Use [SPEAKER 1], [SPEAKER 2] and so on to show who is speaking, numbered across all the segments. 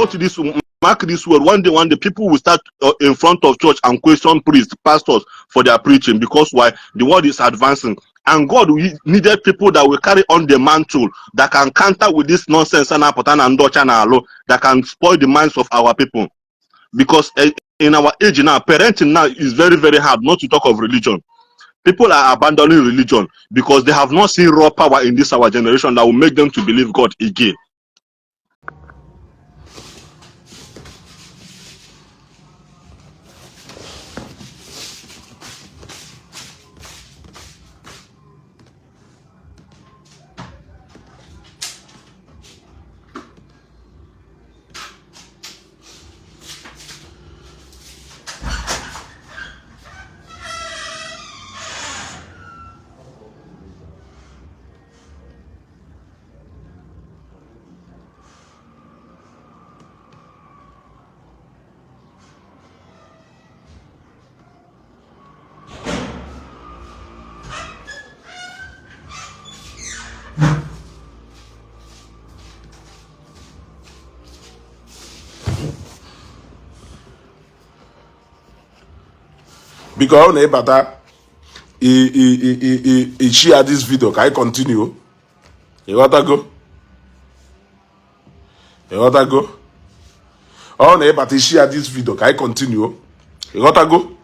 [SPEAKER 1] Note this, mark this word. One day, one day, people will start in front of church and question priests, pastors for their preaching, because why? The world is advancing. And God needed people that will carry on the mantle, that can counter with this nonsense and apụta na ndị ọcha na-alụ, that can spoil the minds of our people. Because in our age now, parenting now is very, very hard, not to talk of religion. People are abandoning religion because they have not seen raw power in this our generation that will make them to believe God again.
[SPEAKER 2] Biko, ọ na-ịbata i share this video ka anyị continue. Ịghọtago? Ịghọtago? Ọ na-ịbata i share this video ka anyị continue. Ịghọtago?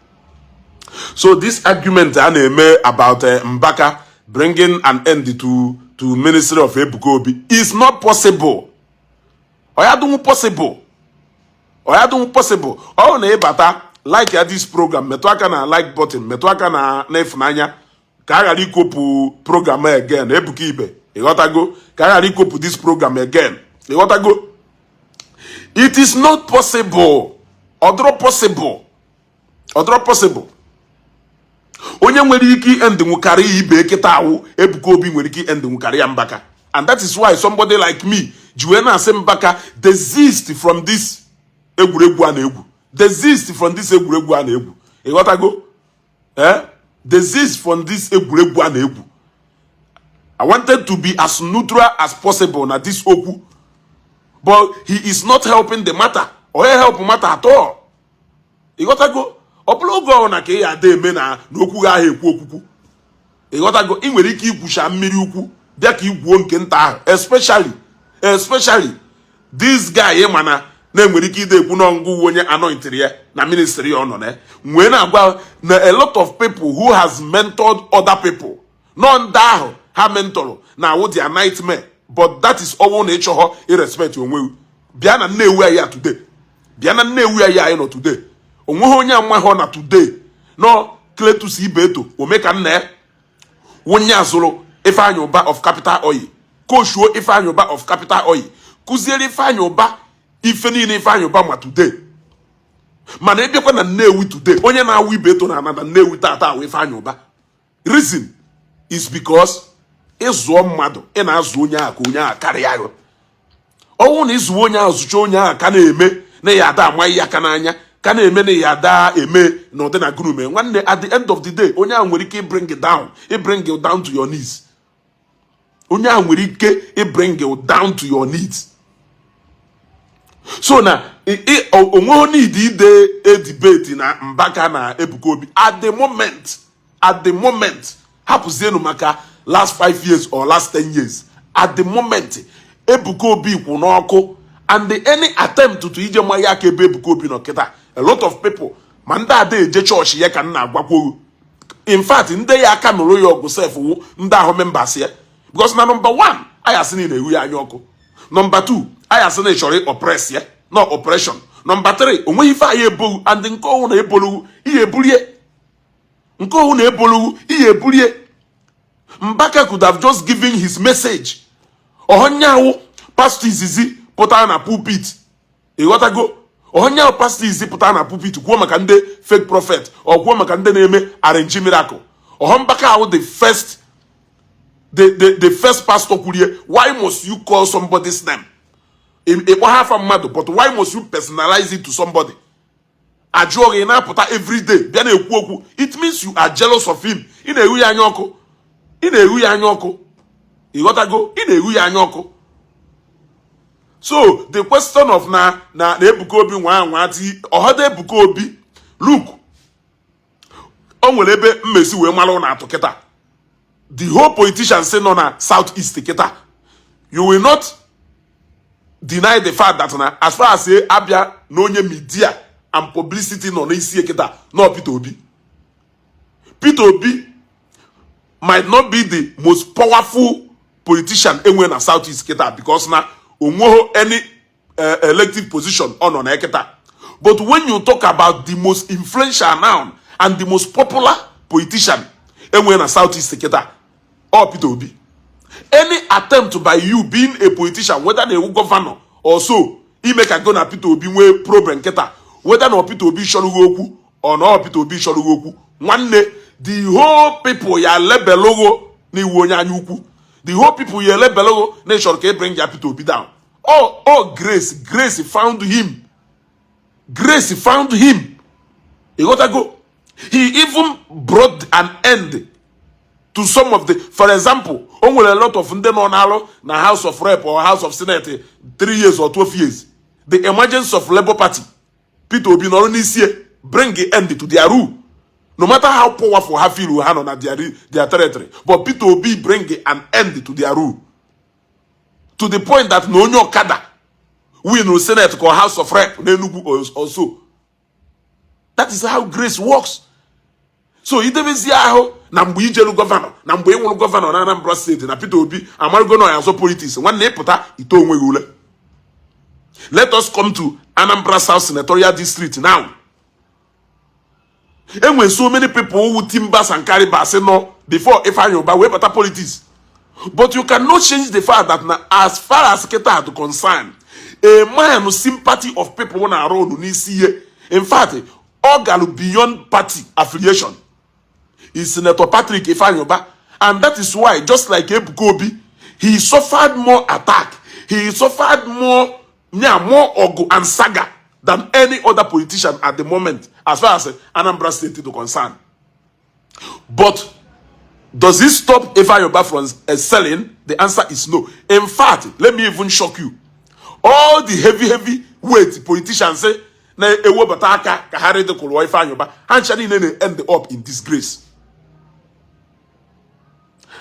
[SPEAKER 2] So this argument a na-eme about Mbaka bringing an end to ministry of Ebuka Obi is not possible. Ọ ya dịnwu possible? Ọ ya dịnwu possible? Ọ na-ịbata, like ya this program, metụ aka na like button, metụ aka na n'ịfụnanya ka a ghara ikopụ program again. Ebuka Ibe, ịghọtago? Ka a ghara ikopụ this program again. Ịghọtago? It is not possible. Ọ dịrọ possible. Ọ dịrọ possible. Onye nwere ike end nwụkarị ya ibe kịta awụ Ebuka Obi nwere ike end nwụkarị ya Mbaka, and that is why somebody like me ji wee na-asị Mbaka desist from this egwuregwu a na-egwu, desist from this egwuregwu a na-egwu. Ịghọtago? Eh, desist from this egwuregwu a na-egwu. I wanted to be as neutral as possible na this okwu, but he is not helping the matter or help matter at all. Ịghọtago? Ọ bụrụ oge ọ na ka ị ya ada eme na n'okwu gị ahụ ekwu okwukwu. Ịghọtago? Ị nwere ike igwucha mmiri ukwu bịa ka igwuo nke nta ahụ, especially this guy. Ị ma na na-enwere ike ide ekwu n'ọngụ onye anointiri ya na ministry ya ọ nọ na nwee na-agwa na a lot of people who has mentored other people nọ ndị ahụ ha mentorụ na awụ their nightmare. But that is ọnwụ na ịchọghọ irespect onwe gị. Bịa na Nnewi anyị a today, bịa na Nnewi anyị anyị nọ today, onweghị onye amaghọ na today nọ Cletus Ibeto omeka nna ya wonye azụrụ Ifeanyi Ụba of Capital Oil, coachuo Ifeanyi Ụba of Capital Oil, kụziere Ifeanyi Ụba ife niile Ifeanyi Ụba ma today. Mana ịbịakwa na Nnewi today, onye na-awụ Ibeto na ana na Nnewi tata awụ Ifeanyi Ụba. Reason is because ịzụọ mmadụ, ị na-azụ onye ahụ ka onye ahụ karịa ya. Ọnwụ na ịzụwa onye ahụ, zụcha onye ahụ, ka na-eme na ya ada amaghị aka n'anya, ka na-eme na ya ada eme na ụdị na gurume. Nwanne, at the end of the day, onye ahụ nwere ike bring you down, bring you down to your knees. Onye ahụ nwere ike bring you down to your knees. So na onweghị need ide a debate na Mbaka na Ebuka Obi at the moment. At the moment, hapụzienu maka last 5 years or last 10 years. At the moment, Ebuka Obi kwụ n'ọkụ, and any attempt to ije mmanya aka ebe Ebuka Obi nọ kịta, a lot of people, ma ndị ada eje chọọchị ya ka m na-agwakwogu. In fact, ndị ya aka nụrụ ya ọgụ sef wụ ndị ahụ members ya, because na number one, anyị asị na ị na-ehu ya anya ọkụ. Number two, anyị asị na ị chọrọ oppress ya, no operation. Number three, onweghị ife anyị ebowu, and nke ọhụụ na eboluwu ihe ebulie, nke ọhụụ na eboluwu ihe ebulie. Mbaka could have just given his message. Ọhọnyawu pastor izizi pụtara na pulpit. Ịghọtago? Ọhọnyawu pastor izizi pụtara na pulpit kwuo maka ndị fake prophet, ọ kwuo maka ndị na-eme arrange miracle. Ọhọ Mbaka ahụ the first pastor kwurie. Why must you call somebody's name? Ịkpọ ha afa mmadụ, but why must you personalize it to somebody? Ajụọ gị, na-apụta everyday bịa na-ekwu okwu. It means you are jealous of him. Ị na-ehu ya anya ọkụ. Ị na-ehu ya anya ọkụ. Ịghọtago? Ị na-ehu ya anya ọkụ. So the question of na Ebuka Obi nwa nwa ti ọhọdụ Ebuka Obi, look, o nwere ebe mmesi wee mara ụnụ atụ kịta. The whole politicians nọ na South East kịta, you will not deny the fact that na as far as abịa na onye media and publicity nọ n'isi kịta, nọ Peter Obi. Peter Obi might not be the most powerful politician enwe na South East kịta, because na onweghị any elective position ọ nọ na kịta. But when you talk about the most influential now and the most popular politician enwe na South East kịta, ọ Peter Obi. Any attempt by you being a politician, whether na ewu governor or so, ime ka go na Peter Obi nwee problem kịta, whether na Peter Obi chọrọ gị okwu or na Peter Obi chọrọ gị okwu, nwanne, the whole people ya lebelogo na iwu onye anya ukwu. The whole people ya lebelogo na ịchọrọ ka e bring ya Peter Obi down. Oh, grace found him. Grace found him. Ịghọtago? He even brought an end to some of the, for example, o nwere a lot of ndị nọ n'alụ na House of Rep or House of Senate 3 years or 12 years. The emergence of Labour Party, Peter Obi nọrọ n'isi bring the end to their rule. No matter how powerful ha feel ha nọ na their territory, but Peter Obi bring an end to their rule to the point that na onye ọkada win Senate or House of Rep n'Enugu or so. That is how grace works. So idebezie ahụ na mgbe ijelu governor, na mgbe ị nwụrụ governor na Anambra State, na Peter Obi amarụgo na ya azọ politics, nwanne, ịpụta ite onwe gị ule. Let us come to Anambra South Senatorial District now. Enwere so many people who timbers and caribas nọ before Ifeanyi Uba wee bata politics, but you cannot change the fact that na as far as kịta dị concerned, a man sympathy of people na-arụ ọrụ n'isi ihe, in fact, ọ galu beyond party affiliation, is Senator Patrick Ifeanyi Uba. And that is why, just like Ebuka Obi, he suffered more attack, he suffered more, yeah, more ọgụ and saga than any other politician at the moment as far as Anambra State is concerned. But does it stop Ifeanyi Uba from selling? The answer is no. In fact, let me even shock you. All the heavy, heavy weight politicians say na-ewebata aka ka ha ridicule Ifeanyi Uba, ha ncha niile na-end up in disgrace.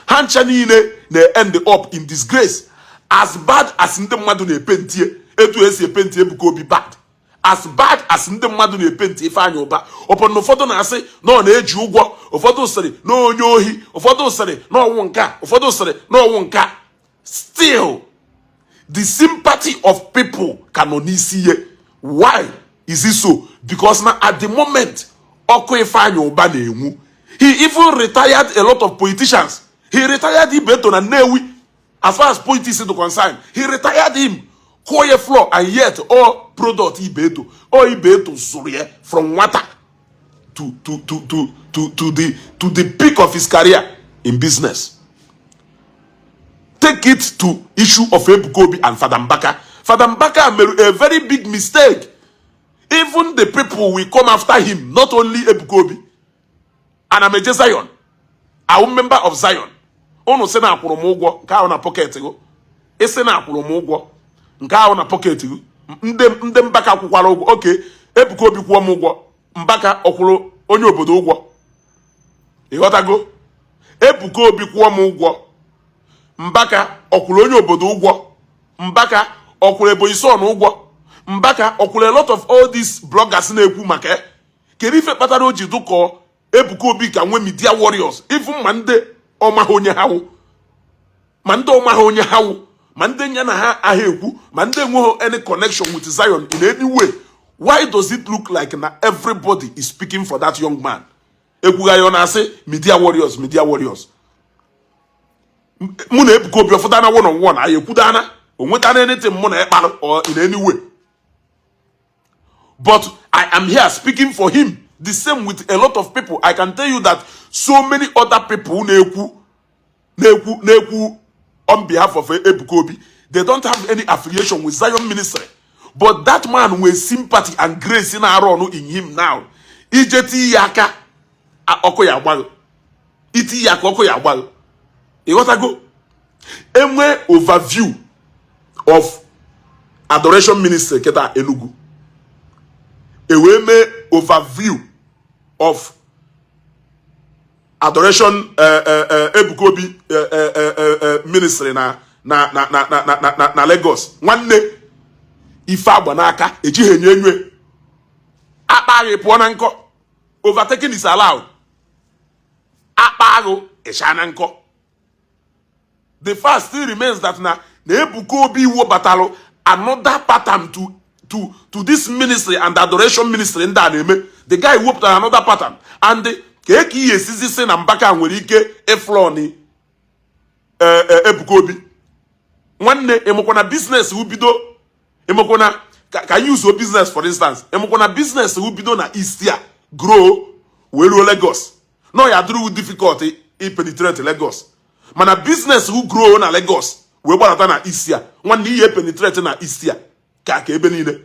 [SPEAKER 2] Ha ncha niile na-end up in disgrace. As bad as ndị mmadụ na-epentie, etu esi epenti Ebuka Obi bad, as bad as ndị mmadụ na-epenti Ifeanyi Uba, ụfọdụ ụfọdụ na-asị na ọ na-eji ụgwọ, ụfọdụ sịrị na onye ohi, ụfọdụ sịrị na ọnwụ nke a, ụfọdụ sịrị na ọnwụ nke a, still the sympathy of people ka nọ n'isi ihe. Why is it so? Because na at the moment ọkụ Ifeanyi Uba na-enwu, he even retired a lot of politicians. He retired Ibeto na Nnewi. As far as politics is concerned, he retired him, kụọ ya floor, and yet all product Ibeto, all Ibeto zụrụ ya from nwata to the peak of his career in business. Take it to issue of Ebuka Obi and Fada Mbaka. Fada Mbaka made a very big mistake. Even the people will come after him, not only Ebuka Obi. And I'm a Zion. I'm a member of Zion. Unu sị na akwụrụ m ụgwọ, nke ahụ na pocket gị. Isi na akwụrụ m ụgwọ, nke ahụ na pocket gị. Ndị Mbaka kwụkwara ụgwọ. Oke Ebuka Obi kwụọ m ụgwọ, Mbaka ọkwụrụ onye obodo ụgwọ? Ịghọtago? Ebuka Obi kwụọ m ụgwọ, Mbaka ọkwụrụ onye obodo ụgwọ? Mbaka ọkwụrụ Ebonyi Son ụgwọ? Mbaka ọkwụrụ a lot of all these bloggers na-ekwu maka ya? Kedu ife kpatara o ji dụkọ Ebuka Obi ka nwee media warriors, even ma ndị ọmaghị onye ha wụ, ma ndị ọmaghị onye ha wụ, ma ndị nya na ha ahịa ekwu, ma ndị enweghị any connection with Zion in any way? Why does it look like na everybody is speaking for that young man? Ekwugha ya, ọ na-asị media warriors, media warriors. Mụ na Ebuka Obi ọfụdana one on one, anyị ekwudana onwetana anything mụ na ịkparụ or in any way, but I am here speaking for him. The same with a lot of people. I can tell you that so many other people na-ekwu on behalf of Ebuka Obi, they don't have any affiliation with Zion Ministry, but that man nwere sympathy and grace na-arụ ọnụ in him now. Ije ti ya aka, ọkụ ya agbaghị. Iti ya aka, ọkụ ya agbaghị. Ịghọtago? Enwe overview of Adoration Ministry kịta Enugu e wee mee overview of Adoration Ebuka Obi Ministry na Lagos. Nwanne, ife agba n'aka ejighị enyo enyo akpa agha pụọ na nkọ. Overtaking is allowed. Akpa agụ ịcha na nkọ. The fact still remains that na Ebuka Obi webatalụ another pattern to this ministry and adoration ministry ndị a na-eme. The guy wepụtara another pattern, and ka eke ihe esizi si na Mbaka nwere ike ịflọni Ebuka Obi. Nwanne, ịmụkwa na business bido, ịmụkwa na ka use business for instance, ịmụkwa na business bido na East ya grow wee ruo Lagos, no ya dịrị difficult i penetrate Lagos. Mana business who grow na Lagos wee gbadata na East ya, nwanne, ihe penetrate na East ya ka ebe niile.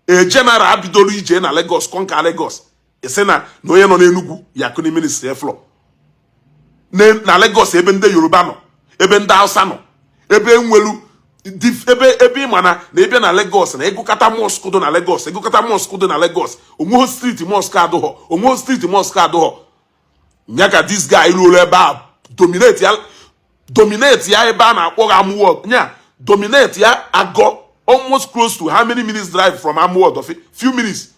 [SPEAKER 2] A general bidoro ije na Lagos, conquer Lagos, isi na onye nọ n'Enugu ya kuni ministry floor na Lagos, ebe ndị Yoruba nọ, ebe ndị Hausa nọ, ebe enwelu ebe ịma na ịbịa na Lagos na ịgụkọta mosque dị na Lagos, ịgụkọta mosque dị na Lagos, onweghị street mosque adụghọ, onweghị street mosque adụghọ. Nya ka this guy ruolu ebe a dominate ya, dominate ya ebe a na-akpọ gị Amuwo, nya dominate ya agọ almost close to how many minutes drive from Amuwo Odofin? Few minutes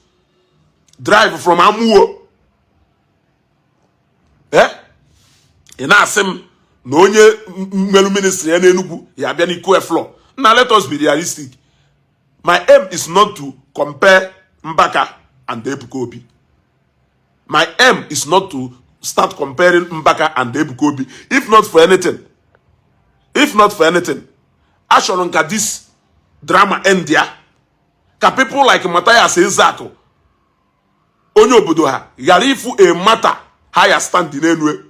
[SPEAKER 2] drive from Amuwo. Eh, ị na-asị m na onye nwere ministry ya n'Enugu ya abịa n'Iko floor na? Let us be realistic. My aim is not to compare Mbaka and Ebuka Obi. My aim is not to start comparing Mbaka and Ebuka Obi. If not for anything, if not for anything, achọrọ m ka this drama end ya, ka people like Matthias Ezeaku, onye obodo ha, ghara ifu a matter ha ya stand n'elu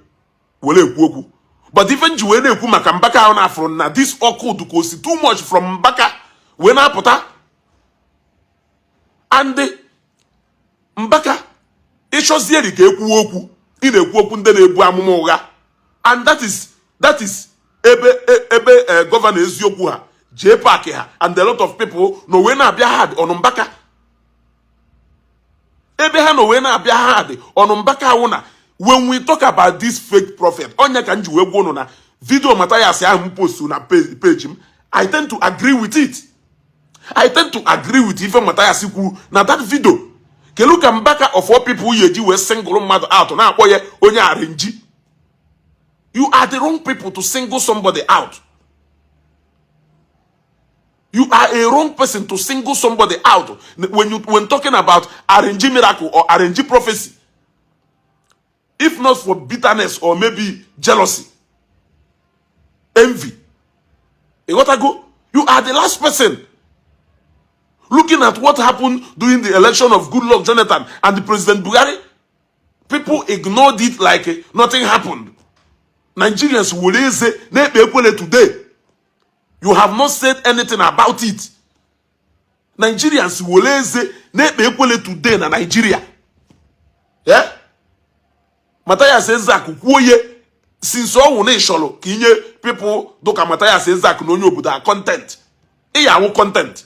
[SPEAKER 2] were ekwu okwu. But ife nji wee na-ekwu maka Mbaka ahụ na-afụrụ na this ọkụ dị ka o si too much from Mbaka wee na-apụta. And Mbaka, ịchọzieri ka ekwuwe okwu, ị na-ekwu okwu ndị na-ebu amụma ụgha, and that is ebe governor eziokwu ha jee park ha and a lot of people na wee na-abịa hard on Mbaka. Ebe ha na wee na-abịa hard on Mbaka ahụ na when we talk about this fake prophet, onye ka m ji wee gwa unu na video Mathias ahụ m post na page m, I tend to agree with it. I tend to agree with ife Mathias kwuru na that video. Kelu ka Mbaka of all people yi eji wee single mmadụ out na-akpọ ya onye arinji? You are the wrong people to single somebody out. You are a wrong person to single somebody out when talking about RNG miracle or RNG prophecy. If not for bitterness or maybe jealousy, envy. You gotta go. You are the last person. Looking at what happened during the election of Goodluck Jonathan and the President Buhari, people ignored it like nothing happened. Nigerians will say, "Na-ekpe ekwele today." You have not said anything about it. Nigerians will say, "Na-ekpe ekwele today" na Nigeria. Yeah? Matthias Ezeaku kwuo ye since ọnwụ na ịchọrọ ka inye people dụka Matthias Ezeaku na onye obodo a content, ị ya awụ content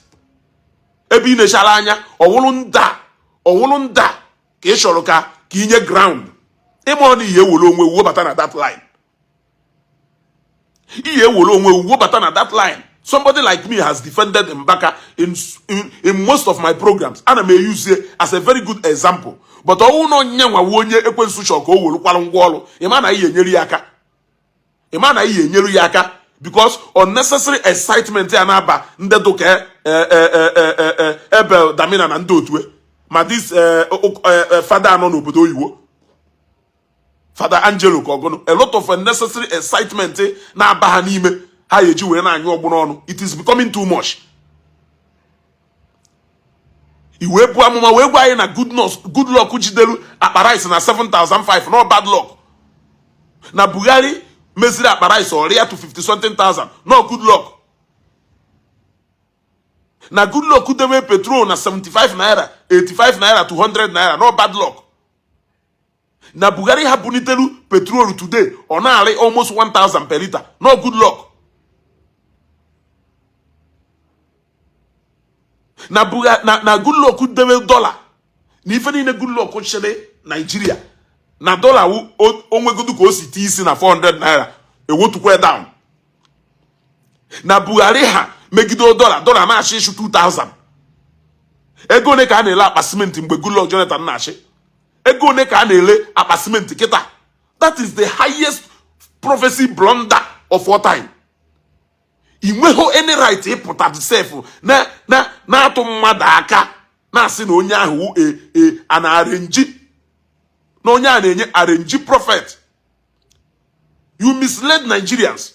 [SPEAKER 2] ebe ị na-echara anya ọwụrụ nda, ọwụrụ nda ka ị chọrọ ka inye ground. Ịma ọ na ihe ewere onwe wobata na that line, ihe ewere onwe wobata na that line. Somebody like me has defended Mbaka in most of my programs. Ana m use as a very good example, but ọwụ na onye nwawa onye ekwensu chọrọ ka o werukwara ngwa ọrụ, ịma na ihe enyere ya aka, ịma na ihe enyere ya aka, because unnecessary excitement ya na-aba ndị dụka Ebel Damina na ndị otu ma this fada anọ n'obodo oyibo, Fada Angelo ka ọgụnụ, a lot of unnecessary excitement na-aba ha n'ime ha eji wee na-anyụ ọgbụ n'ọnụ. It is becoming too much. I wee bụ amụma wee gwa anyị na good luck jidelu akpa rice na 7005, no bad luck, na Buhari meziri akpa rice ọrịa to 50 something thousand, no good luck, na good luck debe petrol na 75 naira, 85 naira to 100 naira, no bad luck, na Buhari ha bunitelu petrol today ọ na-arị almost 1000 per liter, no good luck. Na Buhari na Goodluck debe dọla na ife niile Goodluck chịrị Naijiria na dọla onwegodu ka o si tie isi na 400 naira ewotukwa down. Na Buhari ha megide dọla, dọla na-achị ịchụ 2000. Ego ole ka a na-ele akpa simenti mgbe Goodluck Jonathan na-achị? Ego ole ka a na-ele akpa simenti kịta? That is the highest prophecy blunder of all time. Ị nweghị any right ịpụta sef na na na-atụ mmadụ aka na-asị na onye ahụ e a na-arrange, na onye a na-enye arrange prophet. You misled Nigerians.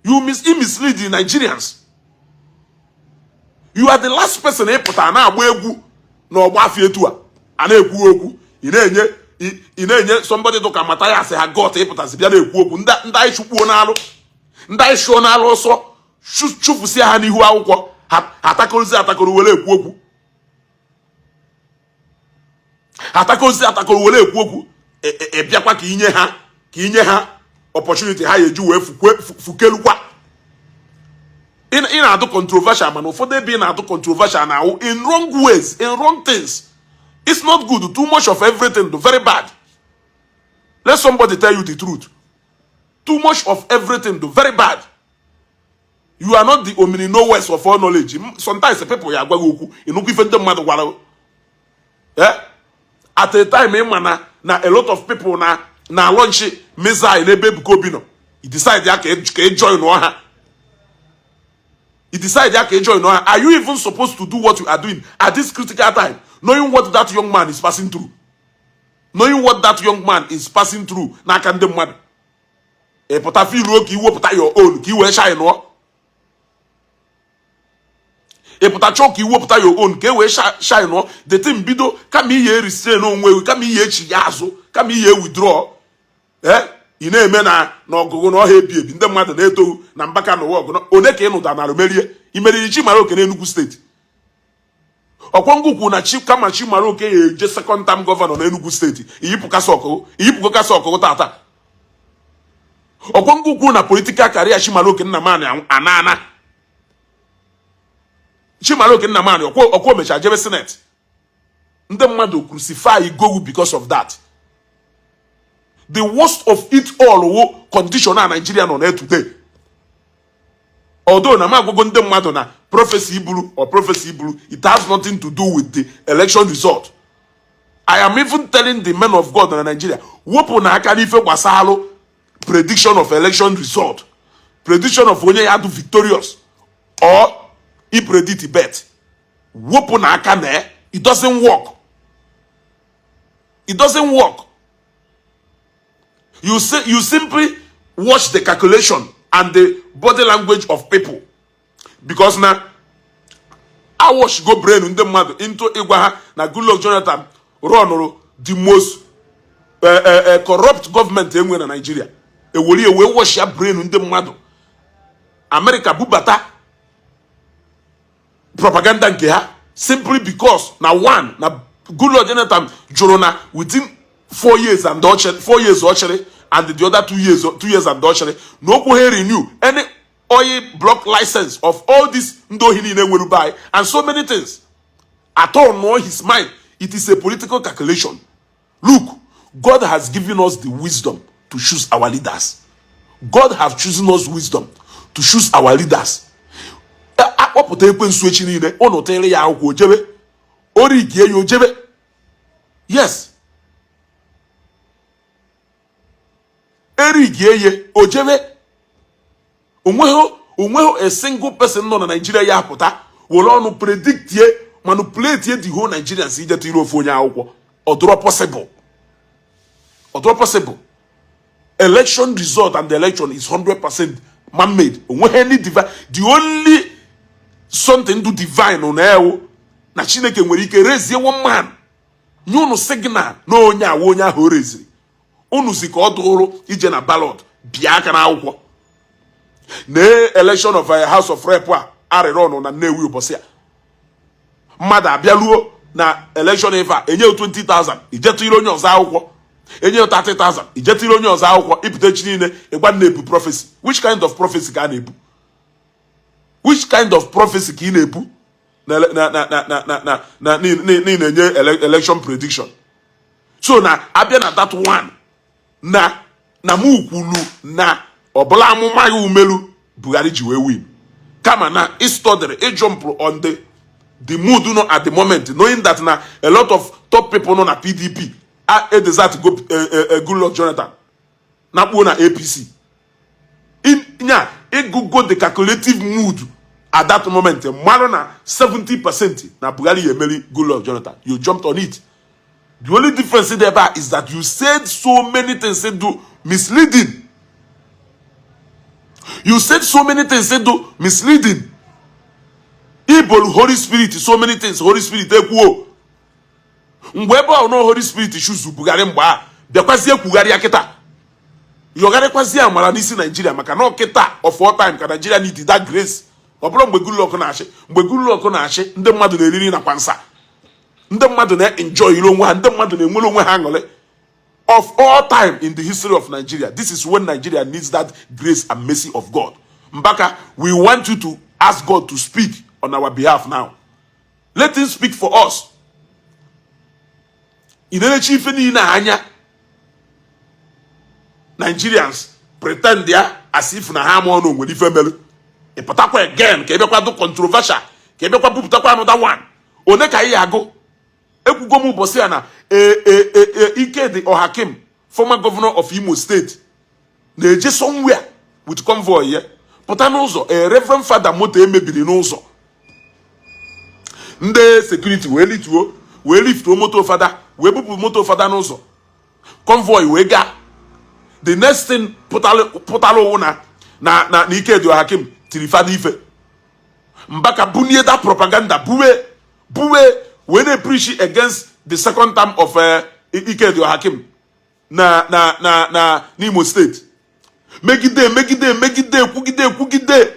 [SPEAKER 2] You mislead the Nigerians. You are the last person ịpụta na-agba egwu na ọgba afọ etu a na-ekwu okwu. Ị na-enye somebody dụka Mathias ha got ịpụtasị bịa na-ekwu okwu. Ndị anyị chụkpuo n'alụ, ndị anyị chụọ n'alụ ọsọ, chụfụsịa ha n'ihu akwụkwọ, ha atakorozi atakoro were ekwu okwu, ha atakorozi atakoro were ekwu okwu. Ịbịakwa ka inye ha opportunity ha ga-eji wee fukelukwa. Ị na-adụ controversial, mana ụfọdụ ebe ị na-adụ controversial na awụ in wrong ways, in wrong things. It's not good. Too much of everything do very bad. Let somebody tell you the truth: too much of everything do very bad. You are not the omni knowers of all knowledge. Sometimes people ya agwa gị okwu, ịnụkwu ife ndị mmadụ gwara gị. At a time ịma na a lot of people na launch missile n'ebe Ebuka Obi nọ, you decide ya ka ị join ha. You decide ya ka ị join ha. Are you even supposed to do what you are doing at this critical time, knowing what that young man is passing through, knowing what that young man is passing through n'aka ndị mmadụ? Ị pụta filuo ka iwepụta your own ka i wee shine nụọ. Ị pụta chọọ ka iwepụta your own ka e wee shine nụọ. The thing bido kama ihe restrain onwe gị, kama ihe echi ya azụ, kama ihe withdraw. Ị na-eme na ọgụgụ na ọha ebi ebi, ndị mmadụ na-etoghị na Mbaka n'ụwa ọgụ one ka ị nụda nara merie. Imeriri Chimaroke n'Enugu Steeti. Ọkwọngụ kwuru na chi kama Chimaroke ya eje second term governor n'Enugu Steeti, iyipụ cassock, iyipụgo cassock tata. Ọkwọngụ kwuru na political career Chimaroke Nnamani anana. Chimaroke Nnamani ọkwọ mechara jebe senate. Ndị mmadụ crucify gowu because of that. The worst of it all wo condition na Nigeria nọ na today. Although na m agwago ndị mmadụ na prophecy iburu or prophecy iburu, it has nothing to do with the election result. I am even telling the men of God na Nigeria, wepụ na aka n'ife gbasalụ prediction of election result, prediction of onye ya do victorious or i predict bet. Wepụ na aka na it doesn't work. It doesn't work. You say, you simply watch the calculation and the body language of people, because na I wash go brain ndị mmadụ into ịgwa ha na Goodluck Jonathan runụrụ the most corrupt government enwe na Nigeria. Ewere ewe wash ya brain ndị mmadụ. America bubata propaganda nke ha simply because na one na Goodluck Jonathan jụrụ na within 4 years and ọchịrị, 4 years ọchịrị and the other 2 years, 2 years and ọchịrị, na okwu ha renew any oil block license of all these ndị ohi niile nwere buy and so many things at all know his mind. It is a political calculation. Look, God has given us the wisdom to choose our leaders. God have chosen us wisdom to choose our leaders. Akpọpụta ekwensu echi niile, ụnụ tịrị ya akwụkwọ ojebe, origie ya ojebe. Yes, erigie ya ojebe. Onweghị a single person nọ na Nigeria ya apụta were ọnụ predictie, manipulate the whole Nigerians ije tiri ofu onye akwụkwọ. Ọdụrọ possible, ọdụrọ possible. Election result and the election is 100% man-made. Onweghị any divine. The only something do divine na ewu na Chineke nwere ike rezie one man, nye unu signal na onye awa onye ahụ o reziri unu si ka ọ dụrụ ije na ballot bịa aka n'akwụkwọ na election of a House of Rep a arịrị ọnụ na Nnewi ụbọchị a. Mmadụ abịaluo na election ife a, enye 20,000, ijetụire onye ọzọ akwụkwọ, enye 30,000, ijetụire onye ọzọ akwụkwọ. Ịpụta echi niile ịgwa na-ebu prophecy. Which kind of prophecy ka a na-ebu? Which kind of prophecy ka ị na-ebu na na na na na na na na na-enye election prediction? So na abịa na that one, na mụ kwulu na ọbụla amụma ya umelu Buhari ji wee win, kama na ịstọdịrị ịjumpụrụ on the mood nọ at the moment, knowing that na a lot of top people nọ na PDP a desert go Goodluck Jonathan na kpuo na APC nya. Ịgụgo the calculative mood at that moment, mmadụ na 70% na Buhari ya emeri Goodluck Jonathan, you jumped on it. The only difference there is that you said so many things do misleading. You said so many things do misleading. Ibolu Holy Spirit so many things. Holy Spirit ekwuo mgbe ebe ọ nọ, Holy Spirit chuzu Buhari mgbe a bịakwazie kwugharịa kịta, yọgharịkwazie amara n'isi Naijiria, maka na ọkịta of all time ka Nigeria need that grace. Ọ bụrụ mgbe Goodluck na-achị, mgbe Goodluck na-achị, ndị mmadụ na-eriri nakwa nsa, ndị mmadụ na-enjoy ire onwe ha, ndị mmadụ na-enwere onwe ha aṅụrị. Of all time in the history of Nigeria, this is when Nigeria needs that grace and mercy of God. Mbaka, we want you to ask God to speak on our behalf now. Let him speak for us. Ị na-eche ife niile anya, Nigerians pretend ya as if na ha ama ọnụ nwere ife mere. Ị pụtakwa again ka ị bịakwa do controversial, ka ị bịakwa bupụtakwa another one. One ka anyị agụ ekwugo m ụbọchị a na Ikedi Ohakim, former governor of Imo State, na-eje somewhere with convoy ya, pụta n'ụzọ, a reverend father moto emebiri n'ụzọ, ndị security wee lituo, wee liftuo moto fada, wee bupụ moto fada n'ụzọ, convoy wee gaa. The next thing pụtara ụwụ na Ikedi Ohakim tiri fada ife. Mbaka bunie that propaganda, buwe buwe, wee na-preach against the second term of Ikedi Ohakim na n'Imo State, megide, megide, megide, kwugide, kwugide,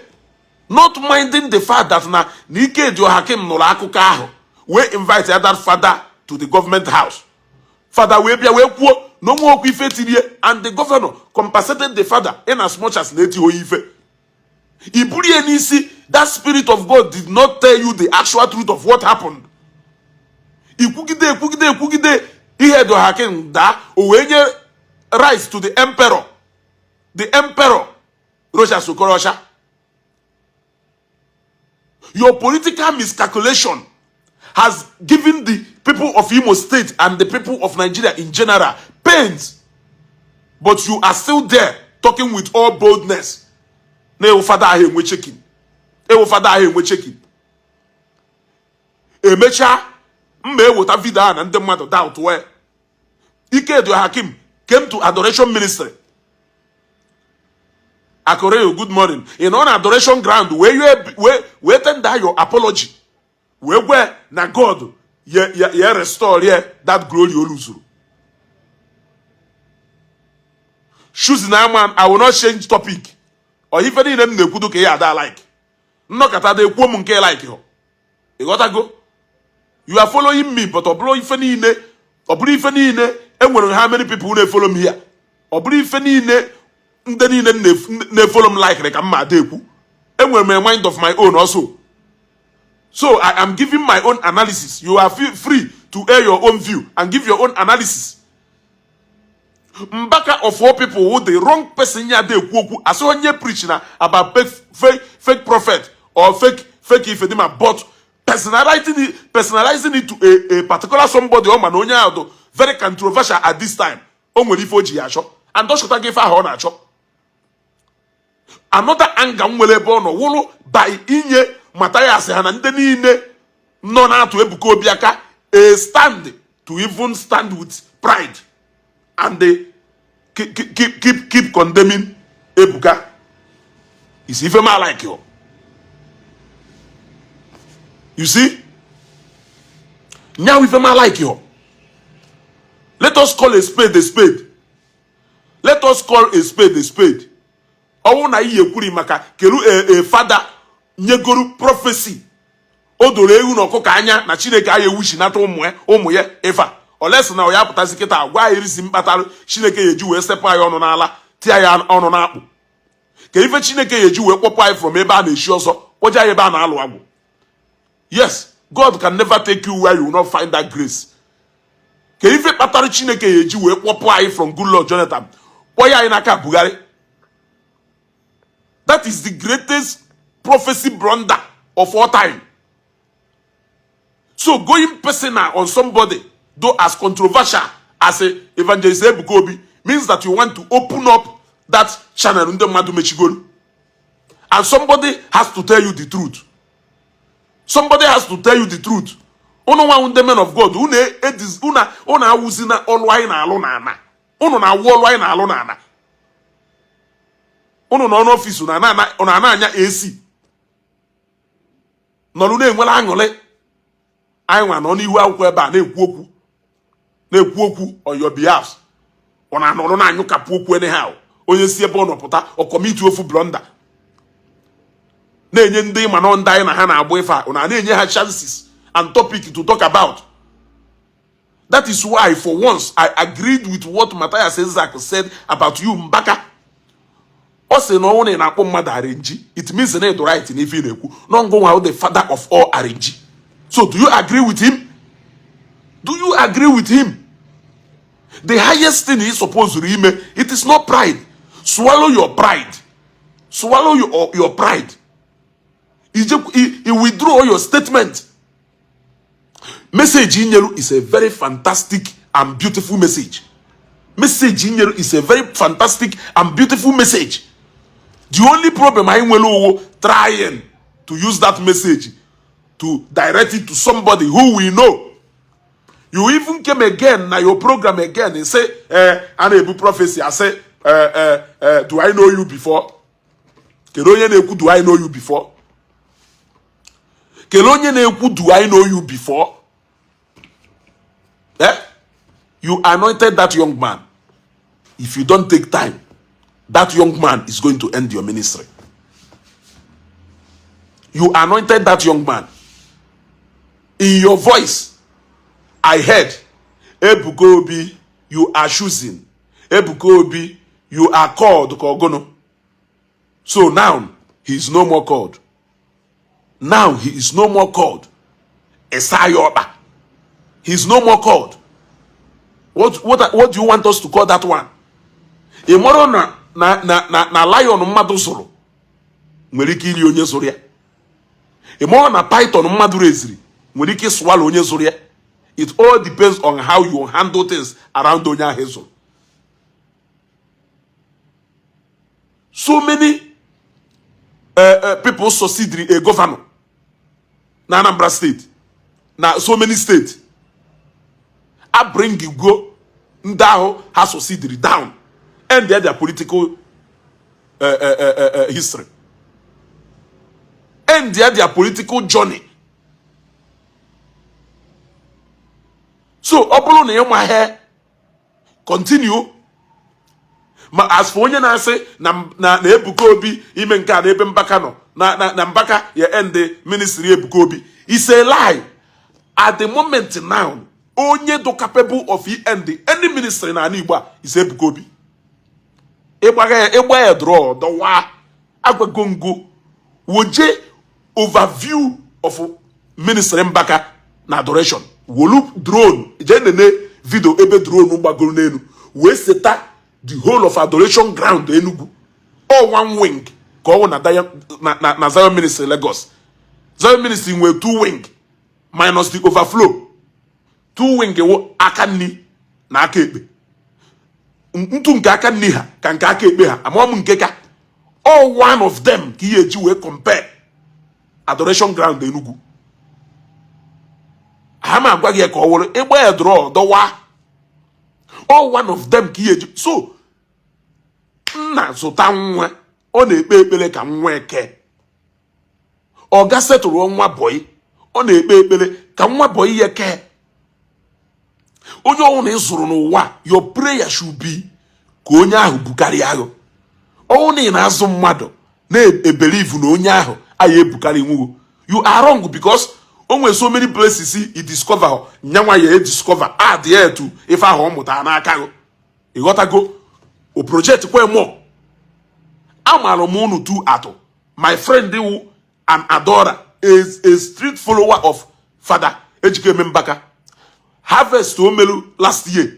[SPEAKER 2] not minding the fact that na Ikedi Ohakim nụrụ akụkọ ahụ, wee invite that father to the government house. Father wee bịa, wee kwuo na onwe okwu ife tirie, and the governor compensated the father in as much as na-eti onye ife iburie n'isi. That spirit of God did not tell you the actual truth of what happened. Ikwugide, ekwugide, ekwugide ihe dị Ohakim daa, o wee nye rice to the emperor, the emperor Rochas Okorocha. Your political miscalculation has given the people of Imo State and the people of Nigeria in general pains, but you are still there talking with all boldness na ewu fada ahụ enwe checking, ewu fada ahụ enwe checking. Emechaa mma eweta video a na ndị mmadụ doubt wee Ikedi Ohakim came to Adoration Ministry. Akoreo, good morning. Ị nọ na Adoration ground wee tender your apology, wee gwe na God ye restore ye that glory o luzuru. Choose na man, I will not change topic. Ọ ife niile m na-ekwudo ka ya ada like nnọkọta da ekwuo m nke like họ. Ịghọtago? You are following me, but ọ bụrụ ife niile, ọ bụrụ ife niile enwere. How many people na-efollow m here? Ọ bụrụ ife niile ndị niile na-efollow m like ka m ma ada ekwu. Enwere m a mind of my own also, so I am giving my own analysis. You are free to air your own view and give your own analysis. Mbaka of all people who the wrong person ya ada ekwu okwu asị onye preach na about fake prophet or fake ifedima, but personalizing it to a particular somebody, ọ ma na onye ahụ dị very controversial at this time, o nwere ife o ji ya achọ, and ọ chọta gị ife ahụ ọ na-achọ. Another anger m nwere ebe ọ nọ wụrụ by inye Mathias ha na ndị niile nọ na-atụ Ebuka Obi aka a stand to even stand with pride and they keep keep condemning Ebuka is ife ma like you. You see now, ife ma like you. Let us call a spade a spade. Let us call a spade a spade. Ọnwụ na ihe ekwuri maka kelu a father nyegoro prophecy, o doro ewu na ọkụkọ anya na Chineke anya ewuchinata ụmụ ya ife a olesi na ọ ya pụtazi kịta gwa anyị irisi mkpatarụ Chineke ya eji wee sepụ anyị ọnụ n'ala, tie ya ọnụ n'akpụ, ka ife Chineke ya eji wee kpọpụ anyị from ebe a na-eshi ọzọ. Kpọje anyị ebe a na-alụ agwụ. Yes, God can never take you where you will not find that grace. Ka ife kpatara Chineke ya eji wee kpọpụ anyị from Goodluck Jonathan, kpọọ ya anyị n'aka Buhari. That is the greatest prophecy blunder of all time. So going personal on somebody, though as controversial as a Evangelist Ebuka Obi, means that you want to open up that channel ndị mmadụ mechigoro. And somebody has to tell you the truth. Somebody has to tell you the truth. Unu nwa ndị men of God, unu ediz, unu awụzina ọlụ anyị na-alụ n'ana. Unu na-awụ ọlụ anyị na-alụ n'ana. Unu nọ n'ọfịs, unu ana-anya AC. Nọrụ na-enwere aṅụrị. Anyị nwa nọ n'ihu akwụkwọ ebe a na-ekwu okwu on your behalf. Ọ na-anọrọ na-anyụkapụ okwu anyhow. Onye si ebe ọ nọ pụta, ọ commit ofu blunder. Na-enye ndị ma nọ ndị anyị na ha na-agba ife a, ọ na-enye ha chances and topic to talk about. That is why for once I agreed with what Matthias Ezeaku said about you, Mbaka. Ọ sị na ọnwụ na ị na-akpọ mmadụ arrange, it means na ịdụ right n'ife ị na-ekwu. Nọngụ nwa the father of all arrange. So do you agree with him? Do you agree with him? The highest thing is supposed to ime, it is not pride. Swallow your pride. Swallow your pride. You withdraw your statement. Message inyeru is a very fantastic and beautiful message. Message inyeru is a very fantastic and beautiful message. The only problem I nwere owo trying to use that message to direct it to somebody who we know. You even came again na your program again and say, a na-ebu prophecy. I say, "Do I know you before?" Kedu onye na-ekwu "Do I know you before"? Kedu onye na-ekwu "Do I know you before"? Eh? You anointed that young man. If you don't take time, that young man is going to end your ministry. You anointed that young man. In your voice, I heard, "Ebuka Obi, you are choosing. Ebuka Obi, you are called Kogono." So now, he is no more called. Now, he is no more called. Esayoba. He is no more called. What do you want us to call that one? Ị mara na lion mmadụ zụrụ nwere ike iri onye zụrụ ya. Ị mara na python mmadụ reziri nwere ike swallow onye zụrụ ya. It all depends on how you handle things around onye ahụ ị zụrụ. So many people succeed a governor na Anambra State, na so many states. A bring go ndị ahụ ha succeed down, end their political history, end their political journey. So ọ bụrụ na ị ma he continue. Ma as for onye na-asị na Ebuka Obi ime nke a na ebe Mbaka nọ na Mbaka ya end ministry Ebuka Obi, it's a lie. At the moment now, onye do capable of end any ministry na ala Igbo a is Ebuka Obi. Ịgba ya draw dọwa agwago ngo woje overview of ministry Mbaka na adoration, wolu drone jee nene video ebe drone gbagoro n'elu wee seta the whole of adoration ground Enugu. All one wing ka ọ wụ na Zion Ministry Lagos. Zion Ministry nwere two wing minus the overflow. Two wing wụ aka nni na aka ekpe. Ntu nke aka nni ha ka nke aka ekpe ha ama m nke ka all one of them ka ihe eji wee compare adoration ground Enugu. Ha ma agwa gị ka ọ wụrụ ịgba ya draw dọwa all one of them ka ihe eji. So nna zụta nwa, ọ na-ekpe ekpere ka nwa eke. Ọ ga setụrụ nwa bọyị, ọ na-ekpe ekpere ka nwa bọyị ya kee. Onye ọbụla ị zụrụ n'ụwa, your prayer should be ka onye ahụ bukarịa ahụ. Ọnwụ na ị na-azụ mmadụ na-ebelieve na onye ahụ anyị ebukarị nwugo, you are wrong, because o nwere so many places i discover nyanwa ya discover add ya to ife ahụ ọ mụtara n'aka gị. Ịghọtago? O project kwe mọ amaara m unu tu atụ. My friend wụ An adorer, a street follower of Father Ejikeme Mbaka. Harvest o melu last year,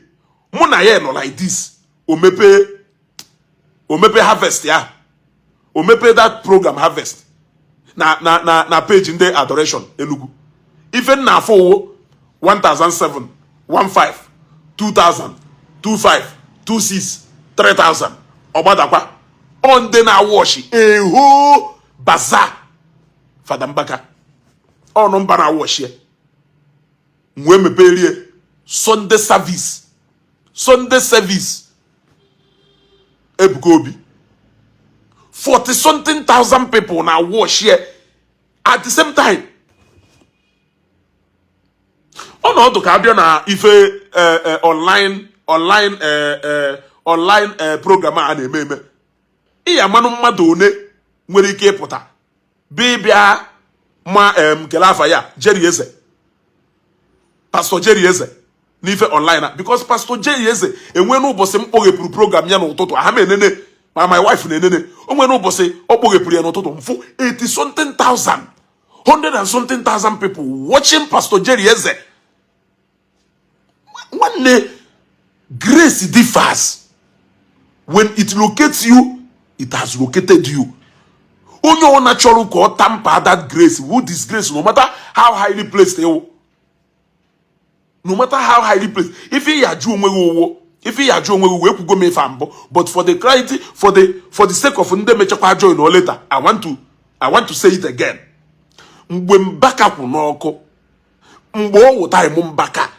[SPEAKER 2] mụ na ya nọ like this, o mepe harvest ya, o mepe that program harvest na page ndị Adoration Enugu. Ife nna afọ owo 1007, 15, 2000, 25, 26, 3000, ọgbadakwa. Ọ ndị na-awọchi eho baza Fada Mbaka, ọnụ mba na-awọchi ya. Wee meperie Sunday service, Sunday service Ebuka Obi, 40 something thousand people na watch here at the same time. Ọnọdụ ka abịa na ife online program a na-eme eme, ị amanụ mmadụ one nwere ike ịpụta bịa ma kele afa ya, Jerry Eze, Pastor Jerry Eze n'ife online a, because Pastor Jerry Eze enwe n'ụbọchị m kpọghepụrụ program ya n'ụtụtụ, ha ma enene, ma my wife na-enene. O nwere n'ụbọchị ọ kpọghepụrụ ya n'ụtụtụ, mfụ 80 something thousand, 100 and something thousand people watching Pastor Jerry Eze. Nwanne, grace differs. When it locates you, it has located you. Onye ọ na-chọrọ ka ọ tamper that grace will disgrace, no matter how highly placed ewu, no matter how highly placed. Ife ị ajụ onwe gị ụwụ, ife ị ajụ onwe gị wee kwugo m ife a mbụ, but for the clarity, for the sake of ndị mechakwa join or later, I want to say it again. Mgbe Mbaka kwụ n'ọkụ, mgbe ọ wụ time Mbaka,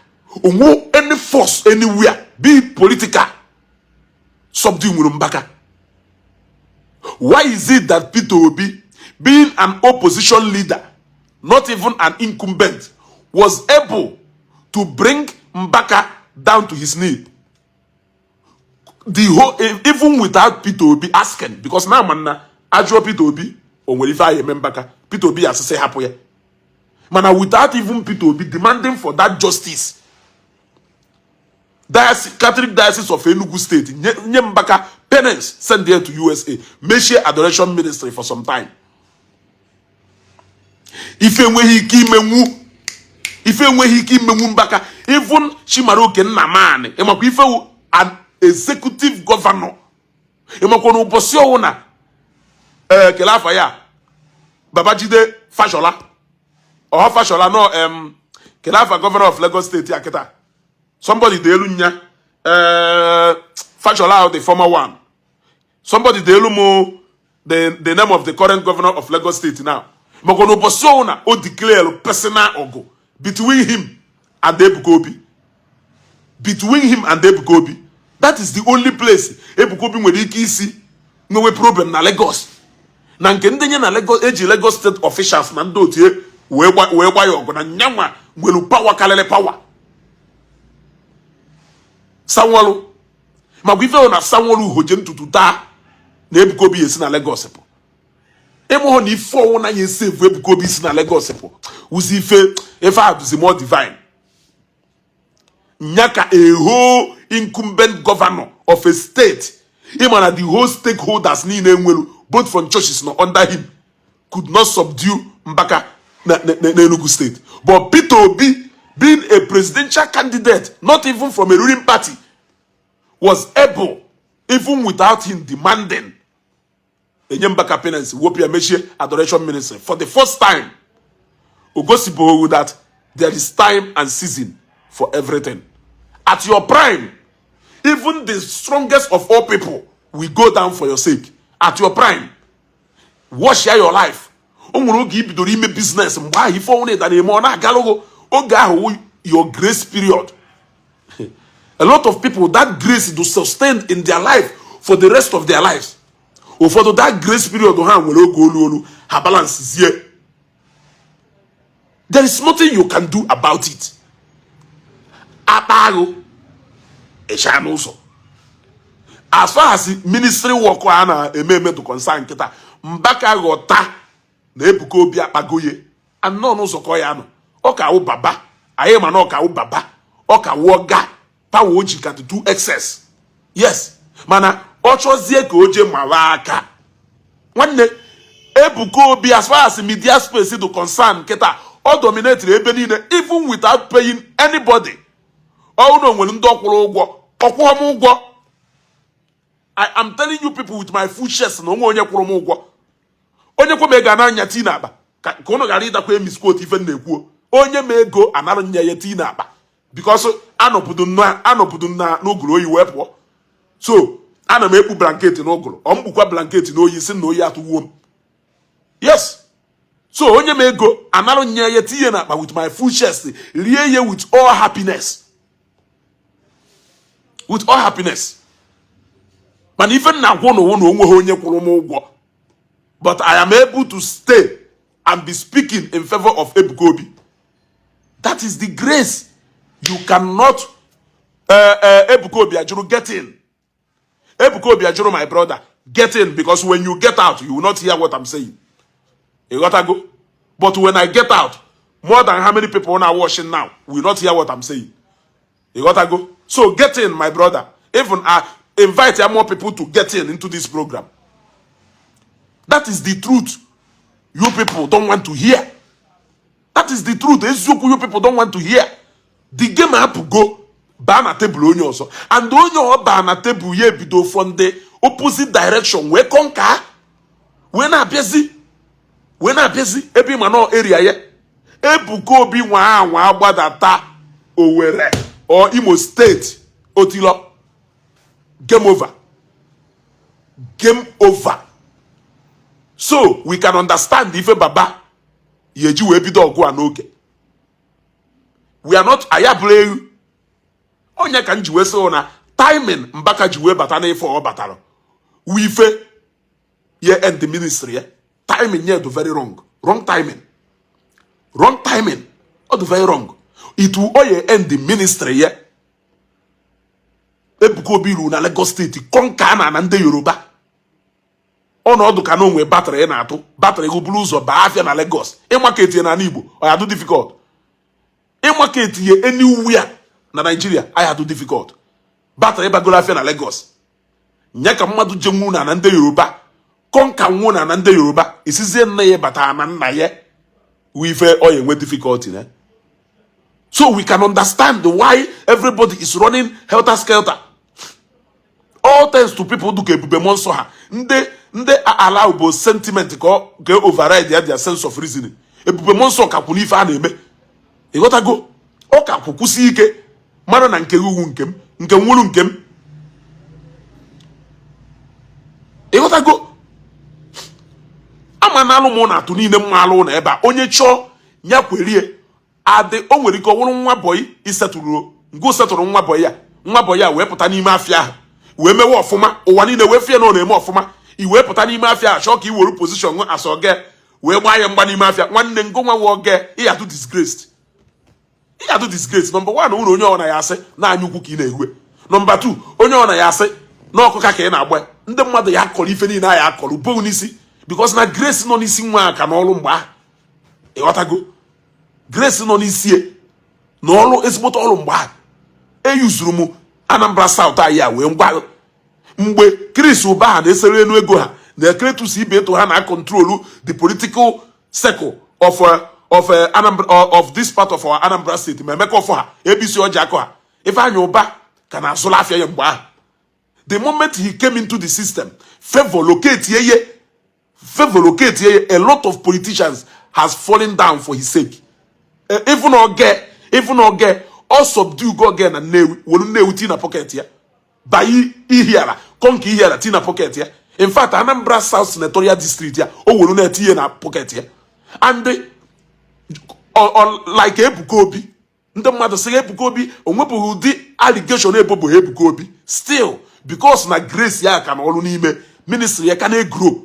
[SPEAKER 2] onwe any force anywhere, be it political, subdue nwere Mbaka? Why is it that Peter Obi, being an opposition leader, not even an incumbent, was able to bring Mbaka down to his knee, the whole, even without Peter Obi asking? Because now man na ajụọ Peter Obi, o nwere ife anyị eme Mbaka, Peter Obi asịsị hapụ ya. Mana without even Peter Obi demanding for that justice, Diocese, Catholic Diocese of Enugu State nye Mbaka penance, send there to USA, mechie Adoration Ministry for some time. Ife enweghị ike imenwu, ife enweghị ike imenwu Mbaka. Even Chimaroke Nnamani, ịmakwa ife wu an executive governor, ịmakwa na ụbọchị ọwụ na ee kele afa ya, Babajide Fashola, ọha Fashola no, kele afa governor of Lagos State ya kịta, somebody dị elu nya, ee, Fashola ahụ, the former one, somebody dị elu mụ the name of the current governor of Lagos State now. Maka na ụbọchị ọwụ na o declare personal ọgụ between him and Ebuka Obi, between him and Ebuka Obi, that is the only place Ebuka Obi nwere ike isi nwewe problem na Lagos, na nke ndị nye na Lagos eji Lagos State officials na ndị otu wee gba ya ọgụ na nyanwa nwere power karịrị power Sanwo-Olu. Makwa ife na Sanwo-Olu hoje ntutu taa na Ebuka Obi esi na Lagos pụ. Ịmụhụ na ife ọnwụ na ya esevu Ebuka Obi si na Lagos pụ wụzi ife, ife a bụzi more divine nya ka a whole incumbent governor of a state, ịma na the whole stakeholders niile nwere, both from churches na under him, could not subdue Mbaka na Enugu State. But Peter Obi, being a presidential candidate, not even from a ruling party, was able, even without him demanding, enye Mbaka penance, wopụ ya, mechie Adoration Ministry for the first time. Ogosibo that there is time and season for everything. At your prime, even the strongest of all people will go down for your sake. At your prime, wash your life. O nwere oge i bidoro ime business, mgbe ahụ ife ọnwụ na eme ọ na-agalụgo, oge ahụ your grace period. A lot of people, that grace do sustain in their life for the rest of their lives. Ụfọdụ, that grace period ha nwere oge olu olu ha balance zie. There is nothing you can do about it. Akpa agụ ịcha n'ụzọ. As far as ministry work a na-eme eme to concern nkịta, Mbaka ghọta na Ebuka Obi akpagoye anọ n'ụzọ ka ọ ya nọ, ọ ka wụ baba anyị, ma na ọ ka wụ baba, ọ ka wụ ọga power o ji ka do excess, yes, mana ọ chọzie ka o jee mawa aka. Nwanne, Ebuka Obi, as far as media space dị concern kịta, ọ dominate ebe niile even without paying anybody. Ọ na onwere ndị ọkwụrụ ụgwọ, ọkwụghọ m ụgwọ. I am telling you people with my full chest na onwe onye kwụrụ m ụgwọ. Onye kwe m ego ana anya tii n'akpa ka ụnụ ghara ịdakwa misquote ife m na-ekwu. Onye ma ego anara nya ya tii n'akpa, because anọbudu na n'ụgụrụ oyi wee pụọ. So ana m ekpu blanket n'ụgụrụ, ọ mkpukwa blanket n'oyi, si na oyi atụwuo m. Yes, so onye m ego anara nya ya tinye n'akpa with my full chest, rie ya with all happiness, with all happiness. Mana ife m na-agwụ n'ụwa na onweghị onye kwụrụ m ụgwọ, but I am able to stay and be speaking in favor of Ebuka Obi. That is the grace you cannot Ebuka Obi ajụrụ, get in. Ebuka Obi ajụrụ, my brother, get in, because when you get out, you will not hear what I'm saying. You gotta go. But when I get out, more than how many people are watching now will not hear what I'm saying. You gotta go. So get in, my brother. Even I invite more people to get in into this program. That is the truth you people don't want to hear. That is the truth. Eziokwu you people don't want to hear. The game apụgo baa na tebụl onye ọzọ, and onye ọ baa na tebụl ya ebido from the opposite direction wee conquer, wee na-abịazi ebe ịma nọ area ya. Ebuka Obi nwa anwa agbadata Owerri or Imo State, otilo, game over, game over. So we can understand ife baba ya eji wee bido ọgụ a n'oge. We are not, anyị abụrụ ewu. Onye ka m ji wee sị na timing Mbaka ji wee bata n'ife ọ batara wu ife ye end ministry ya. Timing ya do very wrong, wrong timing, wrong timing. Ọ dị very wrong. It will oye end the ministry ya. Ebuka Obi ruru na Lagos State, conquer na ndị Yoruba. Ọnọdụ ka na onwe battery na-atụ battery gị buru ụzọ baa afịa na Lagos. Ịmarket ya n'ala Igbo, ọ ya dụ difficult. Ịmarket ya anywhere na Nigeria aya dụ difficult. Battery bagoro afịa na Lagos nye ka mmadụ je nwu na ndị Yoruba, conquer nwụ na ndị Yoruba, isizie nna ya bata na nna ya ife ọ ya enwe difficulty na. So we can understand why everybody is running helter skelter, all thanks to people dụka Ebube Mmụọ Nsọ ha, ndị allow bụ sentiment ka ọ ka override ya their sense of reasoning. Ebube Mmụọ Nsọ ka kwụ n'ife a na-eme, ịghọtago? Ọ ka kwụ kwụsị ike mara na nke gị wu nke m, nke m nwuru nke m, ịghọtago? Ama na alụ m na atụ niile mma alụ na ebe a. Onye chọọ ya kwerie adị. O nwere ike ọ wụrụ nwa boy isetụrụ ngụ setụrụ nwa boy ya, nwa boy ya wee pụta n'ime afịa ahụ wee mewe ọfụma, ụwa niile wee fie na ọ na-eme ọfụma. I wee pụta n'ime afịa ahụ chọọ ka i were position as oge wee gbaa ya mgba n'ime afịa. Nwanne, ngụ nwa nwa oge ịyadụ disgraced, ịyadụ disgrace. Number one, ụlọ onye ọ na ya asị na anya ukwu ka ị na-ewe. Number two, onye ọ na ya asị na ọkụka ka ị na-agba. Ndị mmadụ ya akọrọ ife niile anyị akọrọ bowu n'isi, because na grace nọ n'isi nwa a ka n'ọrụ mgbe ahụ, ịghọtago? Grace nọ n'isi na ọrụ, ezigbote ọrụ mgbe ahụ. Eyuzuru m Anambra South anyị a wee ngwa mgbe Chris Ụba ha na-esere elu ego ha na Cletus Ibeto ha na control the political circle of Anambra, of this part of our Anambra State. Ma Emeka Ọfọ ha, ABC ọji akọ ha, Ifeanyị Ụba ka na-azụrụ afịa ya mgbe ahụ. The moment he came into the system, favor locate ye, favor locate ye. A lot of politicians has fallen down for his sake. Even oge, even oge ọ subdue go oge na Nnewi, were Nnewi tii na pocket ya, bayi Ihiala, conquer Ihiala, tii na pocket ya. In fact, Anambra South Senatorial District ya, o were na-etinye na pocket ya. And like Ebuka Obi, ndị mmadụ sị Ebuka Obi o nwepụghị ụdị allegation ebobo Ebuka Obi, still, because na grace ya ka na ọrụ n'ime ministry ya ka na-egrow.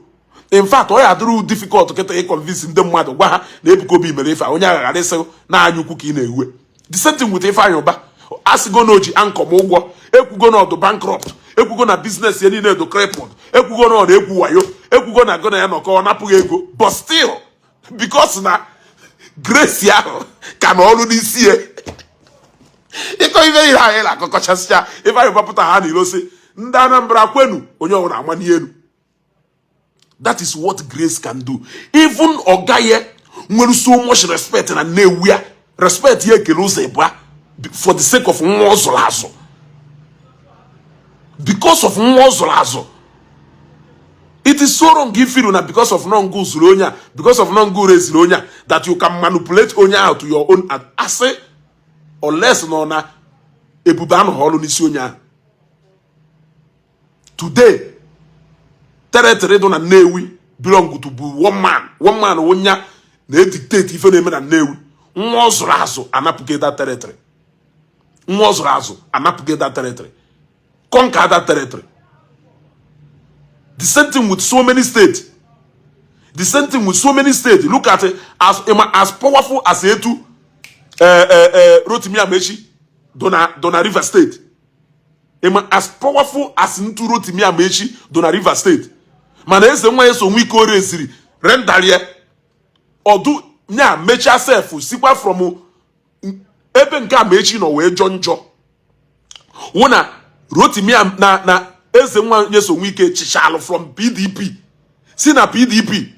[SPEAKER 2] In fact, ọ ya adịrị difficult kịta ịconvince ndị mmadụ, gwa ha na Ebuka Obi mere ife a, onye agha ghara ịsị na anya ukwu ka ị na-ewe. The same thing with Ifeanyị Ụba. Asịgo na o ji ankọm ụgwọ, ekwugo na ọdụ bankrupt, ekwugo na business ya niile edo crippled, ekwugo na ọ na-egwu wayo, ekwugo na gona ya nọkọ ọ napụghị ego, but still, because na grace ahụ ka na ọrụ n'isi ya. Ịkọ ife ihe anyị na-akọkọchasịcha, Ifeanyị Ụba pụta ha n'ilo sị ndị Anambra kwenu, onye ọbụla amani elu. That is what grace can do. Even ọga ya nwere so much respect na Nnewi ya, respect ya ekele ụzọ ịbụa for the sake of nwa ọ zụrụ azụ, because of nwa ọ zụrụ azụ. It is so wrong if you na because of na ngụ zụrụ onye a, because of na ngụ reziri onye a, that you can manipulate onye ahụ to your own asị, unless nọ na ebube anọghị ọrụ n'isi onye ahụ. Today, territory dị na Nnewi belong to bụ one man. One man onye na-edictate ife na-eme na Nnewi. Nwa ọ zụrụ azụ anapụghị that territory. Nwa ọ zụrụ azụ anapụghị that territory, conquer that territory. The same thing with so many states, the same thing with so many states. Look at it, as powerful as etu Rotimi Amechi do na River State, as powerful as ntu Rotimi Amechi do na River State, mana eze nwa eso Wike o reziri rendarie ọdụ nya mechaa sef sikwa from ebe nke Amechi nọ wee jọ njọ wụ na Rotimi na eze nwa Nyesom Wike chichalụ from PDP, si na PDP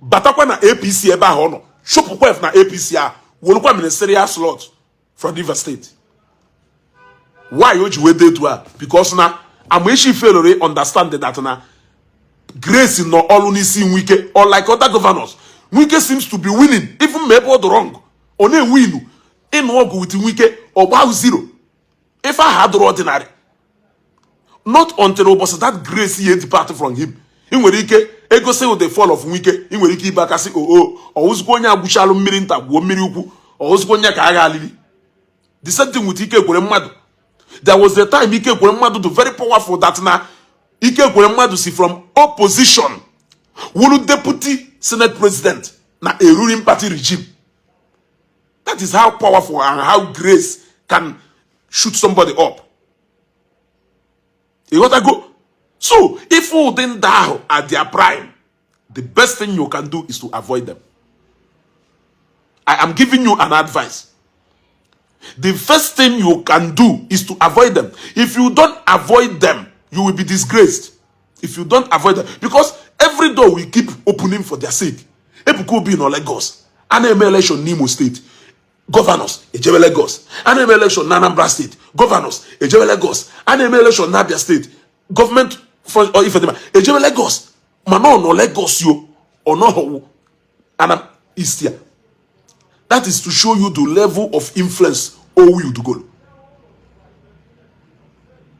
[SPEAKER 2] batakwa na APC. Ebe ahụ ọ nọ chụpụkwa na APC a, werukwa ministerial slot from River State. Why o ji wee dị etu a? Because na Amaechi failure understand that na grace nọ ọrụ n'isi Wike. Unlike other governors, Wike seems to be winning even ma ebe ọ dị wrong, ọ na-ewinu. Ịnụ ọgụ with Wike, ọgba zero. Ife ahụ adụrụ ordinary, not until ụbọchị that grace ihe depart from him. Ị nwere ike egosi the fall of Wike, ị nwere ike ibe akasị oo, ọwụzikwa onye agwụchalụ mmiri nta gwuo mmiri ukwu, ọwụzikwa onye ka agha alili. The same thing with Ike Ekweremadu. There was a time Ike Ekweremadu dị very powerful that na Ike Ekweremadu si from opposition wuru deputy senate president na a ruling party regime. That is how powerful and how grace can shoot somebody up. Ịghọtago? So if ụdị ndị ahụ at their prime, the best thing you can do is to avoid them. I am giving you an advice. The first thing you can do is to avoid them. If you don't avoid them, you will be disgraced. If you don't avoid them, because every door will keep opening for their sake. Ebuka Obi nọ Lagos, a na-eme election n'Imo State, governors ejebe Lagos. A na-eme election na Anambra State, governors ejebe Lagos. A na-eme election na Abia State, gọọmenti ifedema ejebe Lagos. Mana ọ nọ Lagos yo, ọ nọghọwụ Anam East ya. That is to show you the level of influence o wieldugolo.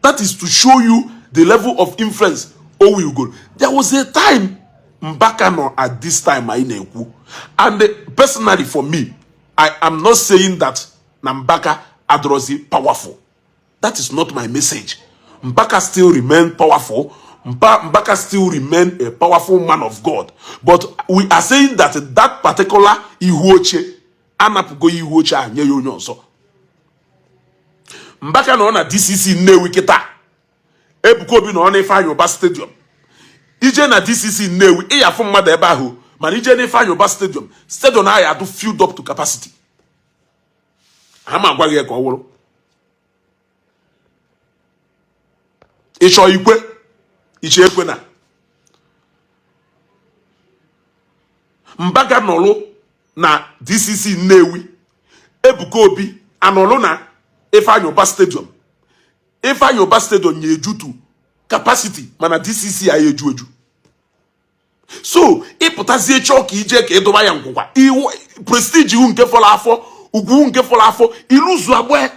[SPEAKER 2] That is to show you the level of influence o wieldugolo. There was a time Mbaka nọ at this time anyị na-ekwu, and personally for me, I am not saying that na Mbaka adrozi powerful. That is not my message. Mbaka still remain powerful. Mbaka still remain a powerful man of God, but we are saying that that particular ihu oche anapụgo ihu oche ahụ nye ya onye ọzọ. Mbaka nọ na DCC Nnewi kịta, Ebuka Obi nọ n'Ifeanyi Uba Stadium. Ije na DCC Nnewi, ịyafụ mmadụ ebe ahụ, mana ije n'Ifeanyi Uba Stadium, stadium ahụ adụ filled up to capacity. Ha ma agwaghị ya ka ọ wụrụ ịchọ ikwe iche ekwe na Mbaka nọlụ na DCC Nnewi, Ebuka Obi anọlụ na Ifeanyi Uba Stadium. Ifeanyi Uba Stadium nye eju to capacity, mana DCC anyị eju eju. So ịpụtazie chọọ ka ije ka ịdọba ya ngwụgwa iwu prestige iwu nke fọrọ afọ ugwu nke fọrọ afọ iluzu agba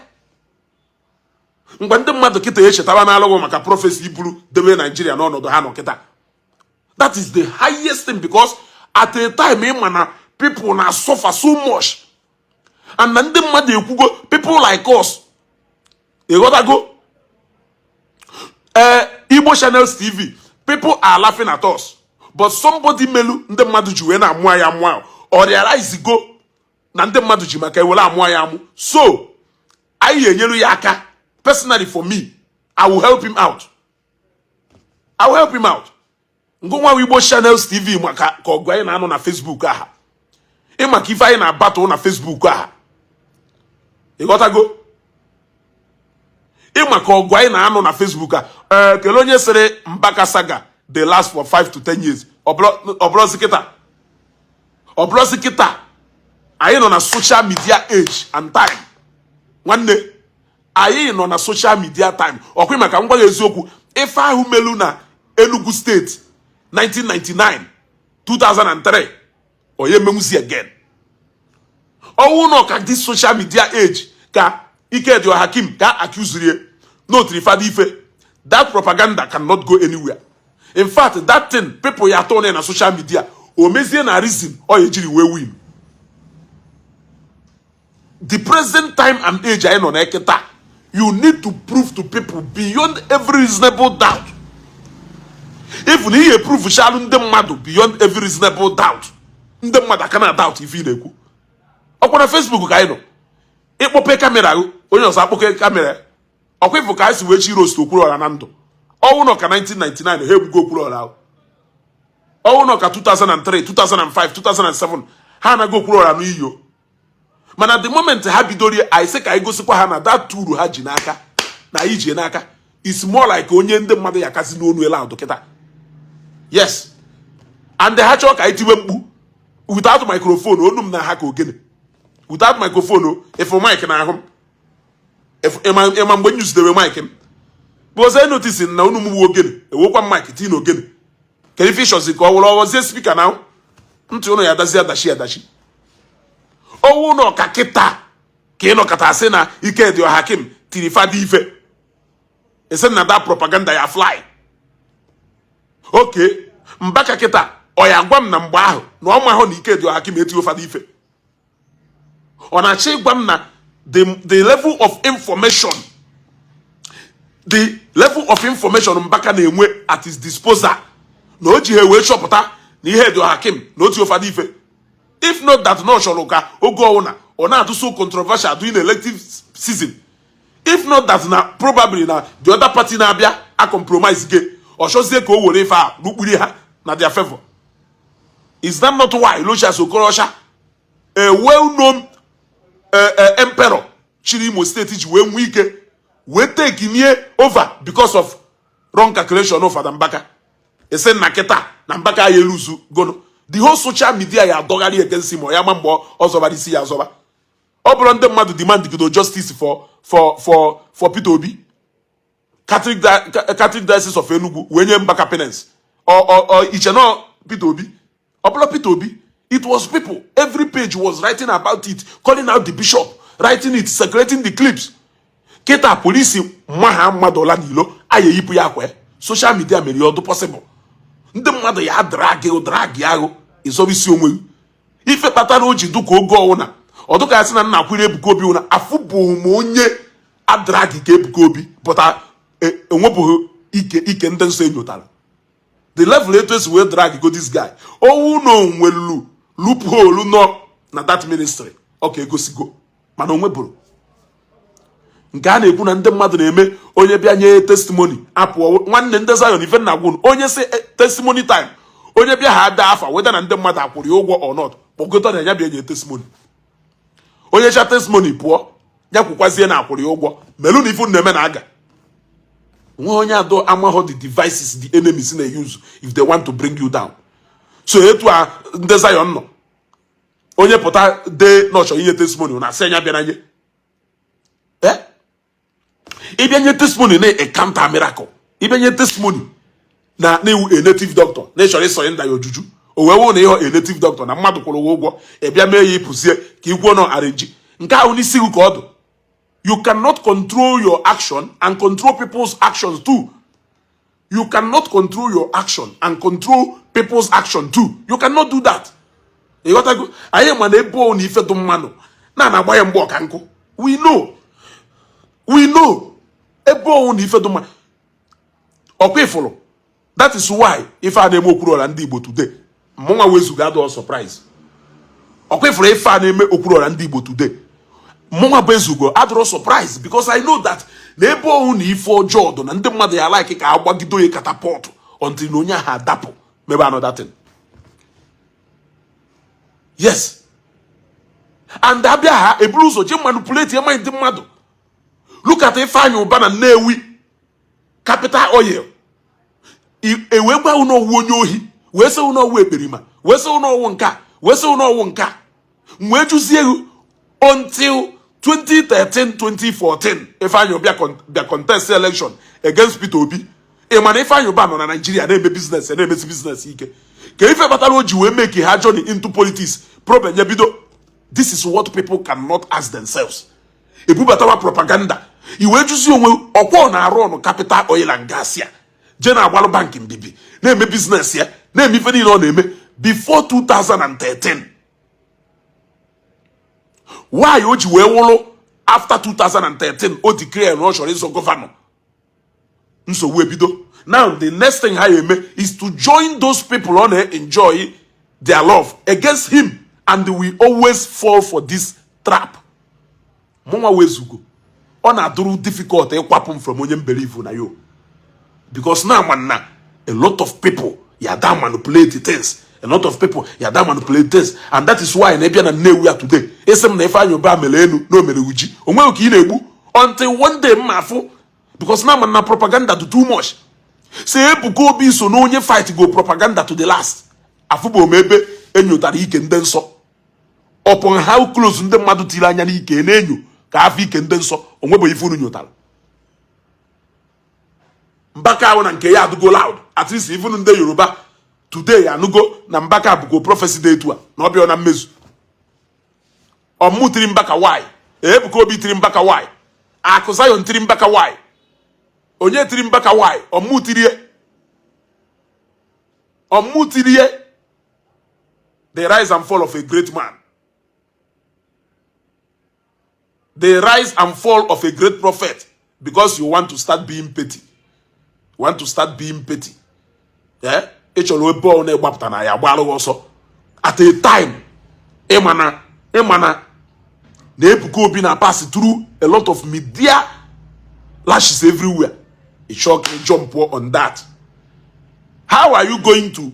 [SPEAKER 2] ngwa ndị mmadụ kịta echetara n'alụghị maka prophecy iburu debe Naijiria n'ọnọdụ ha nọ kịta. That is the highest thing, because at a time ịma na people na suffer so much and na ndị mmadụ ekwugo, people like us, ịghọtago? Ee, Igbo Channels TV, people are laughing at us, but somebody melu ndị mmadụ ji wee na-amụ anyị amụ ahụ, ọ realize go na ndị mmadụ ji maka ewere amụ anyị amụ. So anyị enyere ya aka. Personally for me, I will help him out. I will help him out. Ngụnwa Igbo Channels TV, maka ka ọgụ anyị na-anọ na Facebook aha, ịmaka ife anyị na-abatụ na Facebook aha, ịghọtago? Ịmaka ọgụ anyị na-anọ na Facebook a. Ee, kelee onye sịrị Mbaka saga dey last for 5 to 10 years. Ọbụrụzi kịta, ọbụrụzi kịta anyị nọ na social media age and time. Nwanne, anyị nọ na social media time. Ọkwa maka ngwa gị eziokwu, ife ahụ melu na Enugu Steeti 1999, 2003, onye menwuzi again. Ọnwụ nọ ka this social media age ka Ikedi Ohakim ka accuse n'otiri fada ife. That propaganda cannot go anywhere. In fact, that thing people ya turn na social media, o mezie na reason ọ ya ejiri wee win. The present time and age anyị nọ na kịta, you need to prove to people beyond every reasonable doubt. If na ihe prove chalụ ndị mmadụ beyond every reasonable doubt, ndị mmadụ aka na doubt ife ị na-ekwu. Ọkwa na Facebook ka anyị nọ, ịkpọpe camera gị, onye ọzọ akpọke camera. Ọkwa ịfụ ka anyị si wee chi roast Okwuluọra na ndụ. Ọnwụ nọ ka 1999, ha egbugo Okwuluọra ahụ. Ọnwụ nọ ka 2003, 2005, 2007, ha anaghị Okwuluọra n'iyo. Mana the moment ha bidoro, anyị sị ka anyị gosikwa ha na that tool ha ji n'aka na anyị ji n'aka is more like onye ndị mmadụ ya kasị n'onu ele ahụ kịta. Yes, and ha chọọ ka anyị tiwe mkpu without microphone, onu m na ha ka ogene without microphone o. Ịfụ mic na ahụ m, ịma mgbe m yuzidewe mic m bụ notice na unu m wu ogene, ewekwa m mic tii na ogene. Kedu ife ịchọzi ka ọ wụrụ ọghọzie speaker na ntị ụnụ ya adazi adachi adachi? Ọwụ na ọka kịta ka ị nọkọta asị na Ikedi Ohakim tiri fada ife, ese na that propaganda ya fly. Oke Mbaka kịta, ọ ya gwa m na mgbe ahụ na ọ mahụ na Ikedi Ohakim etiri fada ife? Ọ na-achọ ịgwa m na the level of information Mbaka na-enwe at his disposal, na o ji ha wee chọpụta na ihe dị Ohakim na otu fada ife? If not that na ọ chọrọ ka oge ọwụna ọ na-adụ so controversial during elective season, if not that na probably na the other party na-abịa a compromise ge, ọ chọzie ka o were ife a rukpuri ha na their favor. Is that not why Rochas Okorocha, a well-known emperor chiri Imo Steeti, ji wee nwee ike wee take nie over because of wrong calculation of Fada Mbaka? Ese na kịta na Mbaka ya eluzu gono, the whole social media ya adọgharị against him. Ya ma mgbe ọ zọbara isi ya azọba. Ọ bụrụ ndị mmadụ demand gido justice for Peter Obi, Catholic Diocese of Enugu wee nye Mbaka penance. Ọ iche na Peter Obi, ọ bụrụ Peter Obi, it was people. Every page was writing about it, calling out the bishop, writing it, circulating the clips. Kịta polisi mma ha mmadụ ọla n'ilo aya eyipụ ya akwa. Social media mere ya ọdụ possible. Ndị mmadụ ya drag drag ahụ ịzọba isi onwe gị. Ife kpatara o ji dụka oge ọwụna ọ dụka ya sị na nna kwiri Ebuka Obi wụna afụbụghị m onye adrag ka Ebuka Obi pụta enwebụghị ike ike ndị nsọ enyotara the level etu esi wee drag go this guy. Owu na onwelu loophole nọ na that ministry, ọ ka egosigo. Mana onwe bụrụ nke a na-ekwu na ndị mmadụ na-eme, onye bịa nye testimony apụọ. Nwanne, ndị Zion, ife nna gwunu, onye si testimony time, onye bịa ha ada afa weda na ndị mmadụ akwụrụ ya ụgwọ or not, kpọgota na ya bịa nye testimony. Onye cha testimony pụọ, ya kwukwazie na akwụrụ ya ụgwọ. Melu na ifu na-eme na aga nwe onye ado amahọ the devices the enemies na-use if they want to bring you down. So etu a ndị Zion nọ, onye pụta dee na ọ chọrọ inye testimony, na asị anya bịa na nye. Ịbịa nye testimony na encounter miracle, ịbịa nye testimony na na-ewu a native doctor na ịchọrọ ịsọrọ ya ojuju, o wee wụ na ịghọ a native doctor na mmadụ kwụrụ ụgwọ ụgwọ, ị bịa mee ya, ịpụzie ka ikwuo nọ arrange nke ahụ n'isi gị ka ọ dụ. You cannot control your action and control people's actions too. You cannot control your action and control people's action too. You cannot do that. Ịghọtago? Anyị ma na ebe ọ na ife dị mmanụ na na-agba ya mgbe ọka nkụ. We know, we know ebe ọwụ na ife dị mma. Ọkwa ịfụrụ, that is why ife a na-eme Okwuluọra ndị Igbo today, mụnwa wezuga adọ surprise. Ọkwa ịfụrụ ife a na-eme Okwuluọra ndị Igbo today, mụnwa bụ ezugo adọrọ surprise, because I know that na ebe ọwụ na ife ọjọọ dị na ndị mmadụ ya like ka agbagido ya catapult until na onye ahụ adapụ mebe another thing. Yes, and abịa ha eburu ụzọ jee manipulate ya mind ndị mmadụ. Look at Ifeanyi Ụba na Nnewi Capital Oil, ewee gwa unu owu onye ohi. Wee sị n'ọwụ ekperima, wee sị n'ọwụ nke a, wee sị n'ọwụ nke a. M wee jụzie egwu, until 2013, 2014, Ifeanyi Ubah bịa contest election against Peter Obi. Ị ma na Ifeanyi Ubah nọ na Nigeria na-eme business, na-emesi business ike. Ka ife kpatara o ji wee make ha journey into politics problem ya bido? This is what people cannot ask themselves. Ebubatawa propaganda, i wee jụzie onwe ọkwa ọ na-arụ ọnụ Capital Oil and Gas ya, jee na-agbalụ bank mbibi, na-eme business ya, na-eme ife niile ọ na-eme before 2013. Why o ji wee wụrụ after 2013 o declare na ọ chọrọ ịzọ governor, nsogbu ebido? Now the next thing ha eme is to join those people ọ na-enjoy their love against him, and we always fall for this trap. Mụnwa wezugo, ọ na-adụrụ difficult ịkwapụ m from onye m believe na yo, because now man, na a lot of people ya da manipulate things, a lot of people ya da manipulate things, and that is why na ịbịa na Nnewi ya today, ịsị m na Ifeanyi Ubah mere enu na o mere uji, onweghị ka ị na-egbu until one day mma afụ, because now man, na propaganda do too much. Say Ebuka Obi so na onye fight go propaganda to the last. Afụbụ m ebe enyotara ike ndị nsọ, upon how close ndị mmadụ tiri anya n'ike na-enyo ka afọ ike ndị nsọ onwebụ ife unu nyotara. Mbaka ahụ na nke ya adụgo loud. At least even ndị Yoruba today anụgo na Mbaka bụgo prophecy dị etu a na ọ bịa na mmezu. Ọmụ tiri Mbaka, why? Ebuka Obi tiri Mbaka, why? Akụ Zion tiri Mbaka, why? Onye tiri Mbaka, why? Ọmụ tirie, ọmụ tirie. The rise and fall of a great man, the rise and fall of a great prophet, because you want to start being petty, you want to start being petty. Eh, ị chọrọ ebe ọ na-egbapụta na ya gbalụ ọsọ at a time. Ịmana na Ebuka Obi na pass through a lot of media lashes everywhere. Ị chọọ ka ị jump on that. How are you going to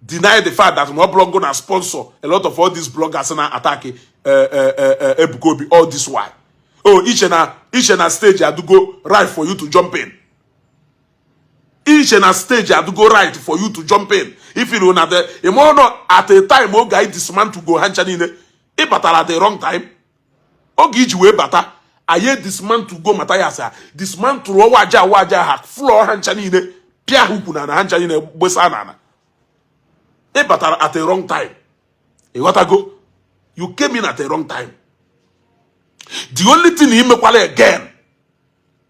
[SPEAKER 2] deny the fact that na ọ bụrụ na sponsor a lot of all these bloggers na attack Ebuka Obi all this while? Oh, iche na stage adugo right for you to jump in. Iche na stage adugo right for you to jump in. If you na the ịmụrụ nọ at a time oge anyị dismantle go ha ncha niile, ị batara at the wrong time. Oge iji wee bata, anyị dismantle go Mathias a dismantle ọwa aja awa aja ha floor ha ncha niile, pịa ha ukwu na ha ncha niile gbesa n'ala. Ị batara at a wrong time. Ịghọtago? You came in at a wrong time. The only thing imekwala again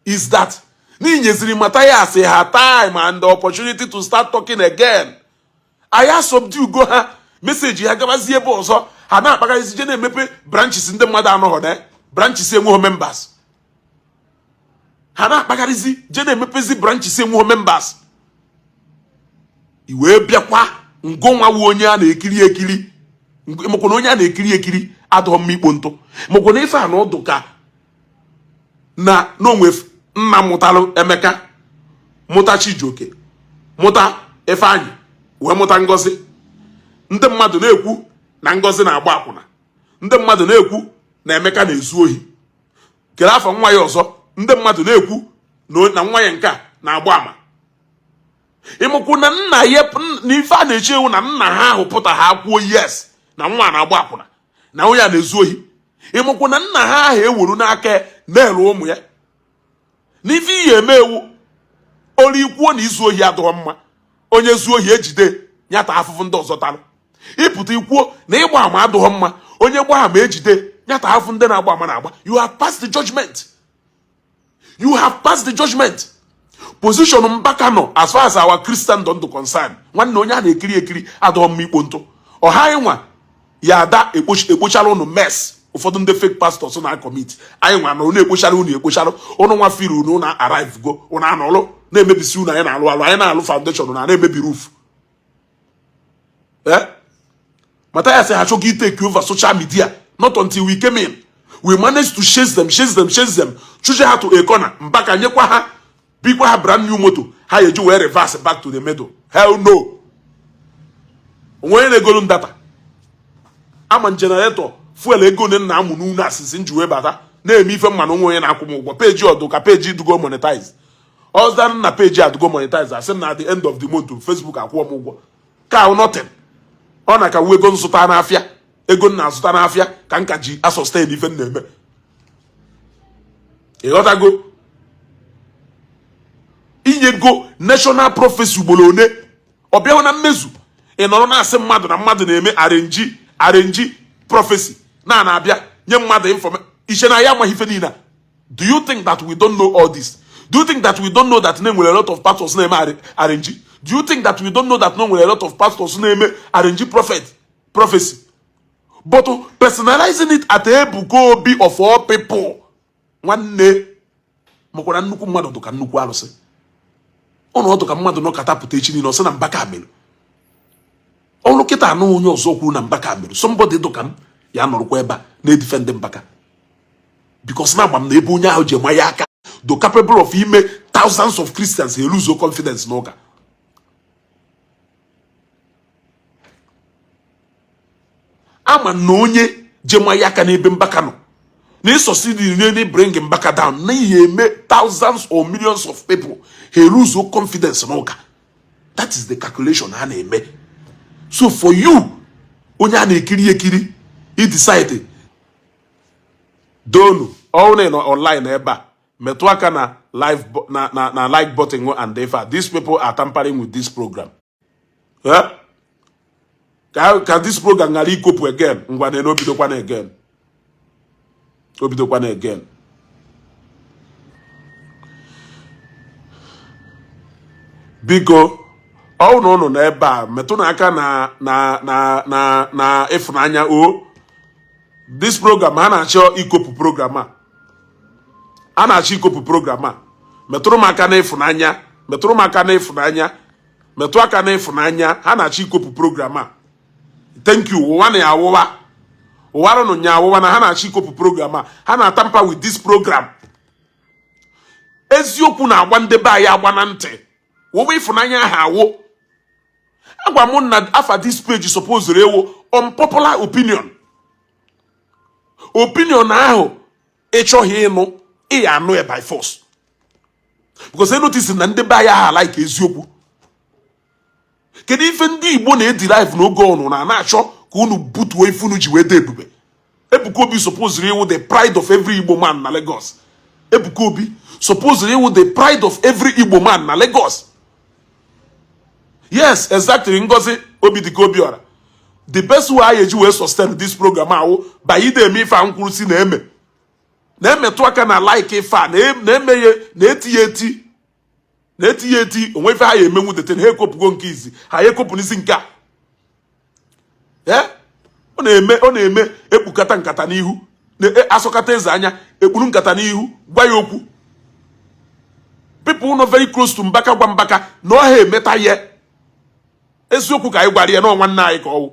[SPEAKER 2] is that n'inyeziri Mathias ha time and the opportunity to start talking again. Anyị subdue go ha, message ha gabazie ebe ọzọ, ha na-akpagharịzi je na-emepe branches ndị mmadụ anọghọ na branches enweghị members. Ha na-akpagharịzi je na-emepezi branches enweghị members. I wee bịakwa ngụnwa wu onye a na-ekiri ekiri, makwa na onye a na-ekiri ekiri adọghọ mma ikpo ntụ, makwa na ife a na ọdụ ka na n'onwe nna mụtalụ Emeka, mụta Chijioke, mụta Ifeanyị, wee mụta Ngozi. Ndị mmadụ na-ekwu na Ngozi na-agba akwụna, ndị mmadụ na-ekwu na Emeka na-ezu ohi. Kere afọ nwa ya ọzọ, ndị mmadụ na-ekwu na nwa ya nke a na-agba ama. Ịmụkwụ na nna ya na ife a na-eche ewu na nna ha ahụ pụta ha kwuo yes na nwa na-agba akwụna, na onye a na-ezu ohi. Ịmụkwụ na nna ha ahụ ewuru n'aka na-ere ụmụ ya n'ife ihe eme ewu olu ikwuo na izu ohi adịghọ mma. Onye zuo ohi ejide nyata afụfụ ndị ọzọ talụ. Ịpụta ikwuo na ịgba ama adịghọ mma. Onye gbaa ama ejide nyata afụfụ ndị na-agba ama na-agba. You have passed the judgment, you have passed the judgment. Position Mbaka nọ, as far as our Christendom do concern, nwanne, onye a na-ekiri ekiri adịghọ mma ikpo ntụ. Ọha ịnwa ya ada ekpochara ụnụ mess ụfọdụ ndị fake pastors na commit. Anyị nwa nọrọ na-ekpochara unu, ekpochara ụnụ nwa firi unu na arrive go ụnụ anọlụ na-emebisi unu. Anyị na-alụ alụ, anyị na-alụ foundation na na-emebi roof. Eh, Matthias ha achọghị take over social media. Not until we came in, we managed to chase them, chase them, chase them, chuje ha to a corner. Mbaka nyekwa ha, bikwa ha brand new moto ha eji wee reverse back to the middle. Hell no. Onwe onye na-egolu m data ama generator fuel ego ne nna amụ n'unu asịsị nji wee bata na-eme ife mma na onwe onye na-akwụ m ụgwọ. Peji ọdụ ka peji dugo monetize ọzọ na peji adụgo monetize, asị m na at the end of the month, Facebook akwụọ m ụgwọ. Ka nothing. Ọ na ka ego nzụta n'afịa, ego m na-azụta n'afịa ka m ka ji asustain ife m na-eme. Ịghọtago? Inyego national prophecy ugboro one, ọ bịahụ na mmezu. Ị nọrọ na-asị mmadụ na mmadụ na-eme arrange arrange prophecy na na-abịa nye mmadụ information. Iche na ya amaghị ife niile a? Do you think that we don't know all this? Do you think that we don't know that na enwere a lot of pastors na-eme arrange? Do you think that we don't know that na nwere a lot of pastors na-eme arrange prophet prophecy? But personalizing it at Ebuka Obi of all people, nwanne, makwara nnukwu mmadụ dụ ka nnukwu arụsị. Ọnọdụ ka mmadụ nọkata pụta echi niile, ọ sị na Mbaka mere ọrụ kịta anụ. Onye ọzọ kwuru na Mbaka mere, somebody dụ ka m ya nọrọkwa ebe a na-edefend Mbaka, because na agba m na ebe onye ahụ ji ema ya aka do capable of ime thousands of Christians eluzo confidence n'ụka. Ama na onye ji ma ya aka n'ebe Mbaka nọ na ịsucceed in bring Mbaka down na ihe eme thousands or millions of people ha eluzo confidence n'ụka. That is the calculation ha na-eme. So for you, onye a na-ekiri ekiri, i decide donu ọwụ na nọ online ebe a, metụ aka na live na like button. And ife these people are tampering with this program, eh? Ka this program ghara ikopụ again. Ngwa, na obidokwana again, obidokwana again. Biko, ọwụ na ụnụ nọ ebe a, metụ n'aka na ịfụnanya o this program. Ha na-achọ ikopụ program a, a na-achọ ikopụ program a. Metụrụ m aka na ịfụnanya, metụrụ m aka na ịfụnanya, metụ aka na ịfụnanya. Ha na-achọ ikopụ program a. Thank you. Ụwa na ya awụwa, ụwarụnụ nya awụwa na ha na-achọ ikopụ program a. Ha na-atamper with this program. Eziokwu na-agba ndị be anyị agba na ntị. Wụwa ịfụnanya ahụ awụ. Agwa m na afa this page suppose ewu unpopular opinion. Opinion ahụ ị chọghị ịnụ, ị ya anụ ya by force, because notice na ndị be anyị ahụ like eziokwu. Kedu ife ndị Igbo na-ederive n'oge ọnụ na na-achọ ka unu butuo ife unu ji wee dee ebube? Ebuka Obi supposed ịwụ the pride of every Igbo man na Lagos. Ebuka Obi supposed ịwụ the pride of every Igbo man na Lagos. Yes, exactly. Ngozi Obidike Obiora, the best way anyị eji wee sustain this program ahụ by ide eme ife a nkwuru si na-eme, na-emetụ aka na like ife a, na-emeghe, na-eti ya eti, na-eti ya eti. Onwe ife ha ya emenwu dete na ha ekopụgo nke izi, ha ya ekopụ n'isi nke a. Ọ na-eme, ọ na-eme ekpukata nkata n'ihu, asọkata eze anya, ekpuru nkata n'ihu gwa ya okwu. People nọ very close to Mbaka gwa Mbaka na ọha emeta ya. Eziokwu ka anyị gwara ya na nwanne anyị ka ọwụ.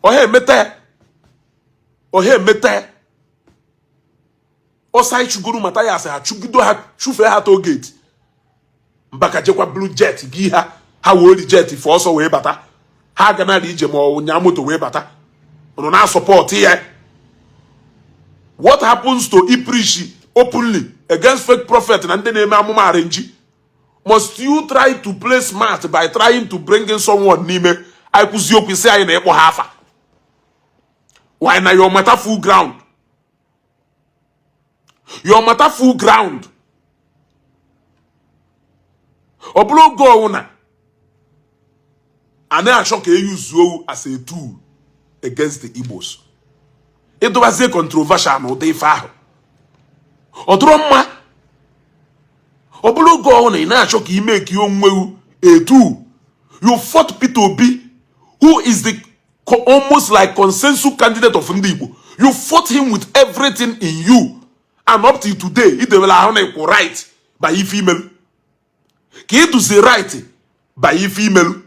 [SPEAKER 2] Ọha emeta ya, ọha emeta ya. Ọsọ anyị chụgoro mata ya asị ha chụgido ha, chụfee ha toll gate. Mbaka jekwa blue jet gị ha, ha wee ori jet fụ ọsọ wee bata. Ha ganara ije ma ọ nya moto wee bata. Ụnụ na-asupport ya. What happens to ipreach openly against fake prophet na ndị na-eme amụma arrange? Must you try to play smart by trying to bring in someone n'ime anyị kwụzi okwu si anyị na ịkpọ ha afa? Why na your matter full ground, your matter full ground. Ọ bụrụ oge ọwụna a na-achọ ka e use as a tool against the Igbos, ịdọbazie controversial na ụdị ife ahụ, ọ dụrọ mma. Ọ bụrụ oge ọhụrụ ị na-achọ ka ime ka onwewu a tool. You fought Peter Obi, who is the almost like consensus candidate of ndị Igbo. You fought him with everything in you, and up till today idewela ahụ na ịkwụ right by ife imelu ka ịdụzi right by ife imelu.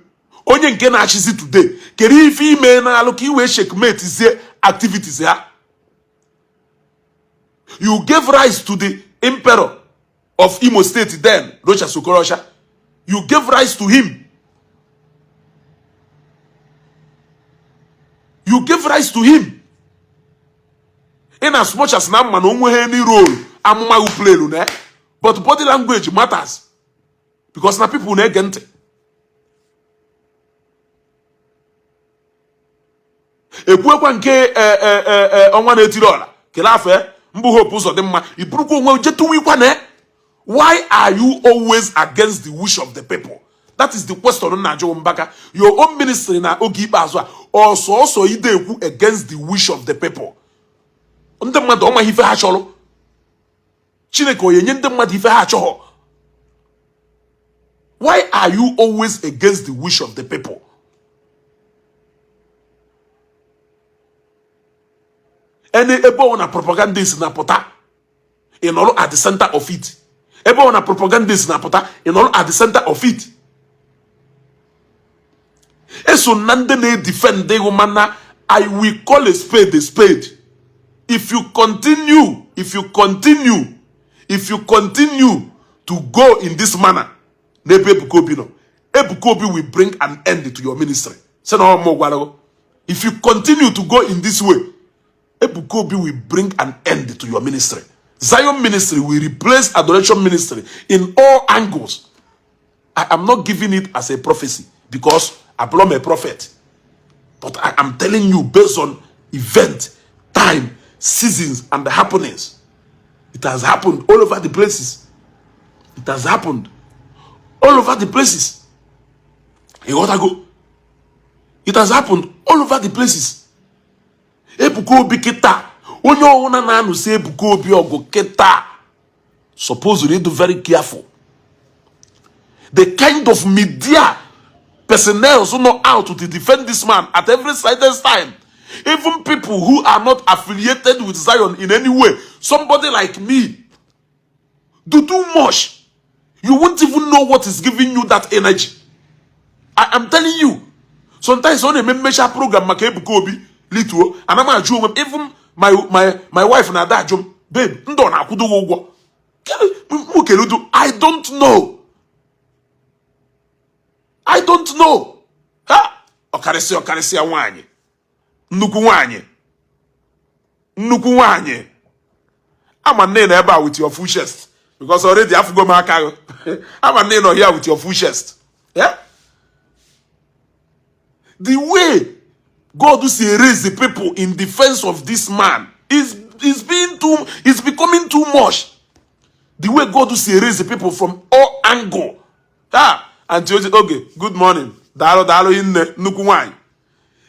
[SPEAKER 2] Onye nke na-achịzi today kere ife ime na-alụ ka i wee checkmate zie activities ya. You gave rise to the emperor of Imo State then, Rochas Okorocha. You gave rise to him. You gave rise to him. In as much as na mma na onwe any role amụma play na, but body language matters, because na people na-ege ntị. Ekwuekwa nke ọnwa na-etiri ọla kele afọ mbụ Hope Uzodimma, iburukwa onwe jetuwikwa na. Why are you always against the wish of the people? That is the question m na-ajụ Mbaka. Your own ministry na oge ikpeazụ a, ọsọsọ ide ekwu against the wish of the people. Ndị mmadụ ọmaghị ife ha chọrọ. Chineke onye nye ndị mmadụ ife ha achọghọ. Why are you always against the wish of the people? Ene ebe ọ na propagandist na-apụta, ị nọrọ at the center of it. Ebe ọ na propagandist na-apụta, ị nọrọ at the center of it. Eso na ndị na-edefend ịhụ, mana I will call a spade a spade. If you continue, if you continue, if you continue to go in this manner n'ebe Ebuka Obi nọ, Ebuka Obi will bring an end to your ministry. Sị na ọ mụ gwara gị. If you continue to go in this way, Ebuka Obi will bring an end to your ministry. Zion ministry will replace Adoration ministry in all angles. I am not giving it as a prophecy because I'm a prophet. But I am telling you based on event, time, seasons, and the happenings. It has happened all over the places. It has happened all over the places. You gotta go. It has happened all over the places. Ebuka Obi kịta, onye ọwụna na-anụsị Ebuka Obi ọgụ kịta supposed to be very careful. The kind of media personnel who not out to defend this man at every slightest time, even people who are not affiliated with Zion in any way, somebody like me, do too much. You won't even know what is giving you that energy. I am telling you. Sometimes ọ na-eme mmecha program maka Ebuka Obi lituo, ana m ajụ onwe m, even my wife na-ada ajụ m, babe, ndị ọ na-akwụdo gị ụgwọ? M keludu, I don't know. I don't know. Ha! Ọkarịsịa ọkarịsịa nwaanyị. Nnukwu nwaanyị. Nnukwu nwaanyị. Ama nne na ebe a with your full chest. Because already afụgo m aka gị. Ama nne nọ here with your full chest. Yeah? The way God si raise the people in defense of this man is becoming too much. The way God si raise the people from all angle. Ah, Auntie Oji, okay, good morning. Daalụ daalụ nne nnukwu nwanyị.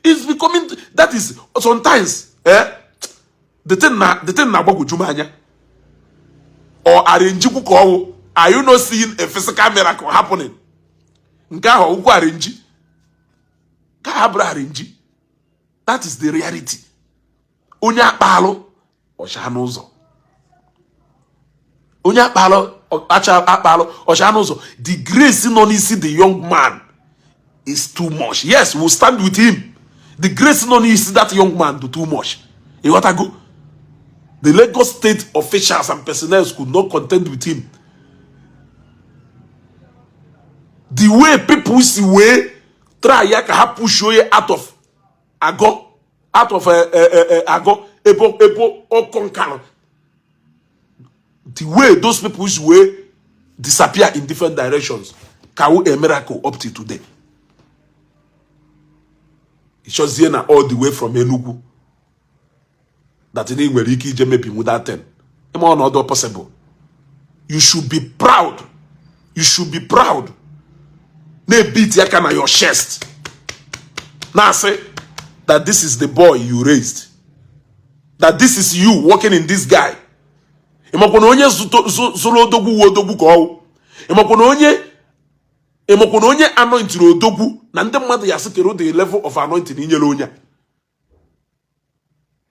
[SPEAKER 2] It's becoming, that is, sometimes, the thing na-agbagwoju m anya. Or arrange ka ọwụ, are you not seeing a physical miracle happening? Nke ahụ ọwụkwa arrange. Ka ha bụrụ arrange. That is the reality. Onye akpalụ ọcha n'ụzọ. Onye akpalụ acha akpalụ ọcha n'ụzọ. The grace nọ n'isi the young man is too much. Yes, we'll stand with him. The grace nọ n'isi that young man do too much. Ịghọtago? The Lagos state officials and personnel could not contend with him. The way people si wee try ya ka ha push onye out of agọ, out of agọ ebe ebe ọ conquer. The way those people si wee disappear in different directions ka wụ a miracle up till today. Ịchọzie na all the way from Enugu that ị nwere ike ije mebinwu that thing. Ịma ọnọdụ possible. You should be proud. You should be proud. Na-ebiti aka na your chest. Na-asị that this is the boy you raised. That this is you working in this guy. Ịmakwa na onye zụrụ odogwu wu odogwu ka ọwụ. Ịmakwa na onye ịmakwa na onye anointiri odogwu na ndị mmadụ ya sị kedu the level of anointing inyere onye a.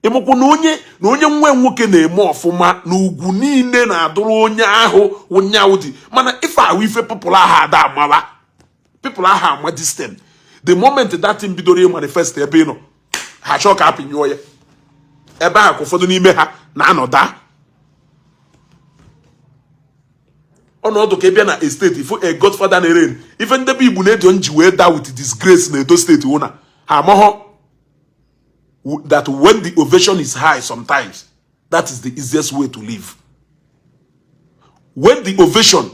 [SPEAKER 2] Ịmakwa na onye nwe nwoke na-eme ọfụma na ugwu niile na-adụrụ onye ahụ ụnyaahụ dị, mana ife ahụ ife people ahụ ada amala people ahụ ama this thing. The moment that thing bidoro manifest ebe ị nọ, ha chọọ ka apịnyụọ ya ebe ahụ, ka ụfọdụ n'ime ha na-anọda ọnọdụ ka ị bịa na estate ifo a godfather na-ere ife ndebe Igbo na-edio nji wee da with disgrace na Edo steeti wụ na ha amaghọ that when the ovation is high, sometimes that is the easiest way to live. When the ovation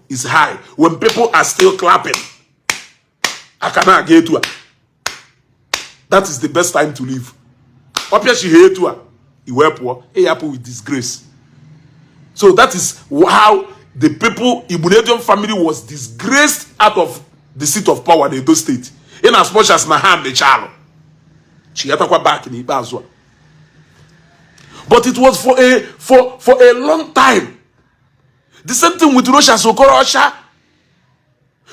[SPEAKER 2] is high, when people are still clapping, aka na-aga etu a, That is the best time to leave. Ọ pịachighị etu a, i wee pụọ, ịyapụ with disgrace. So that is how the people, Igbinedion family, was disgraced out of the seat of power in Edo State, in as much as na ha mechalụ chigatakwa back n'ikpeazụ a. But it was for a long time. The same thing with Rochas Okorocha.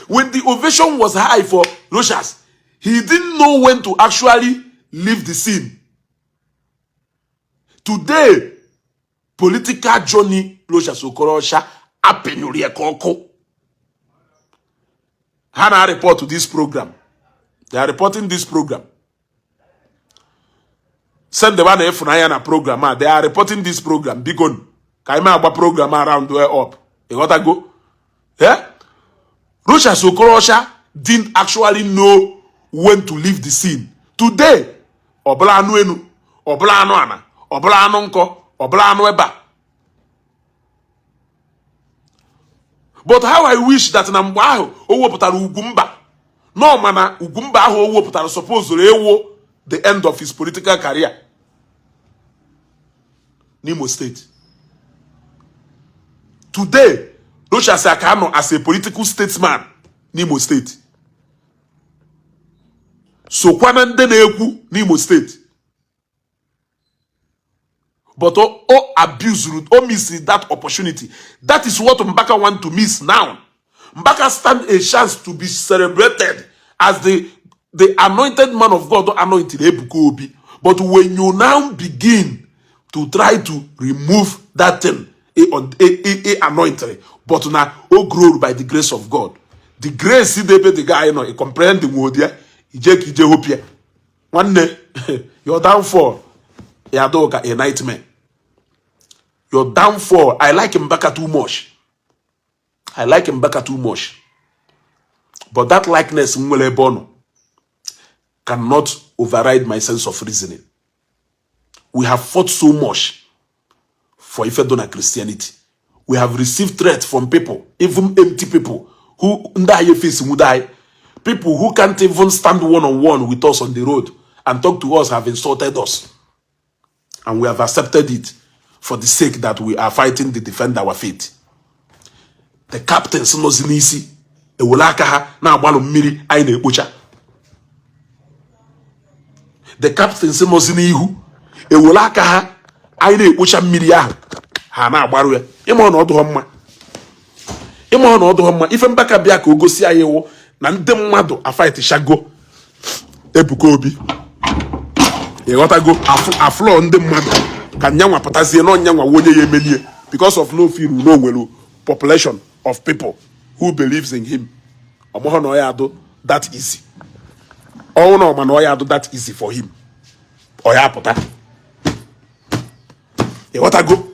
[SPEAKER 2] When the ovation was high for Rochas, he didn't know when to actually leave the scene. Today, political journey Rochas Okorocha apịnyụrụ ya ka ọkụ. Ha na report to this program. They are reporting this program. Send the one ịfụnanya na program a. They are reporting this program. Biko, ka anyị agba program around way up. Ịghọtago? Yeah? Rochas Okorocha didn't actually know when to leave the scene. Today, ọbụla anụ enu, ọbụla anụ ana, ọbụla anụ nkọ, ọbụla anụ ebe a. But how I wish that na mgbe ahụ o wepụtara Ugwumba, nọ mana Ugwumba ahụ o wepụtara supposed ewo the end of his political career n'Imo State. Today, Rochas Akano as a political statesman n'Imo State sokwa na ndị na-ekwu n'Imo State, but o abused, o missed that opportunity. That is what Mbaka want to miss now. Mbaka stand a chance to be celebrated as the anointed man of God, anointed Ebuka Obi. But when you now begin to try to remove that thing, a anointed, but now o grow by the grace of God. The grace dị ebe the guy nọ, comprehend the word ya, ije ka ije hope ya. Nwanne, your downfall ya dị ka a nightmare. Your downfall. I like Mbaka too much. I like Mbaka too much. But that likeness nwere ebe ọ nọ cannot override my sense of reasoning. We have fought so much for ife na Christianity. We have received threats from people, even empty people who ndị anyị face nwude anyị. People who can't even stand one on one with us on the road and talk to us have insulted us. And we have accepted it for the sake that we are fighting to defend our faith. The captains nọzi n'isi ewere aka ha na-agbalụ mmiri anyị na-ekpocha. The captains nọzi n'ihu ewere aka ha, anyị na-ekpocha mmiri ahụ, ha na-agbarụ ya. Ịma na ọ dụghọ mma, ịma na ọ dụghọ mma. Ife Mbaka bịa ka o gosi anyị iwu na ndị mmadụ afight shago Ebuka Obi. Ịghọtago? Aflọ ndị mmadụ ka nyanwa pụtazie na ọnyanwa onye ya emelie because of no fear, no nwere population of people who believes in him. Ọmụhụ na ọ ya adụ that easy. Ọnwụ na ọma na ọ ya adụ that easy for him, ọ ya apụta. Ịghọtago?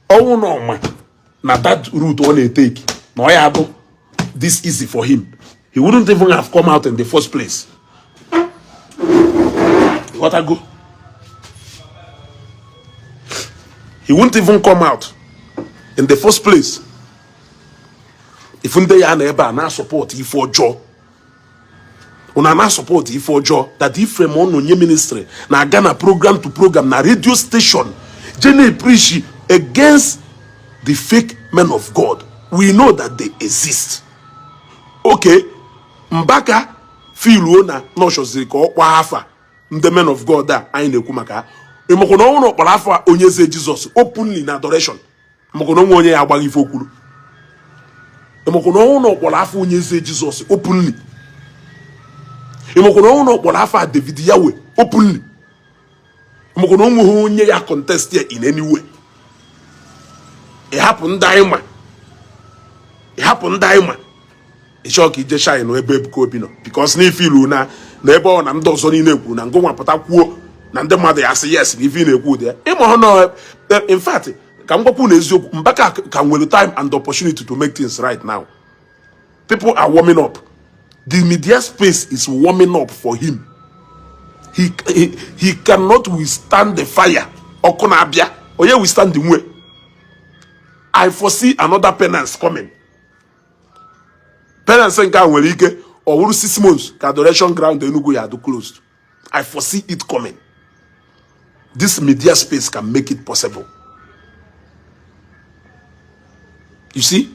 [SPEAKER 2] Ọnwụ na ọma na that route ọ na-etake na ọ ya adụ this easy for him, he wouldn't even have come out in the first place. Ịghọtago? He wouldn't even come out in the first place. If ndị ya na ebe a na-support ife ọjọọ, una na-support ife ọjọọ that Ephraim Ononye ministry na-aga na program to program na radio station je na-preach against the fake men of God. We know that they exist. Okay, Mbaka filuo na nọchọziri ka ọ kpọọ afa ndị men of God a anyị na-ekwu maka ha. Ịmakwa na ọnwụrụ kpọrọ afọ onye eze Jizọs openly na adoration, ịmakwa na onwe onye ya agbaghị ife okwuru. Ịmakwa na ọnwụ kpọrọ afọ onye eze Jizọs openly. Ịmakwa na ọnwụ kpọrọ afọ David Yahweh openly. Ịmakwa na onweghị onye ya contest ya in any way. Ịhapụ ndị anyị ma, ịhapụ ndị anyị ma, ịchọ ka ije shine ebe Ebuka Obi nọ because n'ife ilu na na ebe ọ na ndị ọzọ niile kwuru na ngụnwa pụta kwuo na ndị mmadụ ya sị yes na ife ị na-ekwu ụdị ya. Ịma hụ na in fact, ka m gwakwu na eziokwu, Mbaka ka nwere time and opportunity to make things right now. People are warming up. The media space is warming up for him. He cannot withstand the fire. Ọkụ na-abịa, onye withstand the nwe. I foresee another penance coming. Penance nke a nwere ike ọ wụrụ 6 months ka adoration ground Enugu ya adụ closed. I foresee it coming. This media space can make it possible. You see?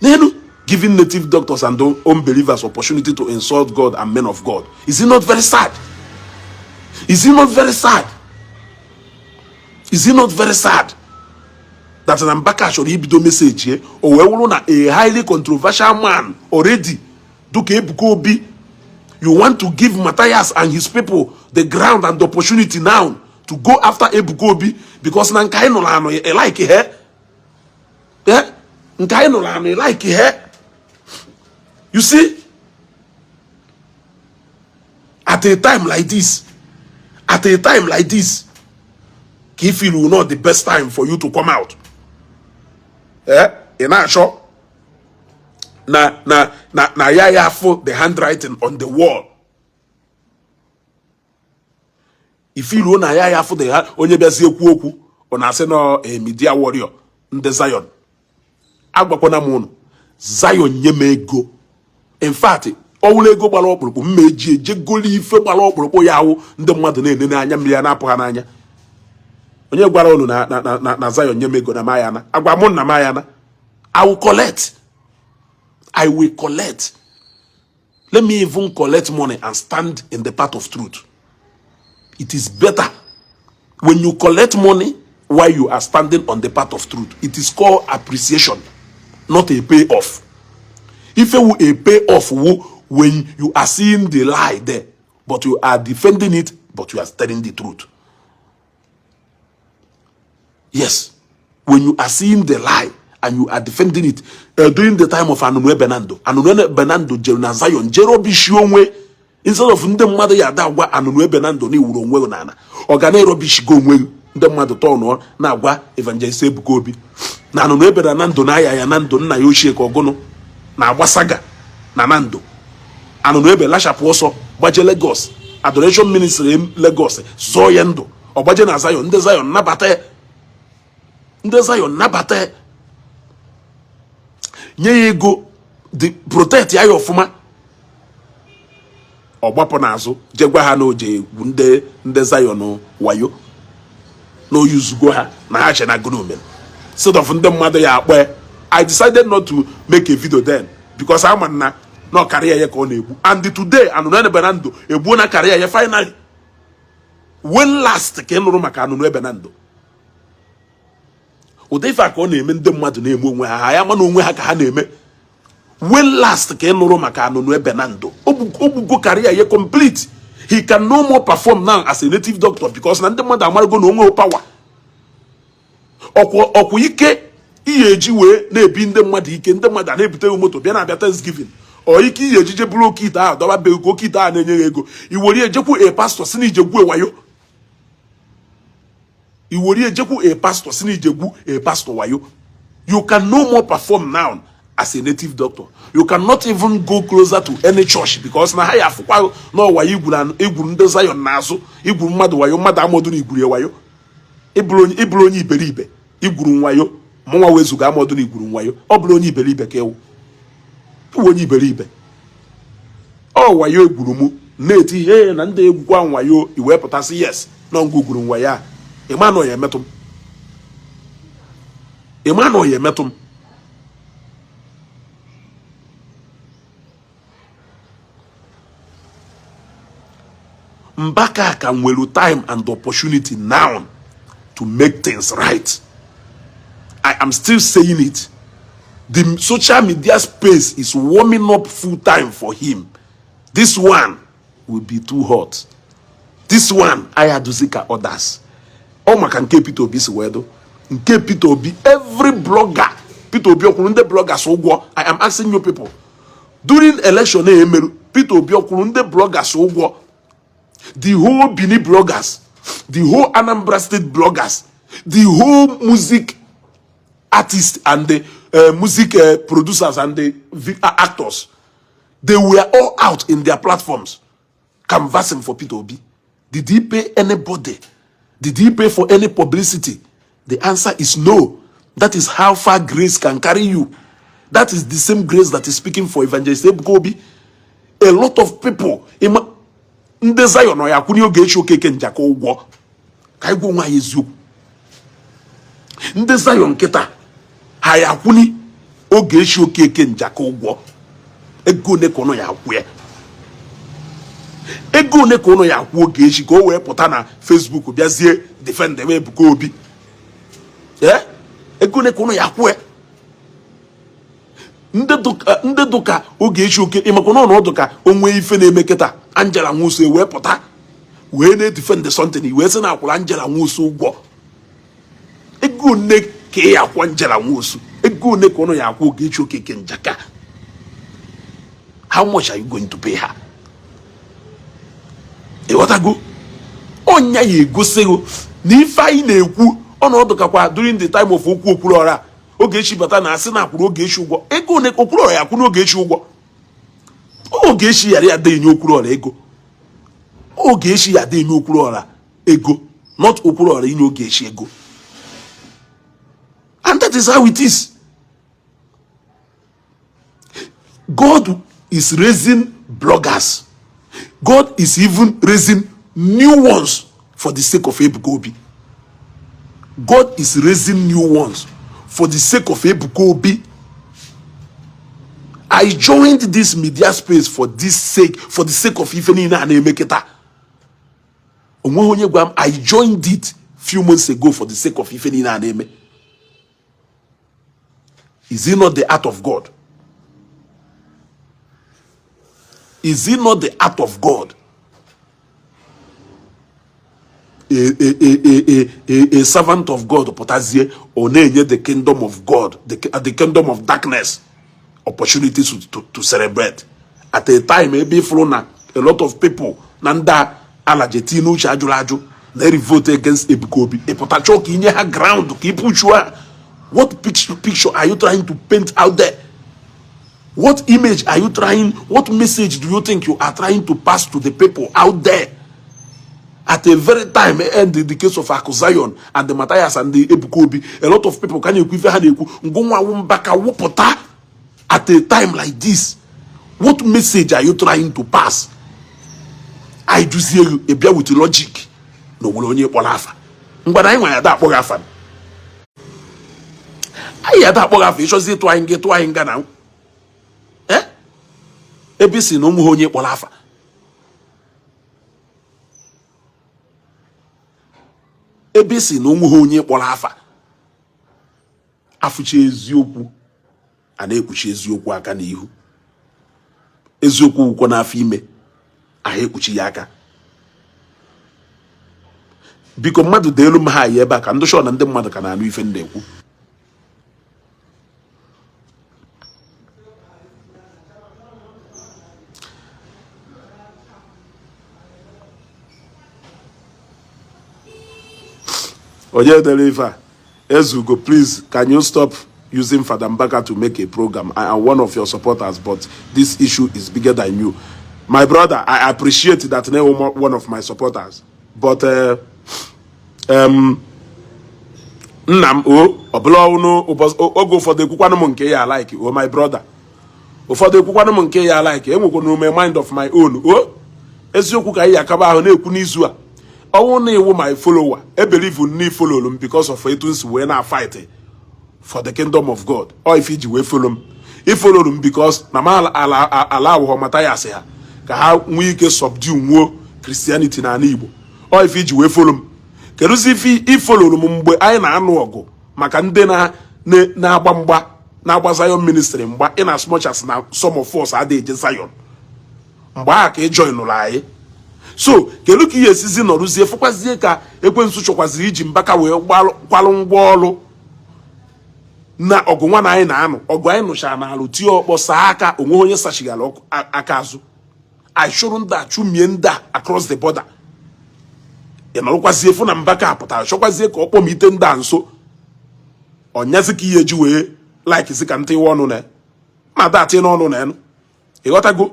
[SPEAKER 2] Nenu, giving native doctors and unbelievers opportunity to insult God and men of God. Is it not very sad? Is it not very sad? Is it not very sad? That na Mbaka chọrọ ibido message ye, o wee wụrụ na a highly controversial man already dịka Ebuka Obi, you want to give Matthias and his people the ground and the opportunity now to go after Ebuka Obi because na nke anyị nụrụ anụ ị like he, nke anyị nụrụ anụ ị like he. You see, at a time like this, at a time like this, ka ị feel not the best time for you to come out. Ị na-achọ na na na na ya ya afụ the handwriting on the wall. Ị feel na ya ya afụ the ha onye bịazi ekwu okwu ọ na-asị na a media warrior ndị Zion. Agwakwana m ụnụ, Zion nye m ego. In fact, ọ wụrụ ego gbara ọkpụrụkpụ mma eji eje goli ife gbara ọkpụrụkpụ ya awụ ndị mmadụ na-enene anya mmiri ya na-apụ ha n'anya. Onye gwara unu na na na na Zion nye m ego na maya na agwa mụ na maya na I will collect. I will collect. Let me even collect money and stand in the path of truth. It is better when you collect money while you are standing on the path of truth. It is called appreciation, not a payoff. If it a payoff when you are seeing the lie there, but you are defending it, but you are telling the truth. Yes, when you are seeing the lie and you are defending it, during the time of Anunue Benando, Anunue Benando jere na Zion, jere rubbish onwe, instead of ndị mmadụ ya ada agwa Anunue Benando na iwuru onwe n'ala, ọ ga na-erubbish go onwe ndị mmadụ tọnụọ na-agwa Evangelist Ebuka Obi na Anunue Benando na-aya ya na ndụ nna ya ochie ka ọgụnụ na-agba saga na na ndụ. Anunue Ebe lachapụ ọsọ gbaje Lagos, Adoration Ministry Lagos zọọ ya ndụ, ọ gbaje na Zion, ndị Zion nabata ya, ndị Zion nabata ya, nye ya ego dị protect ya ya ọfụma. Ọ gbapụ n'azụ je gwa ha na o je egwu ndị Zion wayo na oyuzugo ha na ha che na gụnụ mere. Instead of ndị mmadụ ya akpọ ya, I decided not to make a video then because ama na na ọkarịa ya ka ọ na-egbu. And today Anunue Benando egbuo na karịa ya finally. When last ka ị nụrụ maka Anunue Benando? Ụdị ife a ka ọ na-eme ndị mmadụ na-eme onwe ha, ha ya ma na onwe ha ka ha na-eme. When last ka ị nụrụ maka Anunue Benando? Ogbugo karịa ya complete. He can no more perform now as a native doctor because na ndị mmadụ amarago na onwe power. Ọkwụ ike ihe eji wee na-ebi ndị mmadụ ike, ndị mmadụ a na-ebute moto bịa na-abịa Thanksgiving. Ọ ike ihe ejije bụrụ oke ite ahụ dọba be ego oke ite ahụ na-enye ya ego. Iwere ejekwu a pastor si na ijegwu wayo. Iwere ejekwu a pastor si na ijegwu a pastor wayo. You can no more perform now as a native doctor. You cannot even go closer to any church because na ha ya afụkwa n'ọwa igwuru ndị Zion n'azụ, igwuru mmadụ wayo, mmadụ amọdụ na igwuru ya wayo. Ịbụrụ onye iberibe igwuru nwayo, mụnwa wezuga amọdụ na igwuru nwayo. Ọ bụrụ onye iberibe ka ewu iwu onye iberibe. Ọ wayo egwuru mụ na-eti he na ndị egwukwa nwayo, iwee pụtasị yes na ngwa gwuru nwayo a. Ịma na ọ ya emetụ m, ịma na ọ ya emetụ m. Mbaka ka nwere time and opportunity now to make things right. I am still saying it. The social media space is warming up full time for him. This one will be too hot. This one, ayaduzi ka others. Ọ maka nke Peter Obi si wee do. Nke Peter Obi, every blogger, Peter Obi ọkwụrụ ndị bloggers ụgwọ. I am asking you people. During election na-emeru, Peter Obi ọkwụrụ ndị bloggers ụgwọ. The whole Bini bloggers, the whole Anambra State bloggers, the whole music artists and the music producers and the actors, they were all out in their platforms canvassing for Peter Obi. Did he pay anybody? Did he pay for any publicity? The answer is no. That is how far grace can carry you. That is the same grace that is speaking for Evangelist Ebuka Obi. A lot of people, Ndị Zion ya akwụnye Ogechi Okeke Njaka ụgwọ? Ka anyị gwa onwe anyị eziokwu. Ndị Zion kịta ha ya akwụnye Ogechi Okeke Njaka ụgwọ? Ego one ka ụnụ ya akwụ ya? Ego one ka ụnụ ya akwụ Ogechi ka o wee pụta na Facebook bịazie defend ebe Ebuka Obi? Ee, ego one ka ụnụ ya akwụ ya? Ndị dụka Ogechi Oke, ịmakwa na ọnọdụ ka o nwee ife na-eme kịta, Angela Nwosu wee pụta wee na-edefend something, wee sị na akwụrụ Angela Nwosu ụgwọ. Ego one ka ị akwụ Angela Nwosu? Ego one ka ụnụ ya akwụ Ogechi Okeke Njaka? How much are you going to pay her? Ịghọtago? Ọnya ya egosighị na ife anyị na-ekwu ọnọdụ kakwa during the time of okwu Okwuluọra. Ogechi bata na asị na akwụrụ Ogechi ụgwọ. Ego one Okwuluọra ya akwụ n'Ogechi ụgwọ? Ogechi yara ya da enye Okwuluọra ego. Ogechi ya da enye Okwuluọra ego, not Okwuluọra inye Ogechi ego. And that is how it is. God is raising bloggers. God is even raising new ones for the sake of Ebuka Obi. God is raising new ones for the sake of Ebuka Obi. I joined this media space for this sake, for the sake of ife niile a na-eme kịta. Onweghị onye gwa m. I joined it few months ago for the sake of ife niile a na-eme. Is it not the art of God? Is it not the art of God? A servant of God pụtazie, ọ na-enye the kingdom of God, the kingdom of darkness opportunity to celebrate at a time ebe ịfụrụ na a lot of people na ndị alaje tinye n'uche ajụrụ ajụ na revolt against Ebuka Obi. Ịpụta chọọ ka inye ha ground ka ị pushuo ha. What picture are you trying to paint out there? What image are you trying, what message do you think you are trying to pass to the people out there at a very time end the case of Aku Zion and the Matthias and the Ebuka Obi? A lot of people ka na-ekwu ife ha na-ekwu. Ngụnwa Mbaka wụpụta at a time like this, what message are you trying to pass? Anyị jụzie gị, ị bịa with logic na onwere onye kpọrọ afa. Mgbe anyị nwa ya da akpọghị afa, anyị ya da akpọghị afa. Ịchọzi ịtụ anyị nga, ịtụ anyị nga na ebe si na onweghị onye kpọrọ afa, ebe si na onweghị onye kpọrọ afa. Afụcha eziokwu, a na-ekpuchi eziokwu aka n'ihu. Eziokwu wụkwa n'afọ ime ahụ ekpuchi ya aka. Biko, mmadụ deelu m ha yi ebe a ka ndị shọ na ndị mmadụ ka na-anụ ife m na-ekwu. Onye dere ife a? Ezugo, please, can you stop using Fada Mbaka to make a program? I am one of your supporters, but this issue is bigger than you. My brother, I appreciate that you one of my supporters, but nna m o ọbụla ọnụ oge ụfọdụ ekwukwanụ m nke ya like o, my brother, ụfọdụ ekwukwanụ m nke ya like. Enwekwana m mind of my own o. Eziokwu ka anyị akaba ahụ na-ekwu n'izu a. Ọnwụ na iwu my follower, e believe na follow m because of etu nsi wee na fight for the kingdom of God. Ọ ife iji wee follow m, i follow m because na m ala ala awụghọ Mathias ha ka ha nwee ike subdue nwuo Christianity n'ala Igbo. Ọ ife iji wee follow m. Kedụzi ife i followru m mgbe anyị na-anụ ọgụ maka ndị na-agba mgba, na-agba Zion ministry mgba, in as much as na some of us adịghị eje Zion mgbe ahụ ka ị joinụrụ anyị? So kedu ka ihe esizi nọrụzie fụkwazie ka ekwensu chọkwaziri iji Mbaka wee kwalụ ngwa ọrụ na ọgụ nwa na anyị na-anụ ọgụ anyị nụchara n'alụ tie ọkpọ saa aka onwe onye sachigara aka azụ? Anyị chụrụ ndị a, chụmie ndị a across the border. Ị nọrụkwazie fụ na Mbaka pụtara chọkwazie ka ọ kpọmite ndị a nso. Ọnyazi ka ihe ji wee like ka ntịwa ọnụ na mma datị n'ọnụ na enu. Ịghọtago?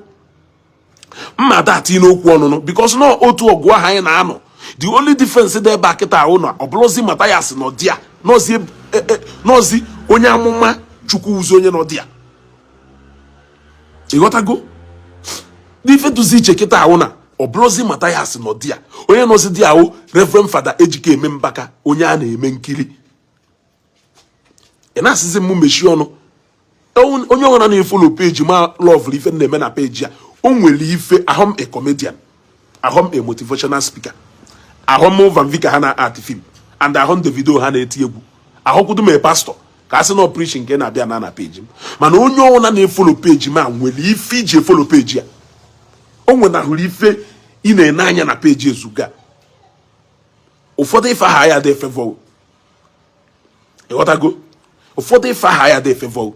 [SPEAKER 2] Mma datị n'okwu ọnụnụ because na otu ọgụ ahụ anyị na-anọ, the only difference dị ebe a kịta ahụ na ọ bụrụzi Mathias nọ di ya n'ozi onye amụma Chukwu wuzi onye nọ di ya. Ịghọtago? N'ife duzi iche kịta ahụ na Ọ bụrụzi Mathias nọ there, onye nọzi there ahụ Reverend Father Ejikeme Mbaka, onye a na-eme nkiri. Ị na-asịzi m mechie ọnụ. Onye ọbụla na-efollow page ma love ife na-eme na page ya, o nwere ife ahọm. A comedian ahọm, a motivational speaker ahọm, Van Vicker ha na-art film and ahọm Davido ha na-eti egwu, ahọkwudu m a pastor ka a sị na preaching nke na-abịa na page m. Mana onye ọbụla na-efollow page m a nwere ife iji efollow page ya. O nwenahụrụ ife ị na-ene anya na page Ezuga. Ụfọdụ ife aha ya dị efavour, ịghọtago? Ụfọdụ ife aha ya dị efavour.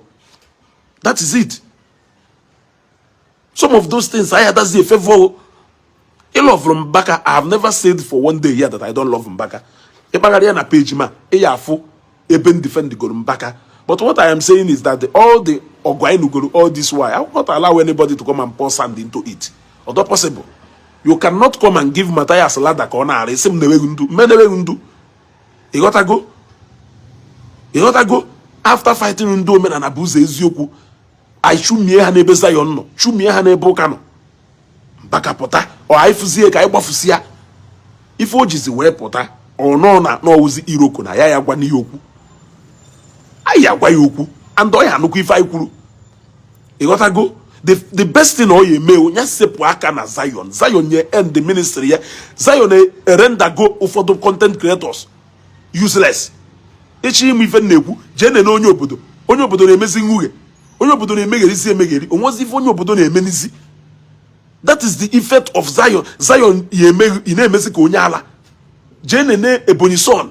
[SPEAKER 2] That is it. Some of those things I does efavour. I love Mbaka. I have never said for one day here that I don't love Mbaka. Ịkpagharị ya na page ma ị ya afụ ebe m defend goro Mbaka. But what I am saying is that all the ọgụ anyị nugoro all this while, I will not allow anybody to come and pour sand into it. Although possible, you cannot come and give Matthias ladder ka ọ na-arị sị m na-enweghị ndu mme na-enweghị ndu. Ịghọtago? Ịghọtago? After fighting ndị omenala bụ ụzọ eziokwu, anyị chụmie ha n'ebe Zion nọ, chụmie ha n'ebe ụka nọ. Mbaka pụta, ọ anyị fụzie ka anyị gbafusia ife o jizi wee pụta. Ọ nọ na n'ọwụzi iroko na ya ya gwa n'ihe okwu anyị agwa ya okwu and ọ ya anụkwa ife anyị kwuru. Ịghọtago? The best thing ọ ya eme, ya sepụ aka na Zion. Zion nye end the ministry ya. Zion erendergo ụfọdụ content creators useless. Ịchọ ịmụ ife na-ekwu, jee nene onye obodo. Onye obodo na-emezi nwughe, onye obodo na-emegherisi emegheri onwezi ife onye obodo na-emenizi. That is the effect of Zion. Zion ya eme ị na-emezi ka onye ala. Jee nene Ebonyi Son,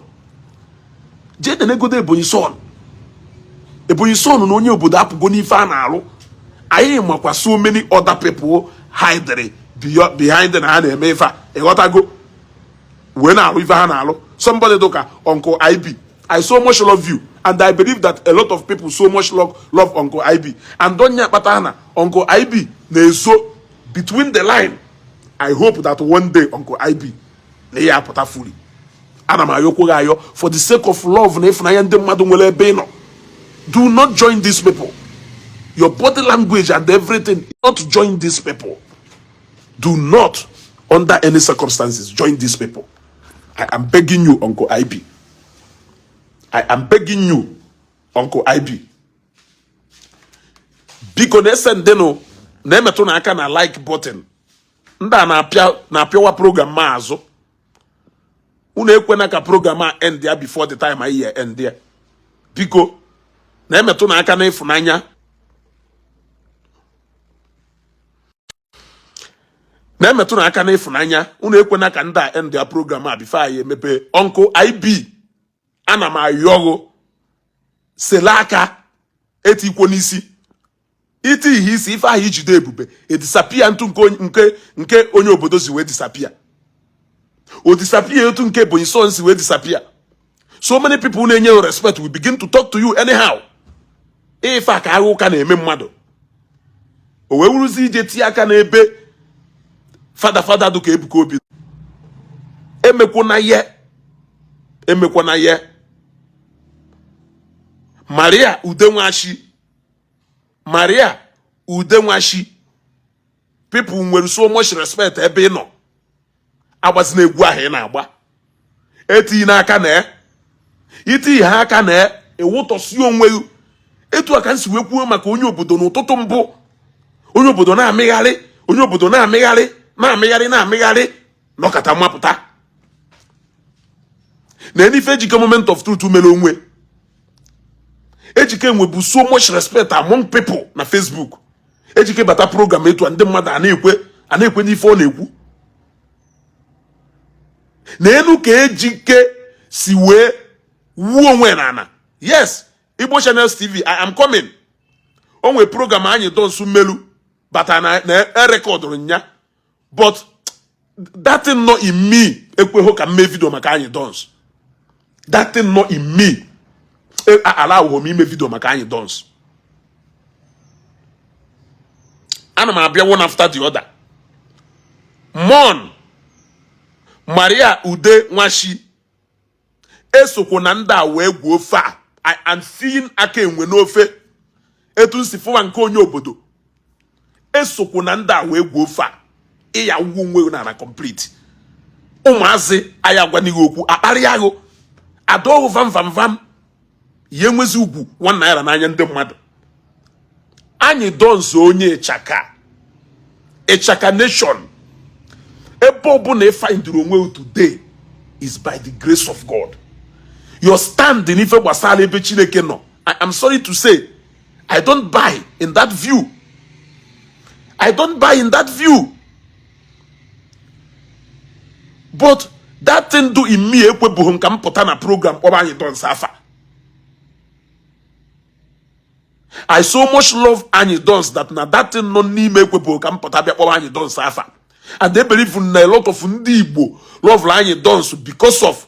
[SPEAKER 2] jee nene godo Ebonyi Son. Ebonyi Son na onye obodo apụgo n'ife a na-alụ. Anyị makwa so many other people hidere behind na ha na-eme ife a, ịghọtago, wee na-alụ ife ha na-alụ. Somebody dụka Uncle IB, I so much love you and I believe that a lot of people so much love Uncle IB and onye akpata na Uncle IB na-eso between the line. I hope that one day Uncle IB na ya apụta fully. Ana m ayọkwo gị ayọ for the sake of love na ịfụnanya ndị mmadụ nwere ebe ị nọ, do not join these people. Your body language and everything, not join these people. Do not under any circumstances join these people. I am begging you, Uncle IB. I am begging you, Uncle IB. Biko, na-ese ndịnụ na-emetụ n'aka na like button. Ndị a na-apịa na-apịawa program ma azụ. Unu ekwena ka program a end ya before the time anyị ya end ya. Biko, na-emetụ n'aka na ịfụnanya, na-emetụ n'aka na ịfụnanya. Unu ekwena ka ndị a end ya program a before anyị emepe. Uncle IB, ana m ayọghụ, sele aka etikwo n'isi iti ihe isi ife ahụ ijide ebube edisappear ntụ nke onye obodo si wee disappear, o disappear etu nke Ebonyi Son si wee disappear. So many people na-enye you respect will begin to talk to you anyhow. Ife a ka agha ụka na-eme mmadụ, o wee wuruzi ije tinye aka n'ebe fada fada dụka Ebuka Obi. Emekwana ye, emekwana ye. Maria Udenwashi, Maria Udenwashi, people nwere so much respect ebe ị nọ. Agbazina egwu ahụ ị na-agba. Etinye n'aka na itinye ha aka na ewụtọsi onwe gị. Etu a ka m si wee kwuo maka onye obodo n'ụtụtụ mbụ. Onye obodo na-amịgharị, onye obodo na-amịgharị, na-amịgharị, na-amịgharị, nọkọta mmapụta na enife. Ejike Moment of Truth mere onwe. Ejike nwebu so much respect among people na Facebook. Ejike bata program etu a, ndị mmadụ a na-ekwe, a na-ekwe n'ife ọ na-ekwu. Na enu ka Ejike si wee wuo onwe na ana. Yes, Igbo Channels TV, I am coming. O nwere program anyị donsu mmelu bata na erecordụrụ nya, but that thing not in me ekweghị ka m mee video maka anyị dons. That thing not in me ala awụghọ m ime video maka anyị dons. Ana m abịa one after the other. Mon Maria Ude Nwashi, esokwo na ndị a wee gwuo ofe a. I am seeing aka enwe n'ofe etu nsi fụwa nke onye obodo. Esokwo na ndị a wee gwuo ofe a. Ị ya awụ onwe gị n'ala complete. Ụmụazị anyị agwanighị okwu akparị ahụ adọghụ vam vam vam ya enwezi ugwu ₦1 n'anya ndị mmadụ. Anyị Dons onye ịchaka ịchaka nation ebe ọbụla ị findiri onwe today is by the grace of God. Your stand n'ife gbasara ebe Chineke nọ, I am sorry to say, I don't buy in that view. I don't buy in that view. But that thing do in me ekwebughị m ka m pụta na program kpọrọ Anyị Dons afa. I so much love Anyị Dons that na that thing nọ n'ime ekwebughị ka m pụta bịa kpọrọ Anyị Dons afa. And they believe na a lot of ndị Igbo love Anyị Dons because of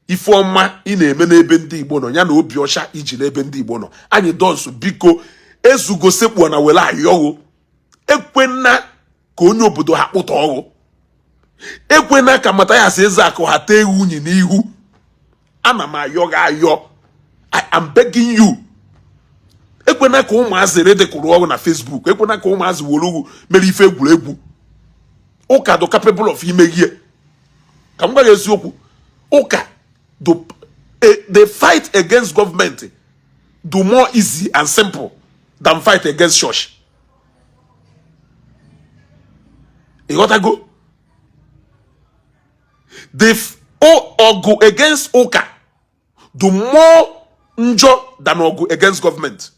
[SPEAKER 2] ife ọma ị na-eme n'ebe ndị Igbo nọ ya na obi ọcha iji n'ebe ndị Igbo nọ. Anyị Dons biko ezugo sekpuo na were ayọghụ ekwena ka onye obodo ha kpụta ọghụ ekwena ka Mathias Ezeaku ha tee unyi n'ihu. Ana m ayọ gị ayọ, I am begging you. Ekwena ka ụmụazị ridicule ọrụ na Facebook, ekwena ka ụmụazị were ugwu mere ife egwuregwu. Ụka do capable of imeghie ka m gwa gị eziokwu. Ụka do the fight against government do more easy and simple than fight against church. Ịghọtago? The ọgụ against ụka do more njọ than ọgụ against government.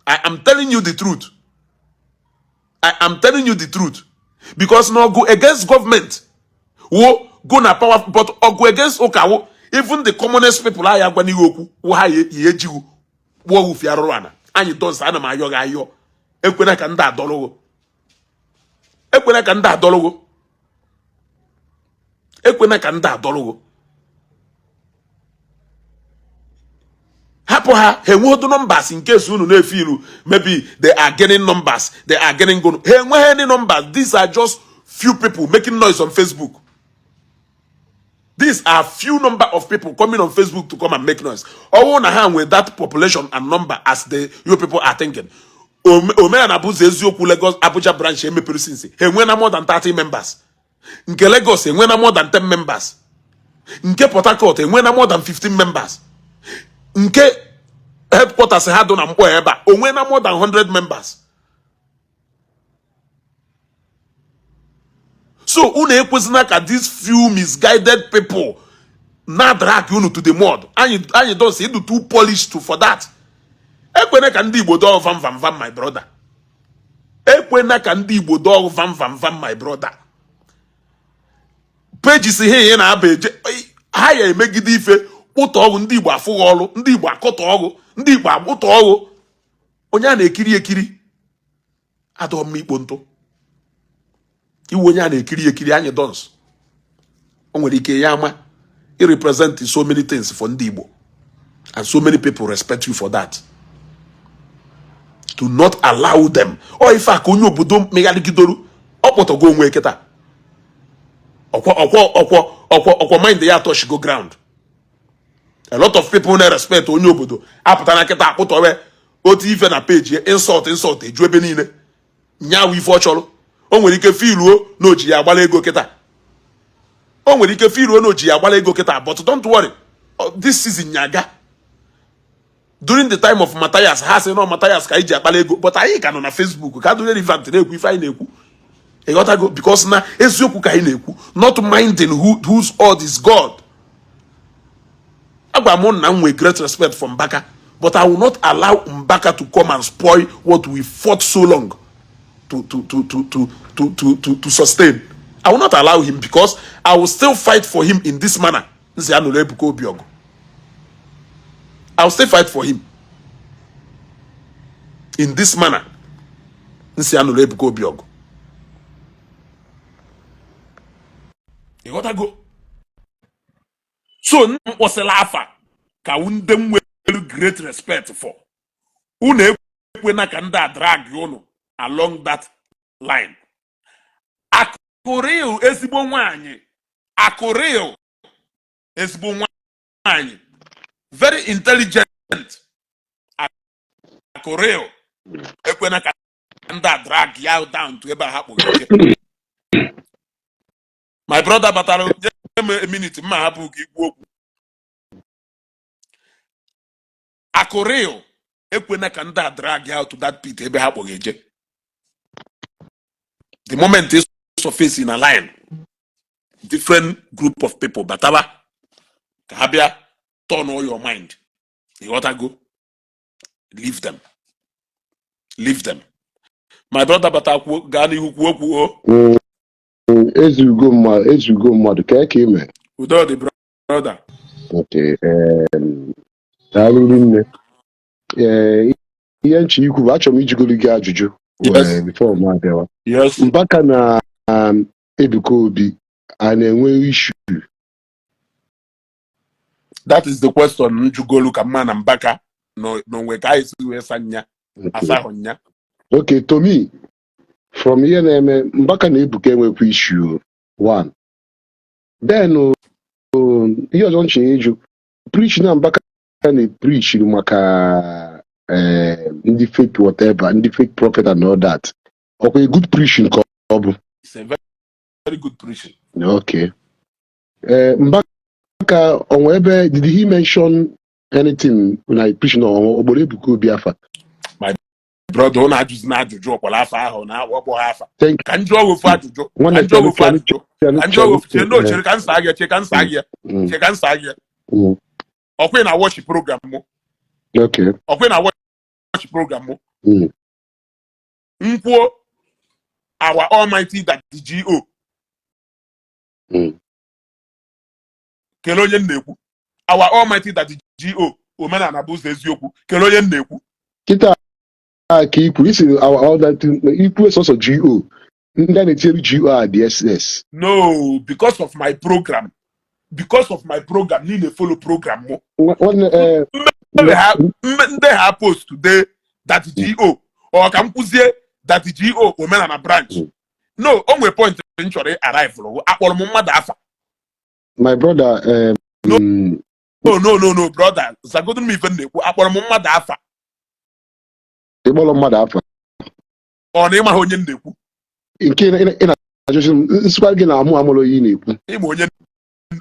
[SPEAKER 2] I am telling you the truth. I am telling you the truth. Because na ọgụ against government wo go na power, but ọgụ against ụka wo even the commonest people anyị agwa n'ihe okwu wo ha ya ejighị kpụọ wufi arụrụ ana. Anyị Dons ana m ayọ gị ayọ, ekwena ka ndị adọrọghụ, ekwena ka ndị adọrọghụ, ekwena ka ndị adọrọghụ. Hapụ ha, ha enweghị numbers in case unu na-efe ilu maybe they are gaining numbers, they are gaining gono. Ha enweghị any numbers. These are just few people making noise on Facebook. These are few number of people coming on Facebook to come and make noise. Ọwụ na ha nwee that population and number as the you people are thinking. Omenala bụ ụzọ eziokwu Lagos Abuja branch emepere since ha enwee na more than 30 members. Nke Lagos enwee na more than 10 members. Nke Port Harcourt enwee na more than 15 members. Nke headquarters ha dị na Mkpọ ebe a onwe na more than 100 members. So unu ekwesịna ka these few misguided people na drag unu to the mud. Anyị Dons ịdụ too polished to for that. Ekwena ka ndị Igbo dọọ vam vam vam my brother. Ekwena ka ndị Igbo dọọ vam vam vam my brother. Pages ha ihe na-aba eje ha ya emegide ife kpụta ọgwụ ndị Igbo afụghị ọrụ, ndị Igbo akọta ọgwụ, ndị Igbo akpụta ọgwụ. Onye a na-ekiri ekiri adọ mma ikpo ntụ. Iwu onye a na-ekiri ekiri Anyị Dons o nwere ike ya ama i represent so many things for ndị Igbo and so many people respect you for that. Do not allow them. Ọ ife a ka onye obodo megharịgidoro ọ kpọtọgo onwe kịta ọkwọ ọkwọ ọkwọ ọkwọ ọkwọ mind ya touch go ground. A lot of people na respect onye obodo apụta na kịta akpụtọwe otu ife na page insult insult eju ebe niile nyawu ife ọ chọrọ. O nwere ike filuo na oji ya agbala ego kịta, o nwere ike filuo na oji ya agbala ego kịta, but don't worry, this season nyaga during the time of Mathias ha sị na Mathias ka anyị ji akpala ego, but anyị ka nọ na Facebook ka dụ relevant na-ekwu ife anyị na-ekwu. Ịghọtago? Because na eziokwu ka anyị na-ekwu, not minding whose odd is God. Agwa m na m nwee great respect for Mbaka, but I will not allow Mbaka to come and spoil what we fought so long to sustain. I will not allow him because I will still fight for him in this manner. Nsi anụrụ Ebuka Obi ọgụ. I will still fight for him in this manner. Nsi anụrụ Ebuka Obi ọgụ. Ịghọtago? So m kpọsịla afa ka ndị m nwere great respect for. Unu ekwena ka ndị a drag unu along that line. Akụrịl ezigbo nwanyị, Akụrịl ezigbo nwanyị, very intelligent. Akụrịl ekwena ka ndị a drag ya down to ebe a ha kpọrọ. My brother batara, nye m a minute, mma hapụ ka ikwu okwu. Akụrịl ekwena ka ndị a drag out to that pit ebe ha kpọga eje. The moment they surface in a line, different group of people batawa ka ha bịa turn all your mind. Ịghọtago? Leave them, leave them. My brother bata, kwuo, gaa n'ihu kwuo okwu o.
[SPEAKER 3] Ezugo mmadụ, ezugo mmadụ ka ka ime.
[SPEAKER 2] Udo dị, brother.
[SPEAKER 3] Okay, daalụ rinne. Ee, ihe nche ikwu bụ achọrọ m ijigolu gị ajụjụ.
[SPEAKER 2] Yes.
[SPEAKER 3] Wee before m abịawa.
[SPEAKER 2] Yes.
[SPEAKER 3] Mbaka na Ebuka Obi a na-enwe issue?
[SPEAKER 2] That is the question njugolu ka mma na Mbaka n'onwe ka anyị si wee sa nya asahụ nya.
[SPEAKER 3] Okay, to me, from ihe na-eme, Mbaka na Ebuka enwekwa issue one. Then ihe ọzọ nche ịjụ, preach na Mbaka na-preach maka ndị fake whatever, ndị fake prophet and all that, ọkwa a good preaching ka ọ bụ?
[SPEAKER 2] It's a very, very good preaching.
[SPEAKER 3] Okay. Mbaka onwe ebe, did he mention anything na preaching ogboro Ebuka Obi afa?
[SPEAKER 2] Brother, ọ na-ajụzi na ajụjụ ọkwara afa ahụ na ọkpọ ha afa.
[SPEAKER 3] Thank
[SPEAKER 2] Ka njụọ ofu ajụjụ ka
[SPEAKER 3] Nwanne,
[SPEAKER 2] njụọ ofu
[SPEAKER 3] chere,
[SPEAKER 2] ajụjụ
[SPEAKER 3] chere,
[SPEAKER 2] ka njụọ
[SPEAKER 3] chere,
[SPEAKER 2] ofu, chere no,
[SPEAKER 3] chere.
[SPEAKER 2] Chere ka nsa gị, che ka nsa gị, che ka nsa gị. Ọkwa ị na watch program mụ?
[SPEAKER 3] Okay.
[SPEAKER 2] Ọkwa ị na watch program mụ?
[SPEAKER 3] Mm.
[SPEAKER 2] Nkwuo our almighty Daddy G.O. Kelee onye m na-ekwu. Our almighty Daddy G.O., omenala bụ ụzọ eziokwu, kelee onye m na-ekwu.
[SPEAKER 3] Kịta ka ikwu isi our all that ikwu sọsọ GO, ndị a na-etinyere GO a DSS.
[SPEAKER 2] No, because of my program, because of my program niile, follow program mụ.
[SPEAKER 3] Nwanne,
[SPEAKER 2] Ndị ha ndị ha post today Daddy G.O., ọ ka m kwụzie Daddy G.O. omenala branch. No, o nwere point m chọrọ arrive, akpọrọ m mmadụ afa.
[SPEAKER 3] My brother,
[SPEAKER 2] No. No, no, no, no, brother, zagodo m ife m na-ekwu. Akpọrọ m mmadụ afa?
[SPEAKER 3] Ịkpọrọ mmadụ afa.
[SPEAKER 2] Ọ na ịmaghị onye m na-ekwu?
[SPEAKER 3] Nke ị na-ajụjụ m, nsịkwa gị na amụ amụrụ onye ị na-ekwu.
[SPEAKER 2] Ịma onye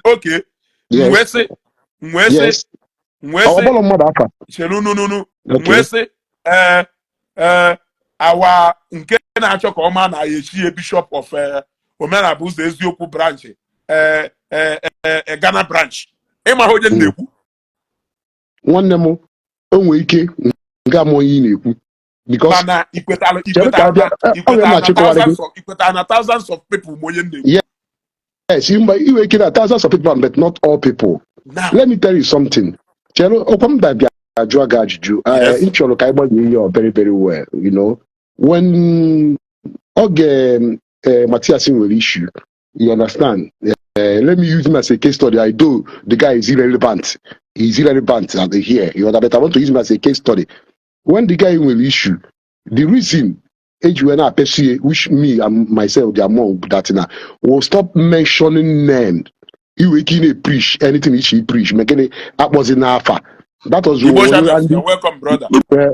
[SPEAKER 2] oke.
[SPEAKER 3] Yes.
[SPEAKER 2] Wee sị, wee sị, wee
[SPEAKER 3] Ọ
[SPEAKER 2] sị,
[SPEAKER 3] kpọrọ mmadụ afa.
[SPEAKER 2] Chere nununu.
[SPEAKER 3] Okay.
[SPEAKER 2] Wee sị ee awa nke na-achọ ka ọma na ya echi ya bishop of omenala bụ ụzọ eziokwu branch, ee ee ee Ghana branch. Ịmaghị onye m na-ekwu?
[SPEAKER 3] Nwanne m, o nwere ike nga ama onye ị na-ekwu because
[SPEAKER 2] Mana ikwetara
[SPEAKER 3] Chere ka
[SPEAKER 2] ikwetara
[SPEAKER 3] abịa,
[SPEAKER 2] na
[SPEAKER 3] ọ ga
[SPEAKER 2] ikwetara na
[SPEAKER 3] na-achịkọwara gị.
[SPEAKER 2] Thousands of ikwetara na thousands of people ma onye m na-ekwu.
[SPEAKER 3] Yes, mgbe iwe ike na thousands of people, but not all people.
[SPEAKER 2] Now
[SPEAKER 3] Let me tell you something. Chere, ọkwa m dabịa ajụọ gị ajụjụ.
[SPEAKER 2] Yes.
[SPEAKER 3] M chọrọ ka anyị gbalie ihe ọ very, very well. When oge Matthias nwere issue, you understand? Let me use him as a case study. I know the guy is irrelevant. He's irrelevant at here. You understand? But I want to use him as a case study. When the guy nwere issue, the reason eji wee na-apịasị, which me and myself dey among that na will stop mentioning name. Iwe ike ị na-preach anything iche preach, ma gịnị akpọzi n'afa. That was
[SPEAKER 2] Igbo
[SPEAKER 3] and
[SPEAKER 2] channels, you're welcome, brother.
[SPEAKER 1] Sir.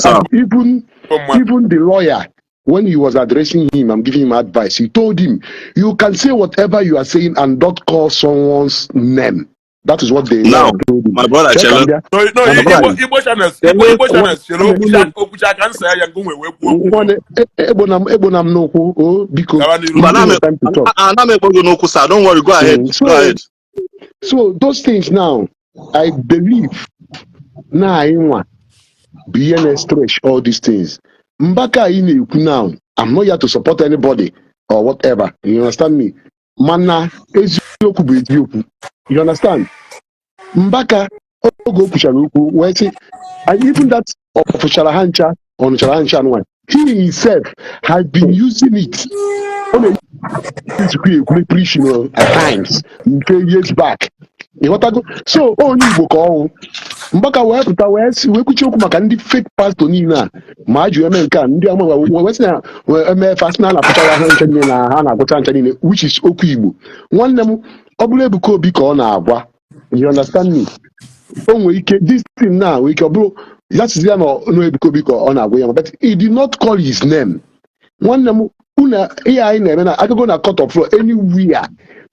[SPEAKER 3] And even
[SPEAKER 2] Mmadụ.
[SPEAKER 3] even the lawyer, when he was addressing him and giving him advice, he told him, "You can say whatever you are saying and not call someone's name." That is what the
[SPEAKER 1] Now,
[SPEAKER 3] lawyer told him.
[SPEAKER 1] my brother,
[SPEAKER 3] Check
[SPEAKER 1] Chelo,
[SPEAKER 3] am there.
[SPEAKER 2] No,
[SPEAKER 3] My
[SPEAKER 2] Igbo
[SPEAKER 3] brother.
[SPEAKER 2] Igbo channels, Igbo channels, chere okwucha ka nsa ya ngụ wee kwuo okwu.
[SPEAKER 3] Nwanne, egbona m n'okwu o, biko.
[SPEAKER 2] Gawa n'iru.
[SPEAKER 1] Mba,
[SPEAKER 3] Give me time to talk.
[SPEAKER 1] ana m ekpo gị n'okwu, sir. Don't worry, go ahead.
[SPEAKER 3] So
[SPEAKER 1] Go ahead.
[SPEAKER 3] So those things now, I believe na anyị nwa bụ ihe na-stretch all these things. Mbaka anyị na-ekwu now, I'm not here to support anybody or whatever, you understand me? Mana eziokwu bụ eziokwu, you understand? Mbaka oge o kwuchara okwu wee sị, and even that ọ fụchara ha ncha, ọ nụchara ha ncha nwa, he himself has been using it. Ọ na-ezikwa ekwu preaching at times nke years back, ịghọtago? So onye Igbo ka ọwụ Mbaka wee pụta wee sị wee kwuchie okwu maka ndị fake pastor niile a ma a ji eme nke a, ndị ama wee sị na wee eme fast na na-apụchara ha ncha niile na ha na-agwụcha ncha niile, which is okwu Igbo. Nwanne m, ọ bụrụ Ebuka Obi ka ọ na-agwa, you understand me? O nwere ike this thing now nwere ike ọ bụrụ ya sizi ya na Ebuka Obi ka ọ na-agwa ya, but he did not call his name. Nwanne m, Unu ihe anyị na-eme na agago na court of law anywhere,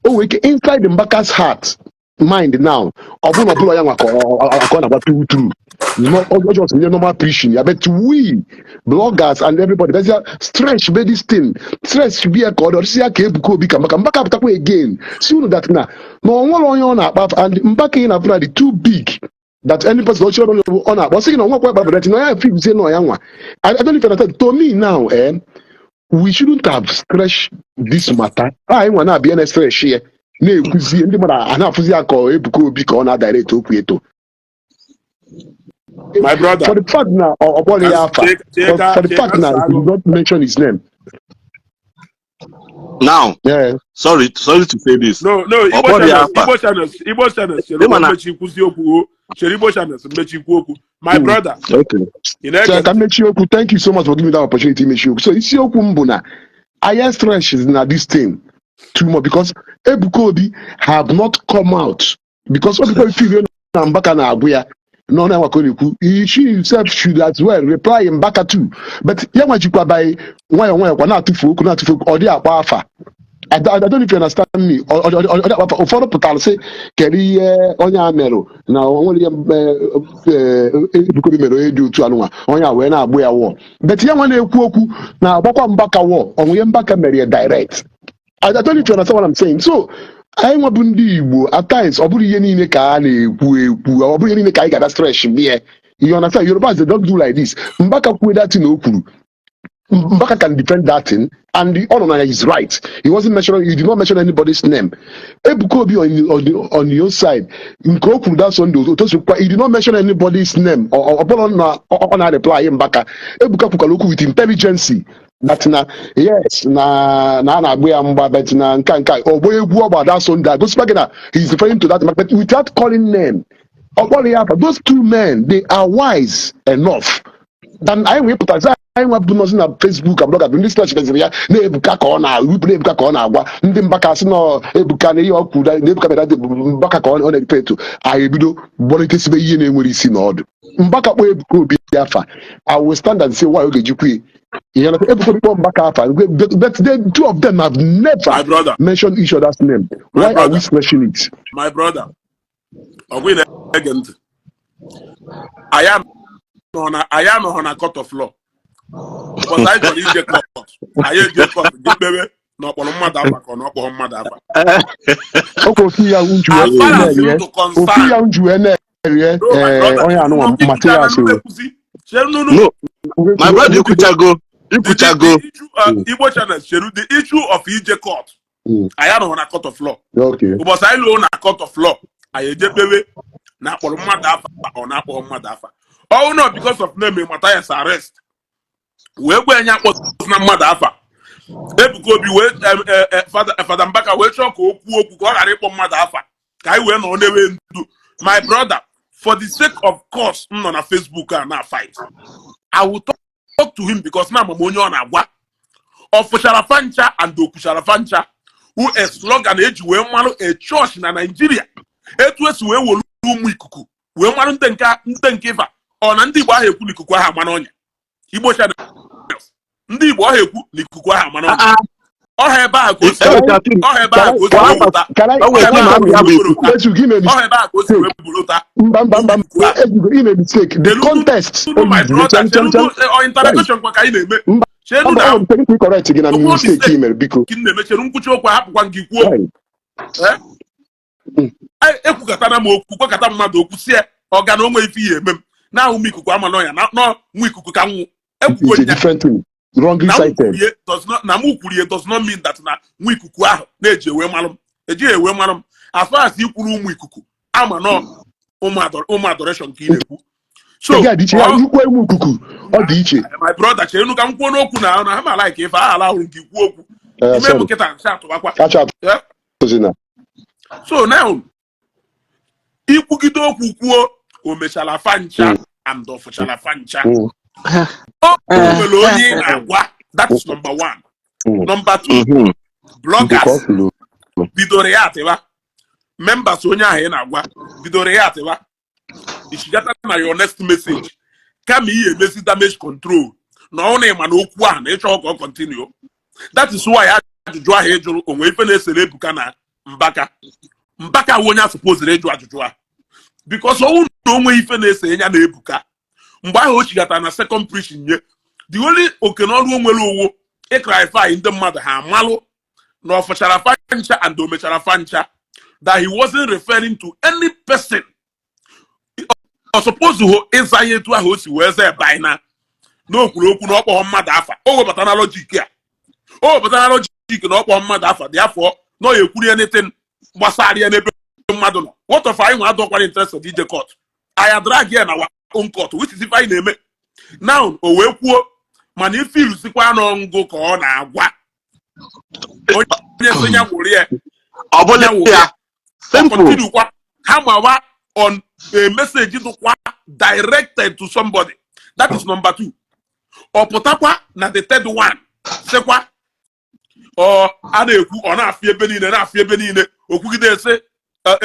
[SPEAKER 3] o nwere ike inside Mbaka's heart, mind now, ọ bụrụ na ọ bụla ya nwa ka ọ na-agba true true. Ọ just nye normal preaching ya, but we bloggers and everybody bezia stretch be this thing, stretch be ya ka ọ dị ọdịsị ya ka Ebuka Obi ka Mbaka. Mbaka pụtakwa again si unu that na ọ nwere onye ọ na-akpa, and Mbaka ị na-afụ na dị too big that any person ọ chọrọ ọ na-akpọ sị gị na ọ nwekwa ekpa na ya feel say na ya nwa. I don't even understand. To me now, eh, we shouldn't have stretched this matter. Anyị nwa na-abịa na stretch ya, na-ekwuzi, ndị mmadụ a na-afụzi ya ka Ebuka Obi ka ọ na-direct okwu eto.
[SPEAKER 2] My brother.
[SPEAKER 3] For the fact na ọ kpọrọ ya afa, for the fact na he did not mention his name.
[SPEAKER 1] Now,
[SPEAKER 3] Yeah.
[SPEAKER 1] sorry to say this.
[SPEAKER 2] No,
[SPEAKER 1] Ọ
[SPEAKER 2] Igbo
[SPEAKER 1] kpọrọ ya
[SPEAKER 2] channels,
[SPEAKER 1] afa.
[SPEAKER 2] Igbo channels, Igbo channels, chere
[SPEAKER 1] Ịma na
[SPEAKER 2] mmechi kwụsị okwu o. Chere, Igbo channels, mmechi kwu okwu. My brother,
[SPEAKER 3] Okay.
[SPEAKER 2] ị na-ege
[SPEAKER 3] So ka
[SPEAKER 2] ntị?
[SPEAKER 3] Mechie okwu. Thank you so much for giving me that opportunity imechi okwu. So isiokwu m bụ na anyị stretch na this thing too much because Ebuka Obi have not come out, because Ebuka Obi feel na Mbaka na-agwụ ya n'ọnụ ya nwaka ọ na-ekwu. He himself should as well reply Mbaka too, but ya nwachikwa by nwayọọ nwayọọ kwa na-atụfu okwu, na-atụfu okwu, ọ dị akpa afa. I don't know if you understand me. Ọ dị akpa afa. Ụfọdụ pụtara sị kedu ihe onye a merụ na o nwere ihe Ebuka Obi mere onye dị otu anụnwa, onye a wee na-agbụ ya wọ, but ya nwa na-ekwu okwu na-agbakwa Mbaka wọ onwe ihe Mbaka mere ya direct. I don't know if you understand what I'm saying. So anyị nwa bụ ndị Igbo, at times ọ bụrụ ihe niile ka a na-ekwu ekwu, ọ bụrụ ihe niile ka anyị ga-ada stretch mie. You understand? Yorubas, they don't do like this. Mbaka kwuo that thing o kwuru, Mbaka can defend that thing, and the honor is right. He wasn't mentioning, he did not mention anybody's name. Ebuka Obi on your side, nke o kwuru that Sunday, otosikwa, he did not mention anybody's name. Ọ bụrụ na ọ na-reply Mbaka, Ebuka kwukwara okwu with intelligence that na yes, na a na-agba ya mgba, but na nka ọgbọ egwu ọgba that Sunday, gosikwa gị na he is referring to that, but without calling name. Ọ kpọrọ ya afa. Those two men, they are wise enough than anyị wee pụtazi. Anyị nwa bụ nọzi na Facebook and blogger bụ ndị stretch meziri ya na-ebuka ka ọ na-ewipụ, na-ebuka ka ọ na-agwa ndị Mbaka sị na Ebuka na ihe ọ kwuru na Ebuka mere dị Mbaka ka ọ na-epe eto. Anyị ebido gbọrịtesibe ihe na-enwere isi na ọdụ. Mbaka kpọọ Ebuka Obi afa, I will stand and say why ọ ga-ejikwa ya ihe Ebuka Obi kpọọ Mbaka afa, but the two of them have
[SPEAKER 2] My
[SPEAKER 3] never
[SPEAKER 2] brother,
[SPEAKER 3] mentioned each other's name.
[SPEAKER 2] My
[SPEAKER 3] Why are we
[SPEAKER 2] brother,
[SPEAKER 3] stretching it?
[SPEAKER 2] My brother. Ọ bụ ị na-ege ntị? Anyị anọghọ na court of law. Because anyị chọrọ ije court. Anyị eje court je kpewe na ọkpọrọ mmadụ afa ka ọ na ọkpọrọ mmadụ afa.
[SPEAKER 3] Ọkwa ofu ya nju
[SPEAKER 2] As far as
[SPEAKER 3] na-erie
[SPEAKER 2] ndụ
[SPEAKER 3] ofu
[SPEAKER 2] concern.
[SPEAKER 3] ya nju na-erie.
[SPEAKER 2] No, my brother.
[SPEAKER 3] Onye anụnwa Matias o.
[SPEAKER 2] Chere nunu.
[SPEAKER 1] No, my brother, ikwuchago, ikwuchago.
[SPEAKER 2] The issue, Igbo channel, chere, the issue of ije court. Anyị anọghọ na court of law. Ụbọchị anyị lụọ na court of law, anyị eje kpewe na akpọrọ mmadụ afa ọ na-akpọrọ mmadụ afa. Ọ not because of name Matthias arrest wee gwa ya akpọsị na mmadụ afa. Ebuka Obi wee Fada Mbaka wee chọọ ka o kwuo okwu ka ọ ghara ịkpọ mmadụ afa ka anyị wee nọ na-ewe ndu. My brother, for the sake of course m nọ na Facebook a na fight, I will talk to him because na amam onye ọ na-agwa. Ọ fụchara fancha and okwuchara fancha who a slogan eji wee marụ a church na Nigeria, etu esi wee wolu ụmụ ikuku wee marụ ndị nke ịfa ọ na ndị Igbo ahụ ekwu na ikuku ahụ ama n'ọnya. Igbo channels, ndị Igbo ọha ekwu na ikuku ahụ ama n'ọnya. Ọha ebe ahụ ka o si ọha ebe ahụ ka o si wee wụta.
[SPEAKER 3] Can I
[SPEAKER 1] O nwere
[SPEAKER 3] can I
[SPEAKER 1] ike na ya bụ ikuku.
[SPEAKER 3] Ezu gị mee
[SPEAKER 2] Ọha ebe ahụ ka o si wee bulota.
[SPEAKER 3] Mba, mba, mba, ezugo ime mistake. The context
[SPEAKER 2] My
[SPEAKER 3] o
[SPEAKER 2] brother,
[SPEAKER 3] chem chem chem.
[SPEAKER 2] Cheru, interrogation kwa ka anyị na-eme.
[SPEAKER 3] Mba.
[SPEAKER 2] Cheru
[SPEAKER 3] Mba,
[SPEAKER 2] na
[SPEAKER 3] ọ bụ nke correct gị na
[SPEAKER 2] Okwu
[SPEAKER 3] mistake
[SPEAKER 2] mistake.
[SPEAKER 3] i mere, biko.
[SPEAKER 2] Ka m na-eme, cheru, nkwuchi okwu, ahapụkwa gị kwuo.
[SPEAKER 3] Right.
[SPEAKER 2] Eh? Ekwukọtara m okwu, kwekọta mmadụ okwu sie ọga na onwe ife ihe eme m na ahụ m ikuku ama n'ọnya na nọ nwa ikuku ka nwụ ekwugo
[SPEAKER 3] It's a
[SPEAKER 2] nya
[SPEAKER 3] different thing. Wrongly
[SPEAKER 2] na m
[SPEAKER 3] cited.
[SPEAKER 2] kwurie does not, na m kwurie does not mean that na nwa ikuku ahụ na-eji ewe malụ m, ejighị ewe malụ m. As far as ikwuru ụmụ ikuku ama nọ ụmụ adoration ka ị na-ekwu, so
[SPEAKER 3] Nke a dị iche ya ikwu ụmụ ikuku, ọ dị iche.
[SPEAKER 2] My brother, chere ka m kwuo n'okwu na ha ma like ife aha ala ahụrụ nke ikwu okwu ime m
[SPEAKER 3] Sorry.
[SPEAKER 2] nkịta nshi atụbakwa.
[SPEAKER 3] Kacha
[SPEAKER 2] Eh?
[SPEAKER 3] atụzina.
[SPEAKER 2] So now, ikwugide okwu kwuo o mechara fancha and ọ fụchara fancha. O nwere onye ị na-agwa. That is number one. Number two, bloggers
[SPEAKER 3] Nke ọ kwuru.
[SPEAKER 2] bidoro ya atịwa members onye ahụ ị na-agwa bidoro ya atịwa ichigata na your next message, kama ihe emezi damage control na ọ na ịma na okwu ahụ na ịchọ ka ọ continue. That is why ajụjụ ahụ ị jụrụ, onwe ife na-esere Ebuka na Mbaka, Mbaka wụ onye a supposed ịjụ ajụjụ ahụ, because ọnwụ na onwe ife na-ese ya na Ebuka mgbe ahụ o chigatara na second preaching nye, the only oke n'ọrụ o nwere owo ịclarify ndị mmadụ ha amalụ na ọ fụchara fa ncha and o mechara fa ncha, that he wasn't referring to any person. Ọ suppose ho ịza ya etu ahụ o si wee zaa ebe anyị na o kwuru okwu na ọkpọghọ mmadụ afa. O webata na logic a, o webata na logic na ọkpọ mmadụ afa dị afọ na ọ ya ekwuru anything gbasara ya n'ebe mmadụ nọ. What of anyị nwa adọkwara interested ije court? Anyị drag ya na our own court, which is ife anyị na-eme now. O wee kwuo, mana ife irusikwa n'ọngụ ka ọ na-agwa onye sị ya nwụrụ ya.
[SPEAKER 1] Ọ bụla ya simple.
[SPEAKER 2] Continue kwa ha mawa on a message dụkwa directed to somebody. That is number two. Ọ pụtakwa na the third one, sịkwa ọ a na-ekwu, ọ na-afị ebe niile, na-afị ebe niile, okwugide ese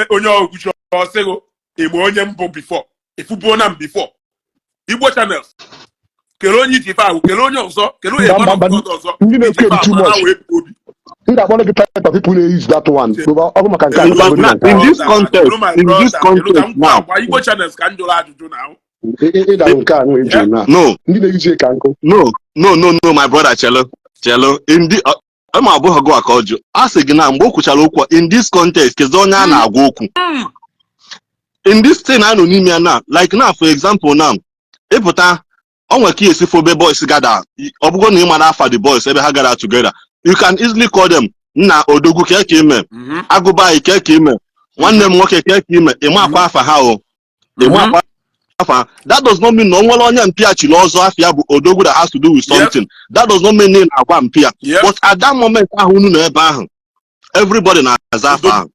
[SPEAKER 2] onye okwuchi, ọsịghụ ịma onye mbụ before ifubuo na m before Igbo channels kele onye iji ife ahụ, kele onye ọzọ, kele onye
[SPEAKER 3] Mba, mba,
[SPEAKER 2] man of God ọzọ
[SPEAKER 3] ndị na-ekwu
[SPEAKER 2] iji ife
[SPEAKER 3] ebu too
[SPEAKER 2] ahụ
[SPEAKER 3] much.
[SPEAKER 2] wee buo obi.
[SPEAKER 3] M ga-akpọrọ gị type of people na-use that one. Ọ bụ maka nke a.
[SPEAKER 1] Because
[SPEAKER 3] Ka
[SPEAKER 1] now,
[SPEAKER 3] nke a.
[SPEAKER 1] in this context, in this context now,
[SPEAKER 2] Gwa Igbo channels ka m jụrụ ajụjụ na ahụ.
[SPEAKER 3] Ịdara nke a nwe eji na
[SPEAKER 1] No,
[SPEAKER 3] ndị na-use ka nkụ.
[SPEAKER 1] No, my brother, chelo, chelo. In the ma abụghị gị ka ọ jụ. A sị gị na mgbe o kwuchara okwu a, in this context, kezi onye a na-agwa okwu? In this thing a nọ n'ime ya now, like now, for example now, ịpụta, o nwere ka esi fobe boys gada, ọ bụgo na ị mara afa the boys ebe ha gara together, you can easily call them, "Nna odogwu, kee ka ime? Agụba anyị, kee ka ime? Nwanne m nwoke, kee ka ime?" Ịma akwa afa ha o, ịma akwa afa. That does not mean na o nwere onye mpịa chiri ọzọ afịa bụ odogwu that has to do with something. That does not mean na ị na-agwa mpịa. But at that moment ahụ unu nọ ebe ahụ, everybody na-aza afa ahụ.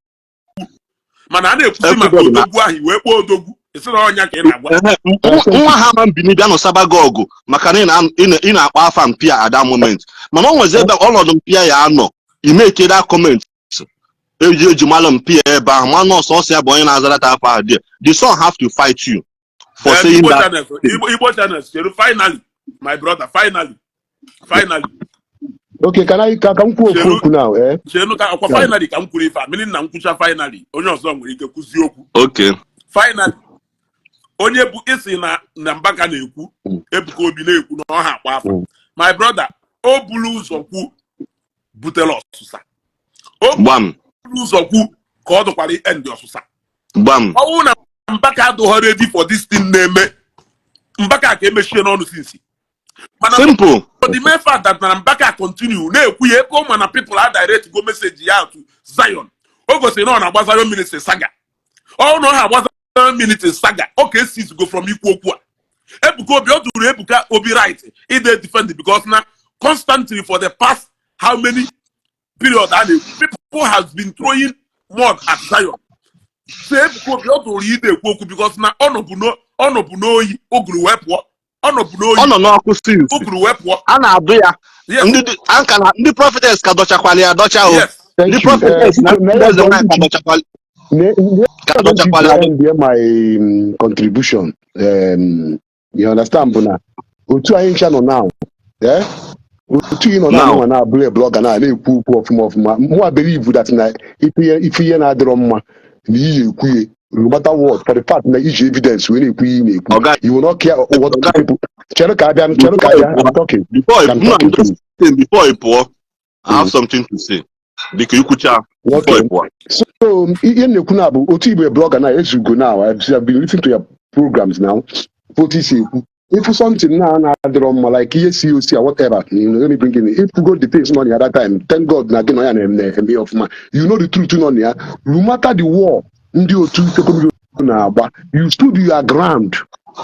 [SPEAKER 2] Mana a na-ekwuzi maka
[SPEAKER 1] Everybody na-
[SPEAKER 2] odogwu ahụ, wee kpọọ odogwu, isi na ọnya ka ị na-agwa.
[SPEAKER 1] Ehe, nwa ha ma mbini bịa nụsaba gị ọgụ maka na ị na-akpọ afa mpịa at that moment, mana o nwezi ebe ọnọdụ mpịa ya anọ imeke that comment eji malụ mpịa ebe ahụ, ma nọọsụ ọsọ ya bụ onye na-azarata afa ahụ there, the son have to fight you for
[SPEAKER 2] Then
[SPEAKER 1] saying
[SPEAKER 2] Igbo
[SPEAKER 1] that.
[SPEAKER 2] channels, Igbo channels, chere, finally, my brother, finally, finally.
[SPEAKER 3] Okay, can I ka m kwuo okwu okwu now, eh?
[SPEAKER 2] Chere ka ọkwa finally ka m kwuru ife a mmiri na nkwụcha. Finally, onye ọzọ nwere ike kwuzie okwu.
[SPEAKER 1] Okay.
[SPEAKER 2] Finally, onye bụ isi na Mbaka na-ekwu, Ebuka Obi na-ekwu na ọha akpa afa. My brother, o buru ụzọ kwu butere ọsụsa, o
[SPEAKER 1] Gbam.
[SPEAKER 2] buru ụzọ kwu ka ọ dụkwara end ọsụsa.
[SPEAKER 1] Gbam.
[SPEAKER 2] Ọnwụ na Mbaka adụghọ ready for this thing na-eme, Mbaka ka emechie n'ọnụ sinsi, mana
[SPEAKER 1] Simple.
[SPEAKER 2] for the mere fact that na Mbaka continue na-ekwu ya ebe ọ ma na people are direct go message ya to Zion, o gosiri na ọ na-agba Zion Ministry saga. Ọ na ọ na-agba Zion Ministry saga, ọ ka esi go from ikwu okwu a Ebuka Obi, ọ dụrụ Ebuka Obi right ide defend, because na constantly for the past how many period a na-ekwu, people has been throwing mud at Zion. So Ebuka Obi, ọ dụrụ ide ekwu okwu because na ọ nọbụ n'oyi, ụgụrụ wee pụọ, ọ nọbụ n'oyi.
[SPEAKER 1] Ọ nọ n'ọkụ since.
[SPEAKER 2] Ụgụrụ wee pụọ.
[SPEAKER 1] A na-adụ ya. Ndị anka na ndị prophetess ka dọchakwala ya adọcha o.
[SPEAKER 3] Thank
[SPEAKER 1] Ndị
[SPEAKER 3] you.
[SPEAKER 1] prophetess na
[SPEAKER 3] Biko,
[SPEAKER 1] ndị eze nwaanyị ka dọchakwala ka dọchakwala ya.
[SPEAKER 3] End my contribution. You understand, bụ na otu anyị ncha nọ now, eh? Otu ị nọ na
[SPEAKER 1] Now.
[SPEAKER 3] nwa na-abụrụ blogger na na-ekwu okwu ọfụma ọfụma, mụ believe that na ife ihe na-adịrọ mma na iyi ekwu ya, no matter what, for the fact na iji evidence wee na-ekwu ihe ị na-ekwu.
[SPEAKER 1] Oga,
[SPEAKER 3] You will not care what
[SPEAKER 1] Oga,
[SPEAKER 3] people. Chere ka abịa, chere ka abịa, I'm talking.
[SPEAKER 1] Before
[SPEAKER 3] I'm
[SPEAKER 1] no,
[SPEAKER 3] talking
[SPEAKER 1] I'm just
[SPEAKER 3] to you.
[SPEAKER 1] saying, before ị pụọ, I have something to say. Biko, ikwucha before ị pụọ.
[SPEAKER 3] So ihe m na-ekwu na bụ otu Igbo blogger na ezugo now. I've been listening to your programs now. Otu isi ekwu, if something na na-adịrọ mma, like ihe COC or whatever, let me bring in, if you go the things nọ ya that time, thank God na gị nọ ya na-eme ọfụma, you know the truth nọ na ya. No matter the war ndị otu Chekomiro na-agba, you stood your ground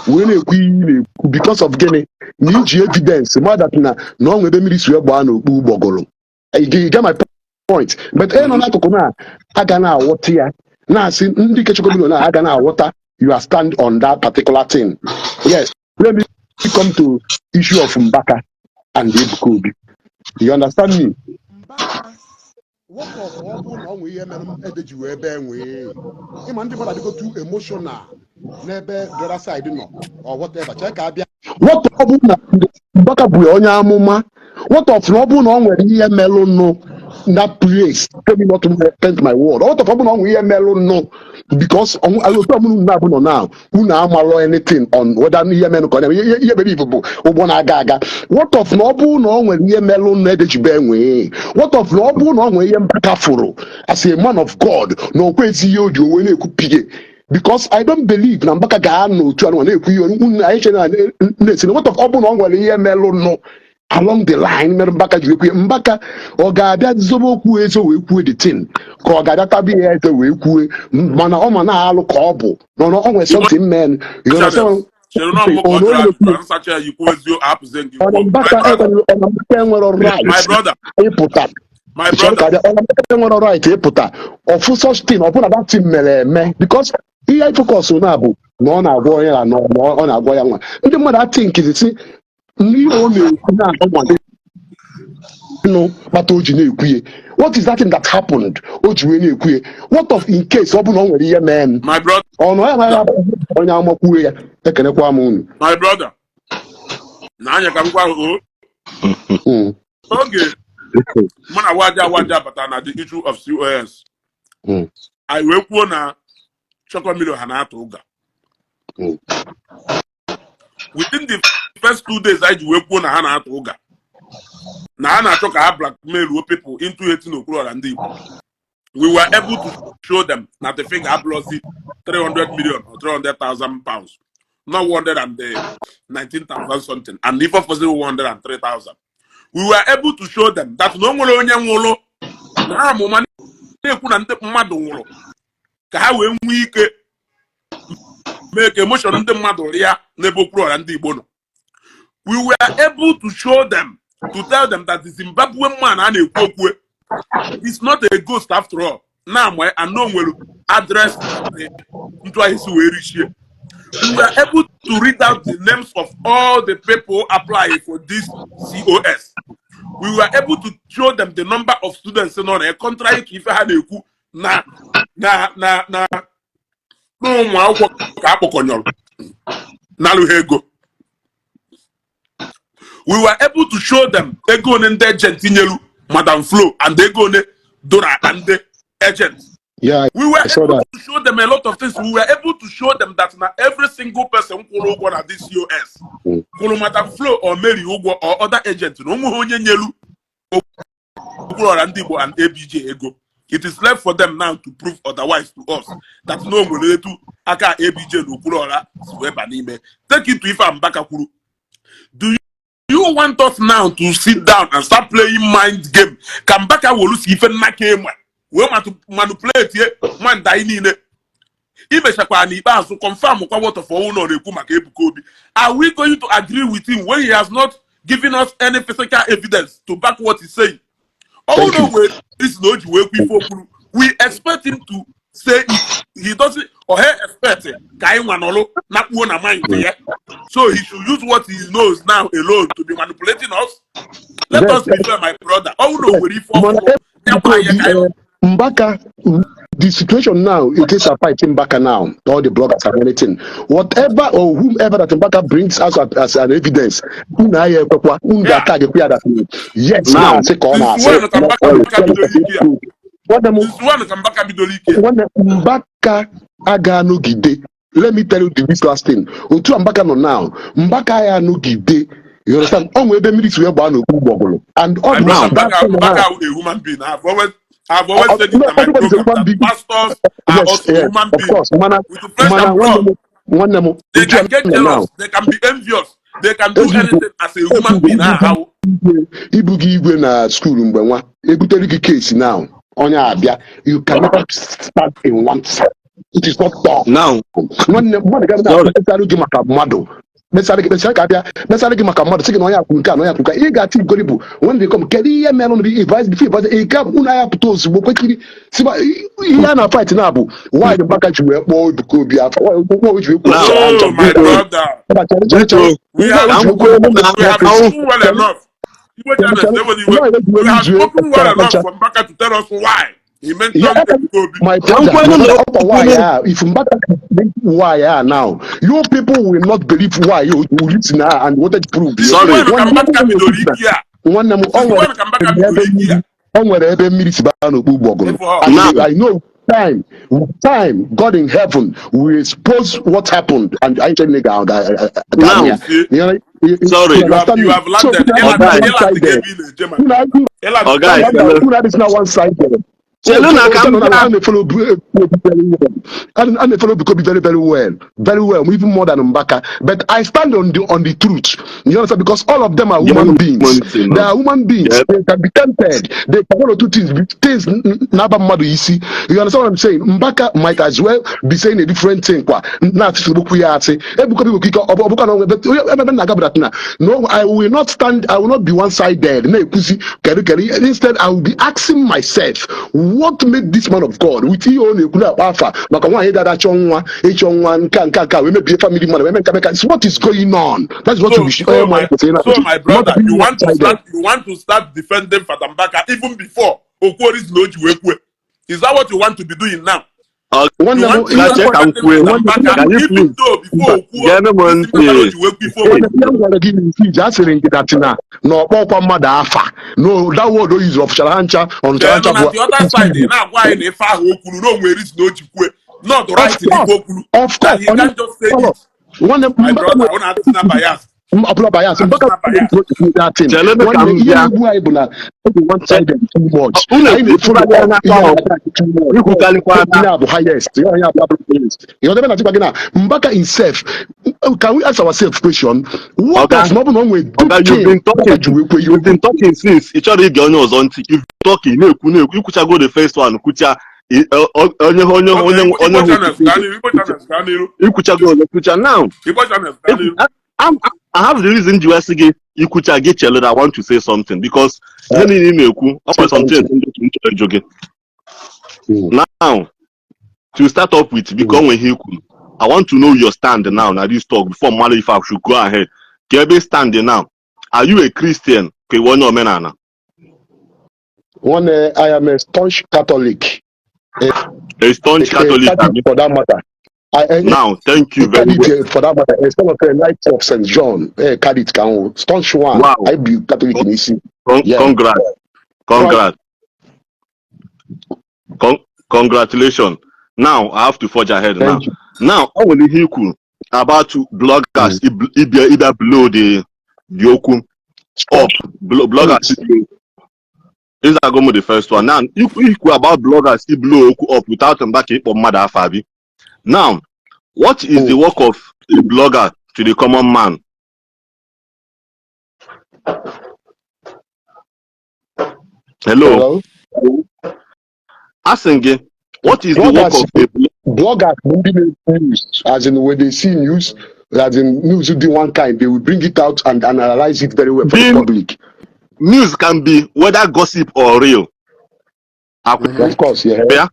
[SPEAKER 3] wee na-ekwu ihe ị na-ekwu, because of gịnị? Na iji evidence ma that na ọ nwere ebe mmiri si wee gbaa n'okpu ụgbọgụrụ. You get my point? But ị nọ n'akụkụ na aga na-aghọta ya, na-asị ndị nke Chekomiro na aga na-aghọta you are stand on that particular thing. Yes, let me come to issue of Mbaka and Ebuka Obi. You understand me? Mbaka, what of ọ bụrụ na ọ nwee ihe mere m ede ji wee bee nwee, ịma ndị mmadụ adịgo too emotional n'ebe the other side nọ or whatever. Chee ka abịa, what ọ bụ na Mbaka bụ onye amụma. What of na ọ bụrụ na ọ nwere ihe melụnụ that place? Tell me not to paint my word. What of ọ bụrụ na ọ nwere ihe melụnụ? Because otu ọmụnụ na-abụ nọ now, unu amalụ anything on whether ihe melụ ka ọ na-eme ihe believe bụ ụgbọ na-aga aga. What of na ọ bụrụ na ọ nwere ihe melụnụ edejibe enwee? What of na ọ bụrụ na ọ nwere ihe Mbaka fụrụ as a man of God na o kwezi ihe o ji owe na-ekwu pige? Because I don't believe na Mbaka ga-anọ otu anụ na-ekwu ihe unu anyị chere na na-esi. What of ọ bụrụ na ọ nwere ihe melụnụ along the line mere Mbaka ji ekwu? Mbaka ọ ga-abịa zobe okwu ezo wee kwuo the thing, ka ọ ga-abịa tabi ya eze wee kwue? Mana ọ ma na-alụ ka ọ bụ nọ na ọ nwere something men, you understand?
[SPEAKER 2] Chere na ọmụ ka ọ jụrụ ajụjụ nsacha ya yikwu ezi apụzie gị.
[SPEAKER 3] Ọ na Mbaka ọ na Mbaka enwere
[SPEAKER 2] My
[SPEAKER 3] right
[SPEAKER 2] brother.
[SPEAKER 3] ịpụta
[SPEAKER 2] My
[SPEAKER 3] chọrọ ka
[SPEAKER 2] brother.
[SPEAKER 3] abịa. Ọ na Mbaka enwere right ịpụta ọfụ such thing, ọ bụla that thing mere eme, because ihe anyị focus na bụ na ọ na-agwọ onye ya na ọ na-agwọ ya nwa. Ndị mmadụ atị nkịtị si ihe ọ na-ekwu na-agbanwe nụ kpata o ji na-ekwu ya. What is that thing that happened o ji wee na-ekwu ya? What of in case ọ bụ na ọ nwere ihe mee m?
[SPEAKER 2] My brother.
[SPEAKER 3] Ọ nọ ya anaghị abụ onye amakwuo ya. Ekenekwa m unu.
[SPEAKER 2] My brother, na anya ka m gwa o oge mụ na waja waja batara na the issue of COS, anyị wee kwuo na Chokomilo ha na-atụ ụga. Within the first 2 days anyị ji wee kwuo na ha na-atụ ụga, na ha na-achọ ka ha blackmail people into hating Okwuluọra ndị Igbo, we were able to show them na the figure abụrụzi 300 million or £300,000, not 119,000 something, and if of 103,000. We were able to show them that na o nwere onye nwụrụ na ha amụma na-ekwu na ndị mmadụ nwụrụ ka ha wee nwee ike mee ka emotion ndị mmadụ rịa n'ebe Okwuluọra ndị Igbo nọ. We were able to show them, to tell them that the Zimbabwean man a na-ekwu okwu is not a ghost after all na ama anọ nwere address ntụ anyị si wee richie. We were able to read out the names of all the people applying for this COS. We were able to show them the number of students nọ na, contrary to ife ha na-ekwu na ụmụ akwụkwọ ka akpọkọnyọrọ nalụ ha ego. We were able to show them ego one ndị agent nyelu Madam Flo and ego one doro akpa ndị agent.
[SPEAKER 3] Yeah,
[SPEAKER 2] We were
[SPEAKER 3] I saw
[SPEAKER 2] able
[SPEAKER 3] that.
[SPEAKER 2] to show them a lot of things. We were able to show them that na every single person kwụrụ ụgwọ na this COS kwụrụ Madam Flo or Mary ụgwọ or other agent, na onweghị onye nyelu Okwuluọra ndị Igbo and ABJ ego. It is left for them now to prove otherwise to us that na o nwere etu aka ABJ na Okwuluọra si wee ba n'ime. Take it to ife Mbaka kwuru. Do you want us now to sit down and start playing mind game ka Mbaka wolu si ife nnaka enwe wee manipulate ye mind anyị niile? Imechakwa n'ikpeazụ confirm kwa what of ọnwụ nọ na-ekwu maka Ebuka Obi. Are we going to agree with him when he has not given us any physical evidence to back what he's saying? Ọnwụ
[SPEAKER 3] Thank
[SPEAKER 2] na
[SPEAKER 3] you.
[SPEAKER 2] o nwere isi na o ji wee kwu ife okwuru, we expect him to say it. He doesn't or he expect ka anyị nwa nọlụ na kpuo na mind ya, so he should use what he knows now alone to be manipulating us. Let us be fair, my brother. Ọnwụ na o nwere ife
[SPEAKER 3] Mana
[SPEAKER 2] ọfụrụ ya
[SPEAKER 3] Ebuka
[SPEAKER 2] gwa ya
[SPEAKER 3] Obi,
[SPEAKER 2] ka anyị
[SPEAKER 3] Mbaka, the situation now, it is a fighting Mbaka now, all the bloggers and anything. Whatever or whomever that Mbaka brings as an evidence, unu aya ekwekwa, unu ga-ata gị ya that yes,
[SPEAKER 1] Now,
[SPEAKER 3] na-asị ka ọ
[SPEAKER 2] Since
[SPEAKER 3] na-asị.
[SPEAKER 2] when ka Mbaka bidoro ike ya?
[SPEAKER 3] Nwanne m,
[SPEAKER 2] Since when ka Mbaka bidoro ike ya?
[SPEAKER 3] Nwanne, Mbaka aga anọgide. Let me tell you the this last thing. Otu a Mbaka nọ now, Mbaka ya anọgide. You understand? Ọ nwee ebe mmiri si wee gbaa n'okpu gbọgụrụ. And all
[SPEAKER 2] My
[SPEAKER 3] the
[SPEAKER 2] brother,
[SPEAKER 3] that
[SPEAKER 2] Mbaka,
[SPEAKER 3] thing
[SPEAKER 2] Mbaka
[SPEAKER 3] now,
[SPEAKER 2] a human being. I've always said it
[SPEAKER 3] no,
[SPEAKER 2] in my
[SPEAKER 3] everybody is a
[SPEAKER 2] program
[SPEAKER 3] human
[SPEAKER 2] that
[SPEAKER 3] being.
[SPEAKER 2] pastors are
[SPEAKER 3] Yes,
[SPEAKER 2] also
[SPEAKER 3] yeah,
[SPEAKER 2] human
[SPEAKER 3] of
[SPEAKER 2] beings
[SPEAKER 3] course. Mana,
[SPEAKER 2] with the flesh
[SPEAKER 3] mana
[SPEAKER 2] and
[SPEAKER 3] nwanne
[SPEAKER 2] blood.
[SPEAKER 3] m, nwanne m,
[SPEAKER 2] They
[SPEAKER 3] otu a
[SPEAKER 2] can get
[SPEAKER 3] nọ now.
[SPEAKER 2] jealous. They can be envious. They can do
[SPEAKER 3] Ezigbo
[SPEAKER 2] anything as a human being. Ah, how?
[SPEAKER 3] Ibu gị igwe na school mgbe nwa ebutere gị case now, onye abịa, you can never start in one side. It is not done.
[SPEAKER 1] Now,
[SPEAKER 3] Nwanne mmadụ ga
[SPEAKER 1] sorry.
[SPEAKER 3] na-ekpesara gị maka mmadụ, kpesara gị, kpesara ka abịa kpesara gị maka mmadụ, sị gị na onye akwụ nke a na onye akwụ nke a. Ị ga-ati igori bụ when they come, kedu ihe mere nụ advice before advice ị ga unu anya pụta ozugbo kwekiri siba ihe a na fight na bụ why Mbaka ji wee kpọọ Ebuka Obi afa, why o ji wee kwuo
[SPEAKER 1] Now,
[SPEAKER 2] Oh, my brother.
[SPEAKER 3] chere chere chere
[SPEAKER 2] We
[SPEAKER 3] why
[SPEAKER 2] have
[SPEAKER 3] o ji wee kwuo
[SPEAKER 2] we have
[SPEAKER 3] prophecy
[SPEAKER 2] spoken well enough. Igwe Channels,
[SPEAKER 3] why o ji
[SPEAKER 2] we
[SPEAKER 3] wee
[SPEAKER 2] have
[SPEAKER 3] jue
[SPEAKER 2] spoken well enough for Mbaka to tell us why he mentioned
[SPEAKER 3] Yeah,
[SPEAKER 2] Ebuka Obi.
[SPEAKER 3] my brother,
[SPEAKER 1] Ka m
[SPEAKER 3] my
[SPEAKER 1] kwenu
[SPEAKER 3] brother,
[SPEAKER 1] na
[SPEAKER 3] upper why, yeah, if Mbaka can why, yeah, now you people will not believe why you will listen now and wanted to prove.
[SPEAKER 2] Since
[SPEAKER 1] Sorry.
[SPEAKER 2] when ka
[SPEAKER 3] When
[SPEAKER 2] Mbaka bidoro ike a?
[SPEAKER 3] Nwanne m, o
[SPEAKER 2] Since
[SPEAKER 3] nwere
[SPEAKER 2] when ka Mbaka
[SPEAKER 3] ebe
[SPEAKER 2] bidoro ikwu ya?
[SPEAKER 3] mmiri, o nwere ebe mmiri si baa n'okpu ụgbọgụrụ.
[SPEAKER 2] Ịfụ ha.
[SPEAKER 3] And
[SPEAKER 1] Now,
[SPEAKER 3] I know time, with time, God in heaven will expose what happened, and I actually ga
[SPEAKER 1] now,
[SPEAKER 3] ya.
[SPEAKER 2] You see,
[SPEAKER 3] You know, you
[SPEAKER 1] sorry,
[SPEAKER 2] you have
[SPEAKER 3] understand
[SPEAKER 2] you
[SPEAKER 3] me?
[SPEAKER 2] have
[SPEAKER 3] So
[SPEAKER 2] landed.
[SPEAKER 3] unu
[SPEAKER 2] Ịland
[SPEAKER 1] Oga,
[SPEAKER 3] adịghị
[SPEAKER 2] ịland
[SPEAKER 3] one-sided.
[SPEAKER 2] ga ebe ị na-eje mana
[SPEAKER 3] Unu
[SPEAKER 2] ịland
[SPEAKER 1] Oga,
[SPEAKER 2] ga ebe
[SPEAKER 1] chelu.
[SPEAKER 3] unu adịghị one-sided.
[SPEAKER 1] Chelu na ka m bịa.
[SPEAKER 3] I na-follow Obi very well. I na-follow Obi very, very well, very well, even more than Mbaka. But I stand on the truth. You understand? Because all of them are
[SPEAKER 1] Gee
[SPEAKER 3] human
[SPEAKER 1] m
[SPEAKER 3] beings.
[SPEAKER 1] ntị
[SPEAKER 3] They
[SPEAKER 1] nọ.
[SPEAKER 3] are human beings.
[SPEAKER 1] Yep.
[SPEAKER 3] They can be tempted. They can one or two things naba mmadụ isi. You understand what I'm saying? Mbaka might as well be saying a different thing kwa. Na asị okwu ya asị. Ebuka Obi nwere ike ọ bụ ọbụkwa na onwe, but onye ebe m na-aga bụ that na no, I will not stand, I will not be one-sided. Na-ekwuzi kedu kedu. Instead, I will be asking myself, what made this man of God with ihe ọ na-ekwu na-akpa afa maka nwaanyị dada chọọ nwa ịchọ nwa nka nka nka wee mebie family mmadụ wee mee nka meka. What is going on? That's what
[SPEAKER 2] So
[SPEAKER 3] we should
[SPEAKER 2] so
[SPEAKER 3] onye
[SPEAKER 2] my
[SPEAKER 3] mmadụ kwesịrị
[SPEAKER 2] so
[SPEAKER 3] na-akpụzi,
[SPEAKER 2] my
[SPEAKER 3] not
[SPEAKER 2] brother,
[SPEAKER 3] being
[SPEAKER 2] you want to
[SPEAKER 3] one-sided.
[SPEAKER 2] start you want to start defending Fada Mbaka even before okwuo reason o ji wee kwue. Is that what you want to be doing now?
[SPEAKER 3] Nwanne
[SPEAKER 2] You
[SPEAKER 3] m,
[SPEAKER 2] want to
[SPEAKER 1] Oga,
[SPEAKER 2] start
[SPEAKER 1] chee ka m
[SPEAKER 2] defending
[SPEAKER 1] kwue.
[SPEAKER 2] Fada
[SPEAKER 3] nwanne
[SPEAKER 2] Mbaka
[SPEAKER 1] Can you
[SPEAKER 2] even
[SPEAKER 1] please
[SPEAKER 2] though before okwuo
[SPEAKER 1] gee m
[SPEAKER 2] reason kpatara o
[SPEAKER 1] ntị?
[SPEAKER 2] ji wee kwu ife o
[SPEAKER 3] Nwanne
[SPEAKER 2] kwuru.
[SPEAKER 3] m, ihe m gwara gị n'isi iji asịrị gị that na ọkpọkwa mmadụ afa, no, that word o yuzuru ọfụchara ha ncha ọnụchara
[SPEAKER 2] Then
[SPEAKER 3] ncha
[SPEAKER 2] na
[SPEAKER 3] bụ
[SPEAKER 2] the other side, ị na-agwa anyị na ife ahụ o kwuru na o nwere reason o ji kwue, not
[SPEAKER 3] of
[SPEAKER 2] right n'ife
[SPEAKER 3] course
[SPEAKER 2] o kwuru,
[SPEAKER 3] of
[SPEAKER 2] that
[SPEAKER 3] course
[SPEAKER 2] he can't just say it.
[SPEAKER 3] Nwanne m,
[SPEAKER 2] My
[SPEAKER 3] Mbaka
[SPEAKER 2] brother, unu atụna bias.
[SPEAKER 3] ọbụla bias. Mbaka
[SPEAKER 2] Atụna bias.
[SPEAKER 3] that thing.
[SPEAKER 1] Chelu ka
[SPEAKER 3] Nwanne,
[SPEAKER 1] m
[SPEAKER 3] ihe
[SPEAKER 1] bịa.
[SPEAKER 3] na-egbu anyị bụ na ọ dị one sided too much.
[SPEAKER 1] Unu
[SPEAKER 3] Anyị na-efollow
[SPEAKER 1] ekwukarịa
[SPEAKER 3] up
[SPEAKER 1] n'aka
[SPEAKER 3] ihe
[SPEAKER 1] ahụ.
[SPEAKER 3] na-aga too much.
[SPEAKER 1] Ikwukarịkwa
[SPEAKER 3] Ihe a bụ highest, ihe a bụ highest. Ihe ọdebe na-achịkwa gị na Mbaka himself, can we ask ourselves question, what
[SPEAKER 1] Oga,
[SPEAKER 3] of na ọ bụ na o nwere
[SPEAKER 1] Oga,
[SPEAKER 3] good
[SPEAKER 1] you've
[SPEAKER 3] thing
[SPEAKER 1] been
[SPEAKER 3] Mbaka
[SPEAKER 1] talking.
[SPEAKER 3] ji wee kwe ihe
[SPEAKER 1] You've been talking since. Ị chọrọ ige onye ọzọ ntị. You've been talking, na-ekwu na-ekwu. Ikwuchago the first one, kwucha onye onye
[SPEAKER 2] Okay,
[SPEAKER 1] onye
[SPEAKER 2] Igbo
[SPEAKER 1] onye
[SPEAKER 2] Igbo Channels, gaa n'iru. Igbo Channels, gaa n'iru.
[SPEAKER 1] Ikwuchago ọzọ, kwucha now.
[SPEAKER 2] Igbo Channels, gaa n'iru.
[SPEAKER 1] I have the reason ji wee sị gị ikwucha gị chere that I want to say something, because ihe niile ị na-ekwu, ọ nwere something ndị m chọrọ ịjụ gị. Now, to start up with, biko, o nwere ihe ikwu. I want to know your stand now na this talk before mmadụ, if I should go ahead. Ka ebe stand now, are you a Christian ka iwe onye omenala?
[SPEAKER 3] Nwanne, I am a staunch Catholic.
[SPEAKER 1] A staunch
[SPEAKER 3] A
[SPEAKER 1] Catholic,
[SPEAKER 3] Catholic
[SPEAKER 1] abi?
[SPEAKER 3] For that matter. I
[SPEAKER 1] Now, thank you
[SPEAKER 3] a
[SPEAKER 1] very
[SPEAKER 3] Catholic
[SPEAKER 1] well.
[SPEAKER 3] for that matter, a son of a Knight of St. John, Catholic kan o, staunch one. I be Catholic in isi. Yeah.
[SPEAKER 1] Congrats, congrats. Congratulations. Now I have to forge ahead now.
[SPEAKER 3] Thank you.
[SPEAKER 1] Now, ọ nwere ihe ikwu about bloggers ịbịa ịbịa blow the okwu up. Bloggers ịzago m the first one. Now, ikwu about bloggers i blow okwu up without Mbaka ịkpọ mmadụ afa, abi? Now, what is the work of a blogger to the common man? Hello?
[SPEAKER 3] Hello?
[SPEAKER 1] Asị gị, what is the work
[SPEAKER 3] Bloggers,
[SPEAKER 1] of a
[SPEAKER 3] bloggers bụ ndị na-ekwu news, as in when they see news, as in news dị one kind, they will bring it out and analyze it very well for the
[SPEAKER 1] Being
[SPEAKER 3] public.
[SPEAKER 1] News can be whether gossip or real.
[SPEAKER 3] Of course, yeah.
[SPEAKER 1] Ya?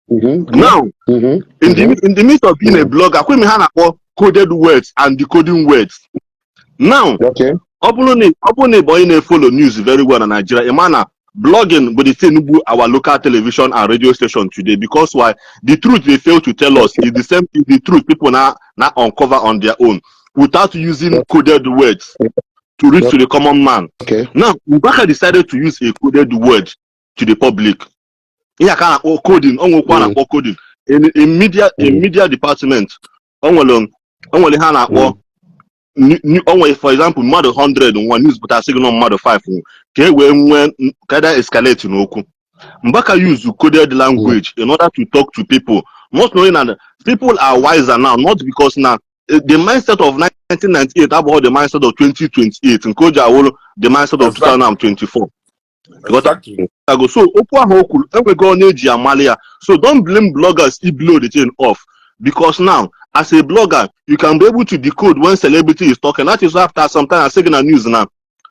[SPEAKER 1] Now, in the midst of being a blogger, kwe m ha na-akpọ coded words and decoding words. Now, ọ bụrụ na ị bụ onye na-efollow news very well na Nigeria, ị ma na blogging bụ the thing bụ our local television and radio station today. Because why? The truth they fail to tell us is the same is the truth people now uncover on their own without using coded words to reach to the common man. Now, Mbaka decided to use a coded word to the public. Ihe a ka a na-akpọ coding. O nwekwa a na-akpọ coding in media department. O nwere ihe a na-akpọ o nwere, for example, mmadụ 100 nwa news pụta sị gị nọ mmadụ 5 nwụ, ka e wee nwee ka eda escalate n'okwu. Mbaka use coded language in order to talk to people, not knowing that people are wiser now, not because na the mindset of 1998 abụghị the mindset of 2028, nke o ji awụrụ the mindset of 2024. Ago so okwu ahụ o kwuru enweghị onye eji amali ya. So don't blame bloggers if blow the thing off, because now, as a blogger, you can be able to decode when celebrity is talking. That is why after some time, I say na news na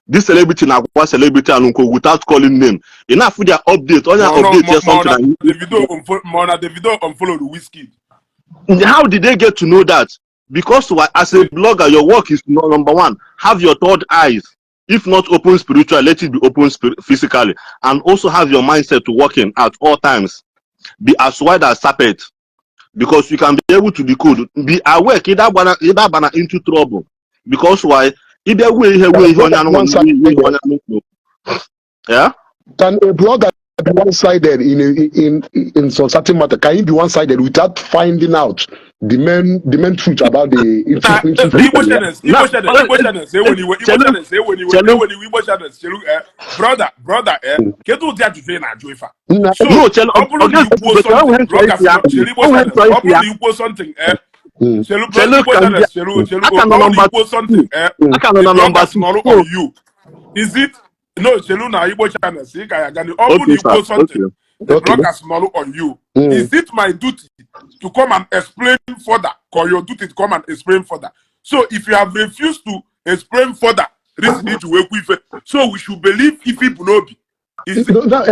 [SPEAKER 1] this celebrity na-agwa celebrity anụnko without calling name. Ị na-afụ their update, onye
[SPEAKER 2] Ma ọ
[SPEAKER 1] update ya
[SPEAKER 2] ma ọ
[SPEAKER 1] something
[SPEAKER 2] na
[SPEAKER 1] and
[SPEAKER 2] Davido ma ọ na Davido unfollowed Wizkid.
[SPEAKER 1] How did they get to know that? Because why? As a blogger, your work is number one, have your third eyes, if not open spiritually, let it be open physically, and also have your mindset to working at all times. Be as wide as serpent, because you can be able to decode. Be aware ka ịda bana into trouble. Because why? Ịbịa wee ihe onye anụ
[SPEAKER 3] One
[SPEAKER 1] ihe onye anụ. Yeah.
[SPEAKER 3] Can a blogger be one-sided in some certain matter? Can he be one-sided without finding out the main truth about the
[SPEAKER 2] Na Igbo
[SPEAKER 3] issue?
[SPEAKER 2] Channels,
[SPEAKER 1] Now,
[SPEAKER 2] Igbo Channels, Igbo Channels, eweniwe, Igbo
[SPEAKER 1] Chelu,
[SPEAKER 2] Channels, eweniwe,
[SPEAKER 1] Chelu.
[SPEAKER 2] eweniwe, Igbo Channels, chelu, brother, brother, kedu ụdị ajụjụ ị na-ajụ ife a?
[SPEAKER 3] Na
[SPEAKER 2] So,
[SPEAKER 1] No, Chelu,
[SPEAKER 2] ọ bụrụ na
[SPEAKER 1] okay,
[SPEAKER 2] ikwuo
[SPEAKER 1] but
[SPEAKER 2] something,
[SPEAKER 1] onwe
[SPEAKER 2] bloggers,
[SPEAKER 1] ya,
[SPEAKER 2] chelu, Igbo
[SPEAKER 1] onwe
[SPEAKER 2] Channels, ọ bụrụ
[SPEAKER 1] ya.
[SPEAKER 2] na ikwuo something, chelu,
[SPEAKER 1] Chelu
[SPEAKER 2] Igbo
[SPEAKER 1] ka ndị
[SPEAKER 2] Channels, chelu, chelu,
[SPEAKER 1] aka
[SPEAKER 2] ọ
[SPEAKER 1] nọ
[SPEAKER 2] bụrụ na
[SPEAKER 1] number
[SPEAKER 2] ikwuo
[SPEAKER 1] 2
[SPEAKER 2] something,
[SPEAKER 1] aka nọ
[SPEAKER 2] the
[SPEAKER 1] na number
[SPEAKER 2] bloggers
[SPEAKER 1] 2.
[SPEAKER 2] nọrọ
[SPEAKER 1] So
[SPEAKER 2] on you. Is it? No, chelu na Igbo Channels, ị ka ya gani. Ọ bụrụ na
[SPEAKER 1] okay, sir.
[SPEAKER 2] ikwuo something, the bloggers nọrọ on you. Is it my duty to come and explain further? Or your duty to come and explain further? So if you have refused to explain further, reason it to ife. So we should believe ife bụ n'obi. Is
[SPEAKER 3] No, no,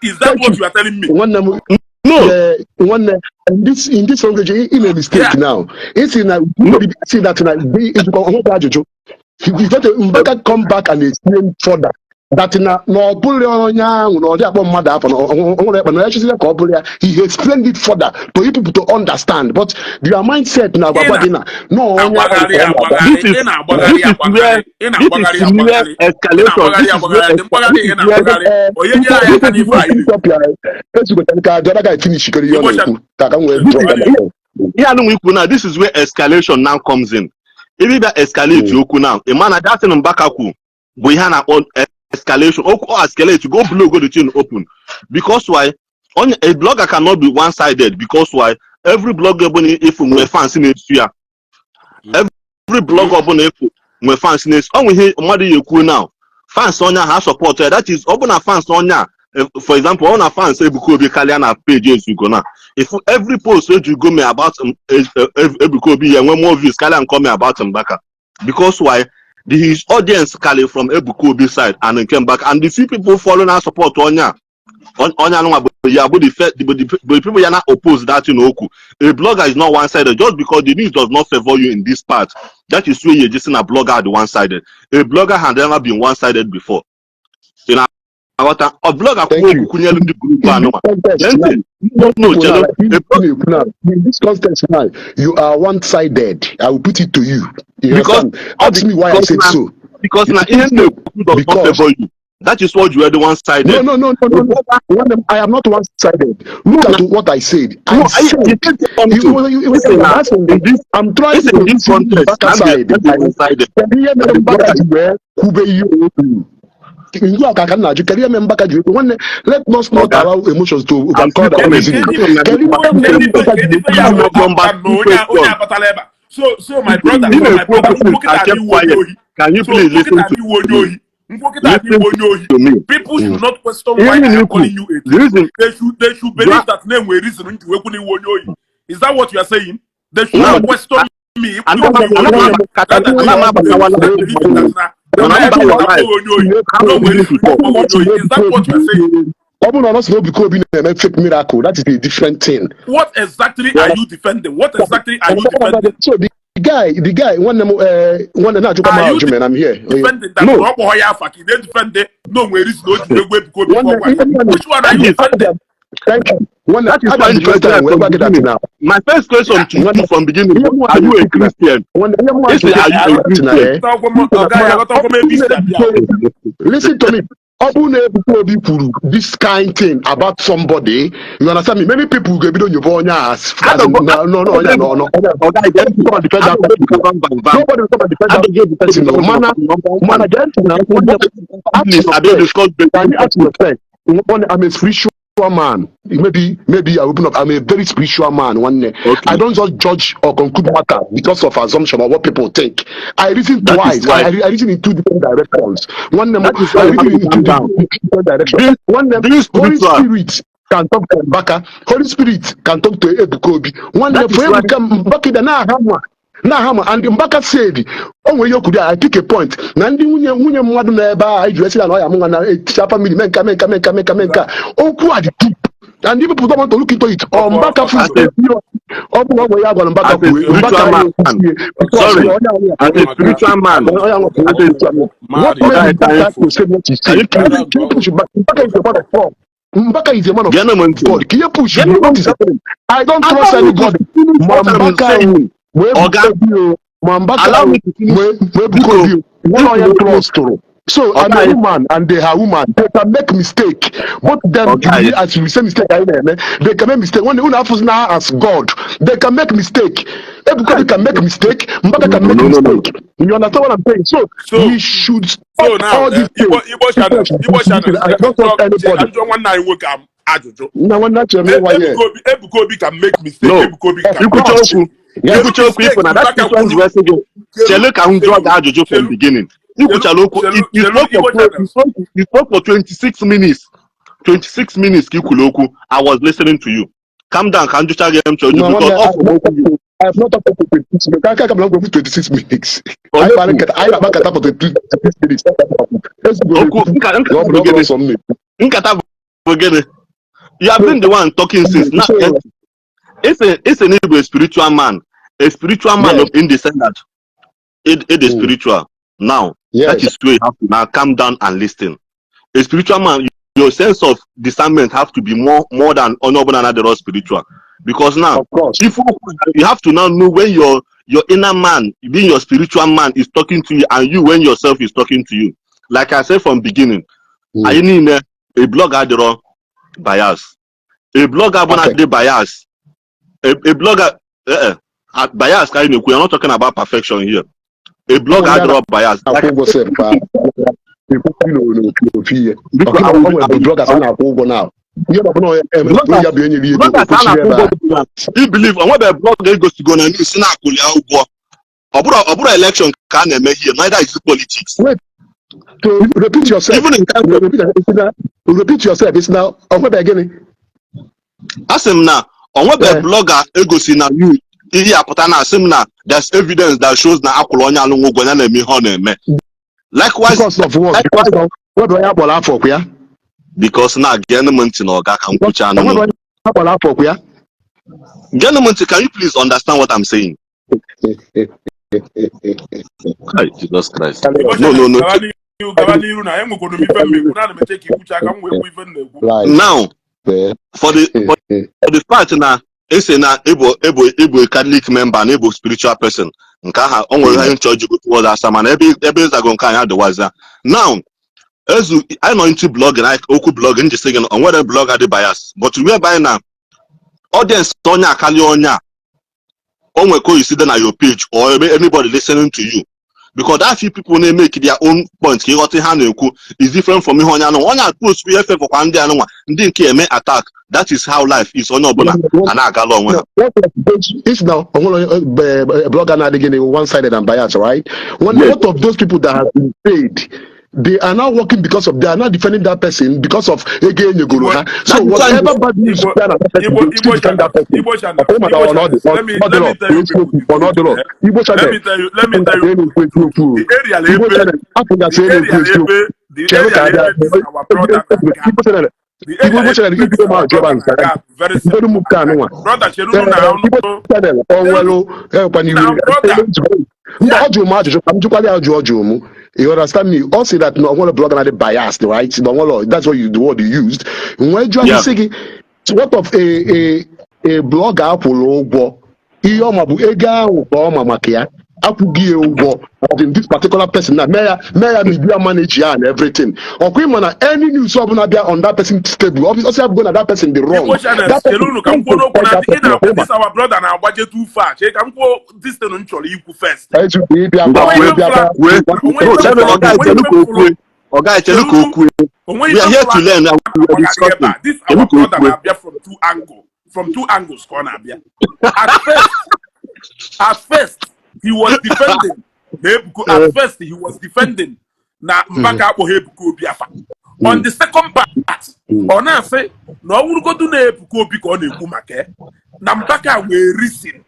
[SPEAKER 2] is that
[SPEAKER 3] thank
[SPEAKER 2] what
[SPEAKER 3] you.
[SPEAKER 2] you are telling me?
[SPEAKER 3] Nwanne m,
[SPEAKER 1] No,
[SPEAKER 3] nwanne, in this language, in a mistake now. It's in a
[SPEAKER 1] no.
[SPEAKER 3] see that na onwekwa ajụjụ. You got to Mbaka come back and explain further that na ọ bụrụ onye ahụ na ọ dị akpọ mmadụ afọ na ọ nwere ekpe na ya chịzịla ka ọ bụrụ ya. He explained it further to you people to understand, but your mindset na
[SPEAKER 2] Ị
[SPEAKER 3] agwagwa gị na onye ahụ
[SPEAKER 2] na-agbagharị
[SPEAKER 3] ka ọ na-agwa.
[SPEAKER 2] agbagharị,
[SPEAKER 1] This is
[SPEAKER 2] ị na-agbagharị
[SPEAKER 1] this is where
[SPEAKER 2] agbagharị, ị
[SPEAKER 1] this
[SPEAKER 2] na-agbagharị
[SPEAKER 1] is where
[SPEAKER 2] agbagharị, ị
[SPEAKER 1] escalation.
[SPEAKER 2] na-agbagharị
[SPEAKER 1] This is where
[SPEAKER 2] agbagharị, ndị mgbagharị
[SPEAKER 1] this
[SPEAKER 2] ị
[SPEAKER 1] is where
[SPEAKER 2] na-agbagharị. Onye nyere anyị aka n'ife anyị na-ekwu.
[SPEAKER 3] Ezugotere ka the other guy finish kere ihe ọ
[SPEAKER 2] Igbo
[SPEAKER 3] na-ekwu ka m wee
[SPEAKER 1] this
[SPEAKER 3] drop
[SPEAKER 1] is
[SPEAKER 3] that.
[SPEAKER 1] Ihe anụnwa ikwu now, this is where escalation now comes in. Ebe ịbịa escalate okwu now, ị ma na that thing Mbaka kwu bụ ihe a na-akpọ escalation. Okwu ọ escalate go blow, go the thing open. Because why? Onye a blogger cannot be one-sided, because why? Every blogger ọbụla efu nwee fans na-esu ya. Every blogger ọbụla efu nwee fans na-esu. Ọ nwe ihe mmadụ ya ekwu now, fans onye ahụ ha support ya. That is, ọ bụ na fans onye a, for example, ọ na fans Ebuka Obi karịa na page Ezugo na if every post Ejugo mee about Ebuka Obi, ya enwe more views karịa nke o mee about Mbaka. Because why? His audience carry from Ebuka Obi side and nke Mbaka, and the few people follow na support onye a, onye anụnwa bụ ya bụ the first, bụ the people ya na oppose that thing okwu. A blogger is not one-sided. Just because the news does not favor you in this part, that is where you just na blogger dị one-sided. A blogger had never been one-sided before. Ị na-aghọta? Ọ blogger
[SPEAKER 3] Thank
[SPEAKER 1] kwuo
[SPEAKER 3] you.
[SPEAKER 1] okwu kwunyelu ndị group
[SPEAKER 3] In this
[SPEAKER 1] anụnwa.
[SPEAKER 3] context
[SPEAKER 1] Gee
[SPEAKER 3] now,
[SPEAKER 1] ntị. No,
[SPEAKER 3] people now,
[SPEAKER 1] chelo.
[SPEAKER 3] like you now, in this context now, you are one-sided. I will put it to you. You
[SPEAKER 1] Because
[SPEAKER 3] understand? Ask me why I
[SPEAKER 1] because
[SPEAKER 3] said
[SPEAKER 1] na
[SPEAKER 3] so.
[SPEAKER 1] because na ihe m na-ekwu does not
[SPEAKER 3] Because
[SPEAKER 1] favor you. That is what you are the one-sided.
[SPEAKER 3] No, no, no, no, no, no. I am not one-sided. Look
[SPEAKER 1] No,
[SPEAKER 3] at what I said.
[SPEAKER 1] no,
[SPEAKER 3] I
[SPEAKER 1] I,
[SPEAKER 3] said
[SPEAKER 1] you said
[SPEAKER 3] you,
[SPEAKER 1] something.
[SPEAKER 3] you,
[SPEAKER 1] Listen
[SPEAKER 3] you,
[SPEAKER 1] na
[SPEAKER 3] asking,
[SPEAKER 1] in this
[SPEAKER 3] I'm trying
[SPEAKER 1] listen, in
[SPEAKER 3] to
[SPEAKER 1] this
[SPEAKER 3] see
[SPEAKER 1] context,
[SPEAKER 3] Mbaka
[SPEAKER 1] na
[SPEAKER 3] side.
[SPEAKER 1] be one-sided.
[SPEAKER 3] Kedu ihe mere
[SPEAKER 1] The
[SPEAKER 3] Mbaka
[SPEAKER 1] blogger
[SPEAKER 3] ji wee kwube ihe o kwuru? Ngwa ka m na-ajụ, kedu ihe mere Mbaka ji wee kwu? Nwanne, let us not
[SPEAKER 1] Oga,
[SPEAKER 3] allow emotions to
[SPEAKER 1] I'm
[SPEAKER 3] overcloud
[SPEAKER 1] still
[SPEAKER 3] our
[SPEAKER 1] coming.
[SPEAKER 3] reasoning.
[SPEAKER 1] Asị m na
[SPEAKER 3] Kedu ihe mere Mbaka ji wee
[SPEAKER 2] ya
[SPEAKER 3] kwuo
[SPEAKER 2] bụ
[SPEAKER 1] number
[SPEAKER 2] na
[SPEAKER 1] two
[SPEAKER 2] onye onye
[SPEAKER 1] question.
[SPEAKER 2] abatala ebe a. So my brother,
[SPEAKER 1] Ị
[SPEAKER 2] so my
[SPEAKER 1] na-ekwu
[SPEAKER 2] brother,
[SPEAKER 1] okwu
[SPEAKER 2] nkwụ
[SPEAKER 1] since I
[SPEAKER 2] kịta
[SPEAKER 1] kept
[SPEAKER 2] n'iwu onye
[SPEAKER 1] quiet.
[SPEAKER 2] ohi.
[SPEAKER 1] Can you
[SPEAKER 2] So
[SPEAKER 1] please
[SPEAKER 2] nkwụ
[SPEAKER 1] listen
[SPEAKER 2] kịta
[SPEAKER 1] to
[SPEAKER 2] n'iwu onye
[SPEAKER 1] me?
[SPEAKER 2] ohi. Nkwụ kịta
[SPEAKER 1] Listen
[SPEAKER 2] n'iwu onye ohi.
[SPEAKER 1] to me.
[SPEAKER 2] People should not question
[SPEAKER 1] Ihe
[SPEAKER 2] why
[SPEAKER 1] m
[SPEAKER 2] I am
[SPEAKER 1] na-ekwu,
[SPEAKER 2] calling you a
[SPEAKER 1] the
[SPEAKER 2] thief.
[SPEAKER 1] reason
[SPEAKER 2] They should believe that name were reason nji wekwu n'iwu onye ohi. Is that what you are saying? They should
[SPEAKER 1] now
[SPEAKER 2] not question me ikwu
[SPEAKER 1] ana
[SPEAKER 2] n'iwu
[SPEAKER 1] m
[SPEAKER 2] onye ohi. Rather
[SPEAKER 1] ana m abatawa
[SPEAKER 2] they
[SPEAKER 1] live
[SPEAKER 2] should believe that na
[SPEAKER 1] mana
[SPEAKER 2] na
[SPEAKER 1] m
[SPEAKER 2] ya
[SPEAKER 1] ba your
[SPEAKER 2] kịta
[SPEAKER 1] live.
[SPEAKER 2] onye ohi. No nwere reason
[SPEAKER 1] To talk.
[SPEAKER 2] onye ohi. Is that what you are saying?
[SPEAKER 3] Ọ bụrụ na ọ sị na Ebuka Obi na-eme fake miracle, that is a different thing.
[SPEAKER 2] What exactly are you defending? What exactly are you defending?
[SPEAKER 3] So the guy, nwanne m, nwanne na-ajụkwa m
[SPEAKER 2] Are you
[SPEAKER 3] ajụ, man, I'm here.
[SPEAKER 2] defending that
[SPEAKER 1] No.
[SPEAKER 2] na ọ kpọghọ ya afa ka ị na-edefend no nwere reason o ji egwu Ebuka Obi
[SPEAKER 3] Nwanne,
[SPEAKER 2] ka ọ gwa
[SPEAKER 3] ihe
[SPEAKER 2] ya?
[SPEAKER 3] m
[SPEAKER 2] Which one are
[SPEAKER 1] That
[SPEAKER 2] you
[SPEAKER 1] is
[SPEAKER 2] defending?
[SPEAKER 3] Thank you. Nwanne,
[SPEAKER 1] that is
[SPEAKER 3] abịa
[SPEAKER 1] why
[SPEAKER 3] m the first time wee
[SPEAKER 1] from
[SPEAKER 3] gwa gị that
[SPEAKER 1] beginning.
[SPEAKER 3] now.
[SPEAKER 1] My first question to you
[SPEAKER 3] Nwanne,
[SPEAKER 1] from beginning
[SPEAKER 3] ihe
[SPEAKER 1] was,
[SPEAKER 3] mụ
[SPEAKER 1] are you a
[SPEAKER 3] na-ekwu na
[SPEAKER 1] Christian?
[SPEAKER 3] nwanne, ihe mụ
[SPEAKER 1] Ị sị, are you a
[SPEAKER 3] na
[SPEAKER 1] Christian?
[SPEAKER 3] eh,
[SPEAKER 2] Aghọtakwa m ebe isi abịa.
[SPEAKER 3] Listen to me. Ọ bụrụ na Ebuka Obi kwuru this kind thing about somebody, you understand me? Many people ga-ebido nyobe onye a as in, no, no, no, onye a, no, no, onye a.
[SPEAKER 1] Oga,
[SPEAKER 3] Nobody will come and defend that person. Nobody will come and defend that person. No. Mana, mana, gee ntị na nwanne, ask
[SPEAKER 1] Please, I don't
[SPEAKER 3] yourself.
[SPEAKER 1] discuss
[SPEAKER 3] Can you ask yourself? One, I'm a spiritual man. Maybe I open up. I'm a very spiritual man. One,
[SPEAKER 1] Okay.
[SPEAKER 3] I don't just judge or conclude matter because of assumption or what people think. I reason
[SPEAKER 1] That is
[SPEAKER 3] twice.
[SPEAKER 1] why
[SPEAKER 3] I reason in two different directions. One,
[SPEAKER 1] that is
[SPEAKER 3] I
[SPEAKER 1] why you have
[SPEAKER 3] reason
[SPEAKER 1] to
[SPEAKER 3] in
[SPEAKER 1] calm
[SPEAKER 3] two
[SPEAKER 1] down.
[SPEAKER 3] different directions.
[SPEAKER 1] Being
[SPEAKER 3] One,
[SPEAKER 1] being
[SPEAKER 3] Holy
[SPEAKER 1] spiritual.
[SPEAKER 3] Spirit can talk to Mbaka. Holy Spirit can talk to Ebuka Obi. One,
[SPEAKER 1] That is
[SPEAKER 3] for
[SPEAKER 1] why
[SPEAKER 3] Ebuka Mbaka na hammer. Na hammer and Mbaka said, o nwere ihe okwu dị, I pick a point na ndị nwunye mmadụ nọ ebe a iji esi na ọ ya mụ nwa na eticha family mee nka mee nka mee nka mee nka mee nka okwu a dị deep and if people don't want to look into it, ọ Mbaka
[SPEAKER 1] as a
[SPEAKER 3] ọ bụ na ọ nwere ya gwara Mbaka
[SPEAKER 1] as a
[SPEAKER 3] kwuo Mbaka
[SPEAKER 1] spiritual man.
[SPEAKER 3] ya
[SPEAKER 1] Sorry, as a spiritual man, as a
[SPEAKER 3] What
[SPEAKER 1] Oga,
[SPEAKER 3] made
[SPEAKER 1] can
[SPEAKER 3] Mbaka to say what he
[SPEAKER 1] can
[SPEAKER 3] said?
[SPEAKER 1] you please
[SPEAKER 3] Can you push Mbaka is a man of God. Mbaka is a man of
[SPEAKER 1] gee m ntị?
[SPEAKER 3] God. Can you push
[SPEAKER 1] Gee m
[SPEAKER 3] what is
[SPEAKER 1] ntị.
[SPEAKER 3] happening? I don't trust
[SPEAKER 1] Allow me to
[SPEAKER 3] anybody.
[SPEAKER 1] finish
[SPEAKER 3] Ma
[SPEAKER 1] what I'm
[SPEAKER 3] Mbaka
[SPEAKER 1] saying.
[SPEAKER 3] o, ma
[SPEAKER 1] Oga,
[SPEAKER 3] Ebuka Obi o, ma Mbaka
[SPEAKER 1] allow
[SPEAKER 3] o,
[SPEAKER 1] me to finish.
[SPEAKER 3] ma Ebuka
[SPEAKER 1] Biko,
[SPEAKER 3] Obi o. None
[SPEAKER 1] this
[SPEAKER 3] onye
[SPEAKER 1] is
[SPEAKER 3] trust tụrụ. So I'm a woman and they are woman. They can make mistake. Both them, as we say mistake, they can make mistake. When they now as God, they can make mistake. Everybody can make mistake. Mbaka can make
[SPEAKER 1] No, no, no.
[SPEAKER 3] mistake. You understand what I'm saying? So,
[SPEAKER 2] So
[SPEAKER 3] we should
[SPEAKER 2] so
[SPEAKER 3] stop
[SPEAKER 2] now
[SPEAKER 3] all these
[SPEAKER 2] Igbo
[SPEAKER 3] things.
[SPEAKER 2] Igbo channel, Igbo channel,
[SPEAKER 3] I don't want anybody.
[SPEAKER 2] Njọ nwanne anyị nwoke am ajụjụ.
[SPEAKER 3] Na one natural me why here.
[SPEAKER 2] Ebuka Obi, Ebuka Obi can make mistake.
[SPEAKER 1] No.
[SPEAKER 2] Ebuka Obi can
[SPEAKER 1] Ikwucha
[SPEAKER 2] make
[SPEAKER 1] okwu,
[SPEAKER 2] mistake.
[SPEAKER 1] ikwucha okwu, ifu na that question wee sị gị chele ka m jụọ gị ajụjụ from beginning. Ikwuchala okwu, you spoke for you spoke for 26 minutes. 26 minutes ka ikwuru okwu. I was listening to you. Calm down ka m jụcha gị m chọrọ ịjụ
[SPEAKER 3] No,
[SPEAKER 1] because
[SPEAKER 3] I
[SPEAKER 1] ọ fụrụ okwu gị.
[SPEAKER 3] I have not talked for 26 minutes. I can't come for 26 minutes.
[SPEAKER 1] Onye
[SPEAKER 3] I
[SPEAKER 1] kwuru?
[SPEAKER 3] I akpa for 26 minutes.
[SPEAKER 1] Okwu nkata bụ gịnị? Nkata bụ gịnị? You have been the one talking since. Now, it's an Igbo spiritual man. A spiritual man
[SPEAKER 3] Yes.
[SPEAKER 1] of in the sense that it is spiritual. Now, that is where you have to now calm down and listen. A spiritual man, your sense of discernment have to be more than honorable and other spiritual. Because now,
[SPEAKER 3] Of course.
[SPEAKER 1] if you have to now know when your inner man, being your spiritual man, is talking to you, and you when yourself is talking to you. Like I said from beginning, anyị niile, a blogger adịrọ bias. A blogger bụ na
[SPEAKER 3] Perfect.
[SPEAKER 1] Dị bias. A blogger, bias ka anyị na-ekwu, we're not talking about perfection here. A blogger adịrọ bias.
[SPEAKER 3] Akwụ ụgwọ sef ka ekwukwu n'ofu ihe.
[SPEAKER 1] Biko,
[SPEAKER 3] Ọkụ
[SPEAKER 1] I will-
[SPEAKER 3] o nwere bloggers a na-akwụ ụgwọ now. Ihe ọ bụla onye
[SPEAKER 1] Bloggers-
[SPEAKER 3] ya bụ enyere ya ego
[SPEAKER 1] bloggers a
[SPEAKER 3] okwuchiri
[SPEAKER 1] na-akwụ
[SPEAKER 3] ebe a.
[SPEAKER 1] ụgwọ bụ na I believe onwebe blogger egosigo na news na-akwụli ya ụgwọ. Ọ bụrụ election ka a na-eme here, neither is it politics.
[SPEAKER 3] Wait, to repeat yourself.
[SPEAKER 1] Even in terms of
[SPEAKER 3] Repeat yourself. It's now onwebe gịnị?
[SPEAKER 1] A sị m na onwebe blogger egosi na news ihe apụta na asị m na there's evidence that shows na akwụrụ onye alụnwụ ụgwọ ya na-eme ihe ọ na-eme. Likewise,
[SPEAKER 3] Because of what? Because of nwebe onye akpọrọ afọ kwa ya.
[SPEAKER 1] Because na geenụ m ntị na ọga ka m kwuchaa anụ.
[SPEAKER 3] Onwebe onye akpọrọ afọ kwa ya.
[SPEAKER 1] Geenụ m ntị, can you please understand what I'm saying? Hi, Jesus Christ.
[SPEAKER 2] Igbo
[SPEAKER 1] No, no, no.
[SPEAKER 2] Channel, gaba n'iru na enwekwara m ife m ekwu na ana m eche ka ikwucha ka m wee kwu ife m na-ekwu.
[SPEAKER 3] Right.
[SPEAKER 1] Now, for the fact na ese na ịbụ a Catholic member na ịbụ spiritual person, nke aha o nwere ihe nchọ iji towards asa, mana ebe ịzago nke anyị adịwaza. Now, ezu anyị nọ into blogging, anyị okwu blogging ji sị gị na o nwere blogger dị bias, but whereby na audience onye akali onye a o nwere ka o si dị na your page or anybody listening to you, because that few people na-emeke their own point ka ịghọta ihe a na-ekwu is different from ihe onye anụnwa onye a post ihe fefọkwa ndị anụnwa ndị nke eme attack. That is how life is. Onye ọbụla a na-agala onwe ha.
[SPEAKER 3] What of those, if now onwere blogger na-adịghị one sided and biased, right? When
[SPEAKER 1] Yes.
[SPEAKER 3] what of those people that have been paid, they are now working because of they are not defending that person because of ego enyegoro ha. So
[SPEAKER 1] That is why-
[SPEAKER 3] whatever bad news
[SPEAKER 2] Igbo-
[SPEAKER 3] bịa na that person,
[SPEAKER 2] Igbo
[SPEAKER 3] they still
[SPEAKER 2] Igbo
[SPEAKER 3] defend that
[SPEAKER 2] channel,
[SPEAKER 3] person.
[SPEAKER 2] Igbo channel,
[SPEAKER 3] Ọkwa maka
[SPEAKER 2] Igbo
[SPEAKER 3] ọ
[SPEAKER 2] channel. Let me tell you people the
[SPEAKER 3] ọ nọdụrọ
[SPEAKER 2] truth, eh?
[SPEAKER 3] Igbo
[SPEAKER 2] Let
[SPEAKER 3] channel
[SPEAKER 2] me tell you let me tell you
[SPEAKER 3] na-ekwu eziokwu.
[SPEAKER 2] the area
[SPEAKER 3] Igbo
[SPEAKER 2] ebe
[SPEAKER 3] channel apụgasị
[SPEAKER 2] the
[SPEAKER 3] na-ekwu
[SPEAKER 2] area
[SPEAKER 3] eziokwu.
[SPEAKER 2] ebe the
[SPEAKER 3] Chere ka
[SPEAKER 2] area
[SPEAKER 3] abịa
[SPEAKER 2] ebe this our brother na-aga
[SPEAKER 3] Igbo channel
[SPEAKER 2] the
[SPEAKER 3] Igbo
[SPEAKER 2] area
[SPEAKER 3] channel
[SPEAKER 2] ebe
[SPEAKER 3] ibido
[SPEAKER 2] this
[SPEAKER 3] ma
[SPEAKER 2] our
[SPEAKER 3] jebe
[SPEAKER 2] brother
[SPEAKER 3] nka
[SPEAKER 2] na-aga very
[SPEAKER 3] ibido
[SPEAKER 2] simple.
[SPEAKER 3] m nke anụnwa.
[SPEAKER 2] Brother, chere na
[SPEAKER 3] Igbo
[SPEAKER 2] ọnụ
[SPEAKER 3] channel ọ nwelụ ekwa n'iwu
[SPEAKER 2] Now, brother.
[SPEAKER 3] mba ọ jụrụ m ajụjụ ka m jụkwara ya ajụ ọ jụrụ m. You understand me? Ọ sị that na onwere blogger na dị biased, right? Na onwere, that's what you the word you used. Nwee jụọ
[SPEAKER 1] Yeah.
[SPEAKER 3] gị sị gị, what of a blogger akwụrụ ụgwọ? Ihe ọma bụ ego ahụ ka ọ ma maka ya akwụghị ya ụgwọ. As in this particular person na mee ya media manage ya and everything. Ọkwa ịma na any news ọbụla bịa on that person table, obviously abụgo na that person dị wrong.
[SPEAKER 2] Igbo channel,
[SPEAKER 3] That
[SPEAKER 2] chere unu ka m kwuo n'okwu na
[SPEAKER 3] that
[SPEAKER 2] ị na
[SPEAKER 3] person
[SPEAKER 2] this our brother na-agbaje too far. Chee ka m kwuo this thing m chọrọ ikwu first.
[SPEAKER 3] Ezugbo ịbịa
[SPEAKER 1] Ngwa,
[SPEAKER 3] gwa
[SPEAKER 1] kwue.
[SPEAKER 3] ịbịa gwa
[SPEAKER 1] Kwue.
[SPEAKER 2] Onwe
[SPEAKER 1] No,
[SPEAKER 2] ife
[SPEAKER 1] tell me,
[SPEAKER 2] m
[SPEAKER 1] Oga
[SPEAKER 2] fụrụ-
[SPEAKER 1] Echelu ka o kwue. Oga Echelu ka o kwue.
[SPEAKER 2] Onwe
[SPEAKER 1] We
[SPEAKER 2] ife
[SPEAKER 1] are here to
[SPEAKER 2] m fụrụ
[SPEAKER 1] learn and we are
[SPEAKER 2] agbagharị ebe
[SPEAKER 1] discussing.
[SPEAKER 2] a. This
[SPEAKER 1] Chelu
[SPEAKER 2] our
[SPEAKER 1] ka o
[SPEAKER 2] brother
[SPEAKER 1] kwue.
[SPEAKER 2] na-abịa from two angles ka ọ na-abịa. At first he was defending na Ebuka. At first he was defending na Mbaka akpọghị Ebuka Obi afa. On the second part, ọ na-asị na ọ wụrụgodu na Ebuka Obi ka ọ na-ekwu maka ya, na Mbaka nwee reason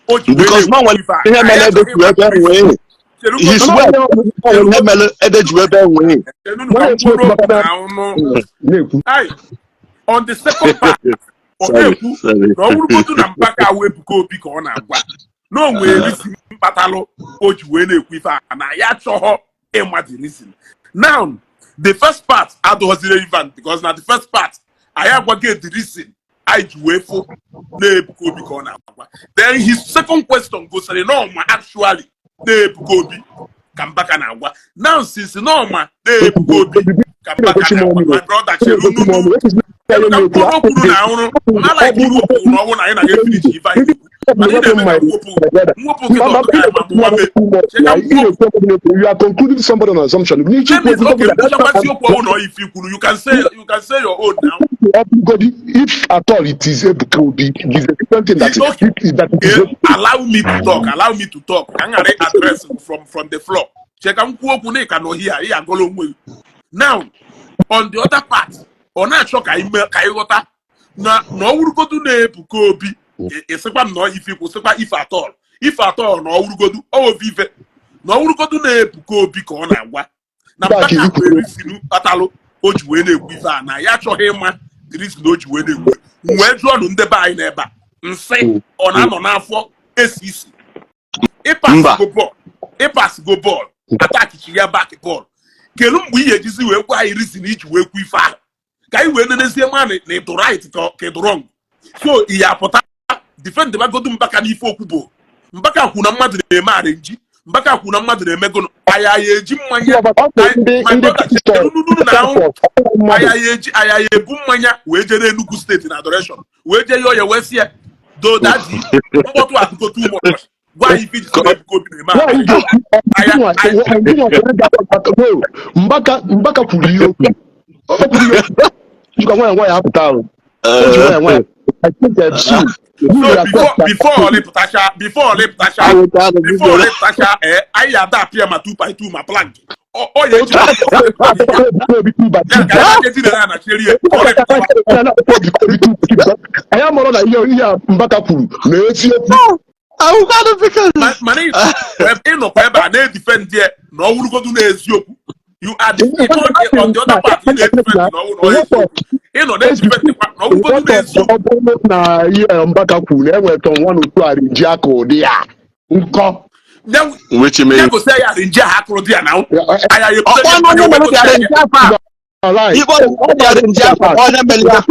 [SPEAKER 2] o ji wee
[SPEAKER 1] Because no
[SPEAKER 2] na-ekwu
[SPEAKER 1] nwere
[SPEAKER 2] ife a.
[SPEAKER 1] ihe mere
[SPEAKER 2] Anyị
[SPEAKER 1] ede
[SPEAKER 2] achọghị
[SPEAKER 1] ji ebe
[SPEAKER 2] ịma
[SPEAKER 1] nwee.
[SPEAKER 2] Chelugodu-
[SPEAKER 1] His well nwere ihe mere ede ji ebe nwee.
[SPEAKER 2] Chelunu ka m kwuo n'okwu na ọnụ.
[SPEAKER 3] Na-ekwu.
[SPEAKER 2] Ai, on the second part, ọ
[SPEAKER 1] Sorry,
[SPEAKER 2] na-ekwu
[SPEAKER 1] sorry.
[SPEAKER 2] na ọ bụrụgodu na Mbaka awụ Ebuka Obi ka ọ na-agwa, na o nwere reason mkpatalụ o ji wee na-ekwu ife a na ya achọghọ ịma the reason. Now, the first part adịghọzi relevant because na the first part anyị agwaghị the reason anyị ji wee fụ na Ebuka Obi ka ọ na-agwa. Then his second question gosiri na ọma actually na Ebuka Obi Ka Mbaka na-agwa now, since n'ọma na-Ebuka Obi ka Mbaka na-agwa, my brother, chere unu ka mkpụrụ kwuru na ọrụ na like iwepụ na ọnwụ na anyị na ga-efinish ife anyị na-ekwu, mana ị na-eme ka mwepụ kịta ọtụtụ anyị ma mụwa mee.
[SPEAKER 3] You are concluding somebody on assumption.
[SPEAKER 2] Let me, okay, nkwuchakwazi okwu ọnwụ na ife ikwuru. You can say your own now.
[SPEAKER 3] If at all it is Ebuka Obi, it is a different thing that
[SPEAKER 2] Okay.
[SPEAKER 3] it, that it is
[SPEAKER 2] Okay, allow me to talk, allow me to talk, ka m ghara address from the floor. Che ka m kwuo okwu na ị ka nọ here, ị agọla onwe gị. Now, on the other part, ọ na-achọ ka anyị ka anyị ghọta na ọ wụrụgodu na-Ebuka Obi, ịsịkwa m na ọ ife ikwu sịkwa if at all, if at all na ọ wụrụgodu ọ ofe ife na ọ wụrụgodu na-Ebuka Obi ka ọ na-agwa na
[SPEAKER 3] Back
[SPEAKER 2] Mbaka
[SPEAKER 3] ikwuru.
[SPEAKER 2] nwere reason kpatalụ o ji wee na-ekwu ife a, na ya achọghị ịma the reason o ji wee na-ekwu. M wee jụọ nụ ndị be anyị n'ebe a, nsị ọ na-anọ n'afọ esi isi.
[SPEAKER 1] Mba.
[SPEAKER 2] Ịpasigo bọọlụ, ịpasigo bọọlụ, atakichi ya back bọọlụ. Kelu mgbe ị ga-ejizi wee gwa anyị reason iji wee kwu ife ahụ, ka anyị wee nenezie ma na ịdụ right ka ịdụ wrong. So ị ya apụta defend bagodu Mbaka n'ife okwu bụ Mbaka kwu na mmadụ na-eme arrange, Mbaka kwu na mmadụ na-eme gụnụ, anyị anyị eji mmanya.
[SPEAKER 3] Ndị
[SPEAKER 2] My
[SPEAKER 3] ndị
[SPEAKER 2] brother,
[SPEAKER 3] pastor
[SPEAKER 2] nunu na ahụ
[SPEAKER 3] mmadụ
[SPEAKER 2] anyị eji anyị anyị ebu mmanya wee jee n'Enugu Steeti na adoration, wee jee yọọ ya, wee sị ya do daddy, mkpọtụ adịgo too much, gwa anyị ife iji sị na Ebuka Obi na-eme
[SPEAKER 3] Nwaanyị
[SPEAKER 2] arrange.
[SPEAKER 3] Mbaka Mbaka kwuru ihe o kwuru. O kwuru ihe o kwuru. Jikwa nwayọ nwayọ apụta ahụ. O ji nwayọ nwayọ. I think soon. We
[SPEAKER 2] So
[SPEAKER 3] will
[SPEAKER 2] before
[SPEAKER 3] accept that.
[SPEAKER 2] Before ọlịpụtacha anyị ada apịa ma 2 by 2 ma plank ọ ya eji
[SPEAKER 3] Otu a Ebuka Obi two by
[SPEAKER 2] ya
[SPEAKER 3] two.
[SPEAKER 2] ka anyị eji na na cherie ka ọ lịpụtawa.
[SPEAKER 3] Anyị amụrụ na ihe a Mbaka kwuru na eziokwu.
[SPEAKER 2] Mana ịnọkwa ebe a na-edefend ya na ọ wụrụgodu n'eziokwu. You are the on the other part, ị na-edefend na ọ wụ na ọ eziokwu, ị nọ na-edefend kwa na ọ wụrụgodu n'eziokwu.
[SPEAKER 3] Ọ bụrụ na ihe Mbaka kwuru na enweta nwa n'otu arrange aka ụdị ya nkọ.
[SPEAKER 2] Ya
[SPEAKER 1] Which means
[SPEAKER 2] ya gosi ya arrange ahụ akụrụ dị ya na aya ya
[SPEAKER 1] ọkwa na onye mere ka arrange afa.
[SPEAKER 3] Alright.
[SPEAKER 1] Igbo ọ arrange afa, onye mere ya.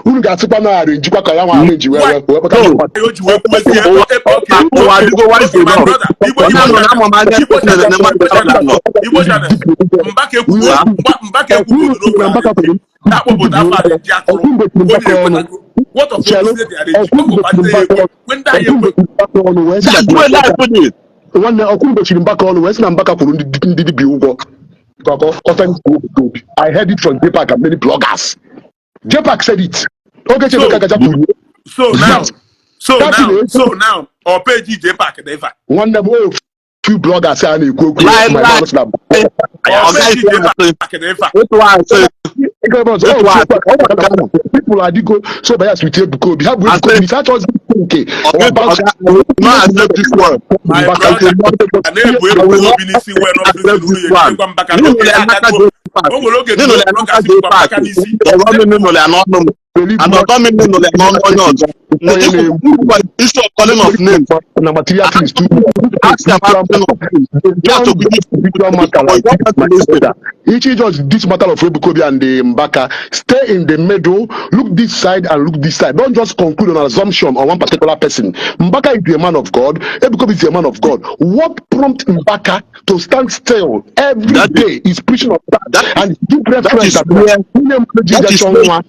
[SPEAKER 3] Unu ga-asịkwa na arrangekwa ka ya nwa arrange wee kpọta
[SPEAKER 1] No.
[SPEAKER 3] ndị
[SPEAKER 2] O ji wee kwuezie.
[SPEAKER 1] Ụwa adịgo wise enough.
[SPEAKER 2] Igbo
[SPEAKER 1] Onye nọ na ama m anya
[SPEAKER 2] Igbo
[SPEAKER 1] na
[SPEAKER 2] Channel,
[SPEAKER 1] na mmadụ nọ.
[SPEAKER 2] Igbo Channel, Mbaka ekwugo Mbaka ekwugo n'okwu
[SPEAKER 3] Na Mbaka
[SPEAKER 2] arrange
[SPEAKER 3] kwuru
[SPEAKER 2] na-akpọpụta afọ arrange akụrụ
[SPEAKER 3] ọkwụ
[SPEAKER 2] onye
[SPEAKER 3] mgbochiri Mbaka ọnụ.
[SPEAKER 2] ekwetago. What of
[SPEAKER 3] Chelụ,
[SPEAKER 2] okwuzie dị arrange
[SPEAKER 3] ọkwụ
[SPEAKER 2] ọkụkwa
[SPEAKER 3] mgbochiri
[SPEAKER 2] ndị ya
[SPEAKER 3] Mbaka
[SPEAKER 2] ekwe kwe ndị anyị
[SPEAKER 3] ọkwụ
[SPEAKER 2] ekwe.
[SPEAKER 3] mgbochiri Mbaka ọnụ wee sị
[SPEAKER 1] That's where life is.
[SPEAKER 3] Nwanne, ọkwụ mgbochiri Mbaka ọnụ wee sị na Mbaka kwuru ndị dibịa ụgwọ ka ọ kọta Obi. I heard it from JPAC and many bloggers. JPAC said it. Ogechi Emeka Gaja kwuru.
[SPEAKER 2] So now, so
[SPEAKER 3] That
[SPEAKER 2] now,
[SPEAKER 3] is-
[SPEAKER 2] so now ọ page JPAC dị ife a?
[SPEAKER 3] Nwanne m, o few bloggers a na-ekwu okwu.
[SPEAKER 1] Lie,
[SPEAKER 3] my
[SPEAKER 1] lie.
[SPEAKER 3] man sị na
[SPEAKER 2] Ọ
[SPEAKER 1] Ọga
[SPEAKER 2] page
[SPEAKER 1] ife
[SPEAKER 2] JPAC
[SPEAKER 1] asị.
[SPEAKER 2] dị ife a?
[SPEAKER 1] Otu asị. Otu asị.
[SPEAKER 3] People adịgo so bias with Ebuka Obi. Ha bụ Ebuka Obi ha chọzi nke
[SPEAKER 1] Oga, Oga, I will not accept this one.
[SPEAKER 2] My
[SPEAKER 3] Mbaka
[SPEAKER 2] brother, a na-ebu Ebuka Obi n'isi wee nọ
[SPEAKER 1] Accept
[SPEAKER 2] prison
[SPEAKER 1] this
[SPEAKER 2] unu ya
[SPEAKER 1] one.
[SPEAKER 2] ejidekwa Mbaka
[SPEAKER 1] Nínú
[SPEAKER 2] n'oge
[SPEAKER 1] ilẹ̀
[SPEAKER 2] ya
[SPEAKER 1] Emeka
[SPEAKER 2] agago.
[SPEAKER 1] J Park.
[SPEAKER 2] O nwere oge
[SPEAKER 1] Nínú ilẹ̀ Emeka
[SPEAKER 2] bloggers
[SPEAKER 1] J
[SPEAKER 2] bukwa
[SPEAKER 1] Park.
[SPEAKER 2] Mbaka n'isi.
[SPEAKER 1] Ọ̀rọ̀ mi nínú ilẹ̀ n'ọnụ m. And ọ̀tọ́ mi nínú ilẹ̀ n'ọnụ onye ọzọ. Ikwukwa issue of calling of names.
[SPEAKER 3] Na material things too.
[SPEAKER 1] Ask about calling of names. You have to be
[SPEAKER 3] Spiritual matter like this, my brother. Each just this matter of Ebuka Obi and the Mbaka, stay in the middle, look this side and look this side. Don't just conclude on an assumption on one particular person. Mbaka is a man of God. Ebuka Obi is a man of God. What prompt Mbaka to stand still every day is preaching of that, and give
[SPEAKER 1] That
[SPEAKER 3] reference
[SPEAKER 1] is
[SPEAKER 3] that nwunye mmadụ ji
[SPEAKER 1] that is
[SPEAKER 3] jecha
[SPEAKER 1] where
[SPEAKER 3] nwa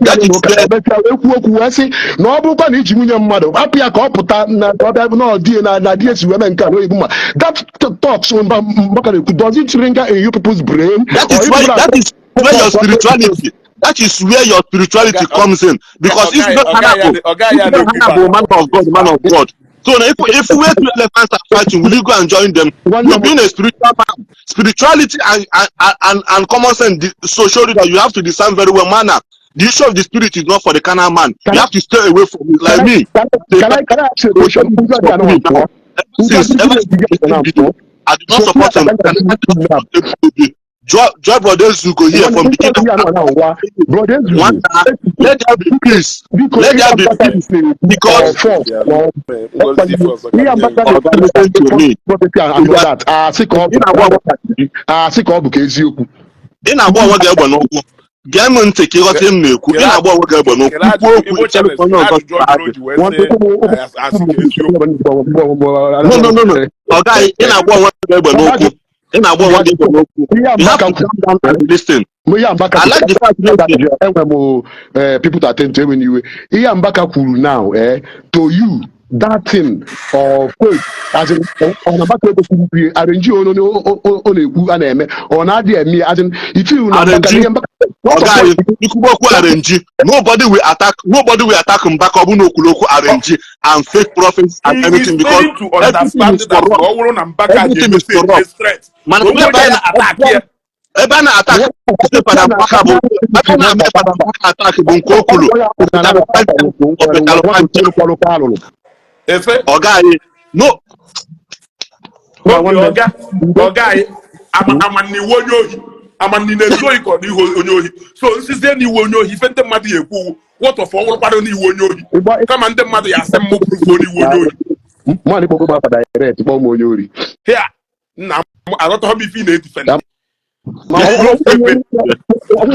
[SPEAKER 1] that is where
[SPEAKER 3] emechaa ekwu okwu wee sị na ọ bụrụkwa na iji nwunye mmadụ hapụ ya ka ọ pụta na ka ọ bịa na ọ die na die si wee mee nke a n'oyibo ma that talks Mbaka na-ekwu, does it ring in you people's brain?
[SPEAKER 1] That
[SPEAKER 3] Or
[SPEAKER 1] is
[SPEAKER 3] you
[SPEAKER 1] why
[SPEAKER 3] people are
[SPEAKER 1] that is where your spirituality that is where your spirituality comes in, because if not Hanabu, if not Hanabu, man of God, man of God. So now if we two elephants are fighting, will you go and join them?
[SPEAKER 3] One
[SPEAKER 1] You being a spiritual man, spirituality and common sense so show you that you have to discern very well manner. The issue of the spirit is not for the carnal man.
[SPEAKER 3] Can
[SPEAKER 1] You
[SPEAKER 3] I
[SPEAKER 1] have to stay away from it.
[SPEAKER 3] can
[SPEAKER 1] Like
[SPEAKER 3] I
[SPEAKER 1] me,
[SPEAKER 3] can I ask you a question?
[SPEAKER 1] Ever since this video, I do not support him. Joy Joy Brother Zugo here from beginning. One, let there be peace. Let there be peace. Because Oga, listen to me.
[SPEAKER 3] Asị ka ọ bụ ka eziokwu.
[SPEAKER 1] Ị na-agba onwe gị egbe n'ụkwụ. Gee m ntị ka ịghọta ihe m na-ekwu. Ị na-agba onwe gị egbe n'ụkwụ. Ikwu okwu ichere onye ọzọ sara gị. No, no, no, no. Ọ gaghị, ị na-agba onwe gị egbe n'ụkwụ. Ị na-agba onwe gị egbe n'okwu.
[SPEAKER 3] Ihe
[SPEAKER 1] You have
[SPEAKER 3] Mbaka
[SPEAKER 1] to
[SPEAKER 3] kwuru
[SPEAKER 1] calm down and listen.
[SPEAKER 3] Ihe Mbaka
[SPEAKER 1] I like the fact that
[SPEAKER 3] enwe m people to attend to, enwe n'iwe. Ihe Mbaka kwuru now, to you, that thing of faith, as in, ọ na Mbaka ekwesịghị ikwu arrange onye ọ na-ekwu a na-eme, ọ na-adị eme ya, as in, if you na Mbaka
[SPEAKER 1] Arrange.
[SPEAKER 3] Ihe Mbaka
[SPEAKER 1] Ọga anyị ikwugbu okwu arrange, nobody will attack, nobody will attack Mbaka. Ọ bụ na okwuru okwu arrange and fake prophets and
[SPEAKER 2] He is
[SPEAKER 1] anything because
[SPEAKER 2] failing to
[SPEAKER 1] everything
[SPEAKER 2] understand
[SPEAKER 1] is
[SPEAKER 2] that
[SPEAKER 1] corrupt.
[SPEAKER 2] ọ bụrụ na Mbaka
[SPEAKER 1] Everything is
[SPEAKER 2] ga-egosi
[SPEAKER 1] corrupt.
[SPEAKER 2] a threat,
[SPEAKER 1] Mana
[SPEAKER 2] na onwe
[SPEAKER 1] ebe
[SPEAKER 2] onye
[SPEAKER 1] a
[SPEAKER 2] ya attack ya.
[SPEAKER 1] Ebe a na-attack Fada Mbaka bụ ebe a na-eme Fada Mbaka attack bụ nke o kwuru
[SPEAKER 3] alụrụ.
[SPEAKER 2] Efe
[SPEAKER 1] ọga anyị no.
[SPEAKER 2] Obi ọga anyị ama na iwu onye ohi, ama na ị na-ezu ohi ka ọ na ihu onye ohi. So nsizie na iwu onye ohi, ife ndị mmadụ ya ekwu, what of ọwụrụkwado na iwu onye ohi, kama ndị mmadụ ya asị m proof onye iwu onye ohi.
[SPEAKER 3] Mmadụ kpọgo m afa direct, kpọọ m onye ori.
[SPEAKER 2] Here nna m, aghọtaghị m ife ị na-edefend.
[SPEAKER 3] Ma ọ bụrụ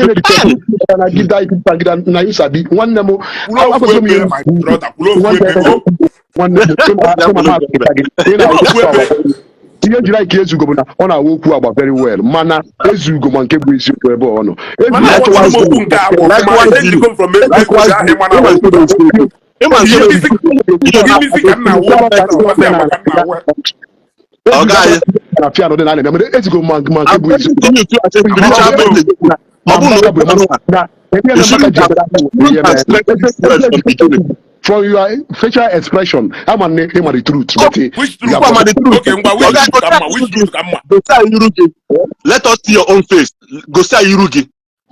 [SPEAKER 3] na gida gida na you sabi, nwanne m.
[SPEAKER 2] Kwuru ofu ebe, my brother, kwuru ofu ebe o.
[SPEAKER 3] Nwanne m, ịma ma gị ị na-okwu agba. Ihe njiri anyị ka Ezugo bụ na ọ na-awa okwu agba very well, mana Ezugo ma nke bụ eziokwu ebe ọ nọ.
[SPEAKER 2] Mana aghọtara m okwu nke agba ọfụma. Ejikọ m from Ezugo ahụ, ịma na
[SPEAKER 1] Ịma nke
[SPEAKER 2] ihe
[SPEAKER 1] bụ
[SPEAKER 2] isi ihe isi ka m na-awụ ọsị agba ka m na-awụ.
[SPEAKER 1] Ọga anyị
[SPEAKER 3] na fianụ dị na na-eme, mana Ezugo ma nke
[SPEAKER 1] I'm
[SPEAKER 3] bụ eziokwu.
[SPEAKER 1] telling you as a spiritual person, ọ bụrụ na okwu anụ a,
[SPEAKER 3] Ebe
[SPEAKER 1] you
[SPEAKER 3] Mbaka
[SPEAKER 1] shouldn't
[SPEAKER 3] ji
[SPEAKER 1] have, you shouldn't have stretched this word from beginning.
[SPEAKER 3] From your facial expression, ama nne ịma the truth, but
[SPEAKER 2] Which
[SPEAKER 3] you
[SPEAKER 2] truth?
[SPEAKER 3] are
[SPEAKER 1] Ama the truth.
[SPEAKER 2] Okay, ngwa, which
[SPEAKER 1] Ọga
[SPEAKER 2] truth ka mma? Which truth ka mma?
[SPEAKER 1] Gosi anyị iru gị. Let us see your own face. Gosi anyị iru gị.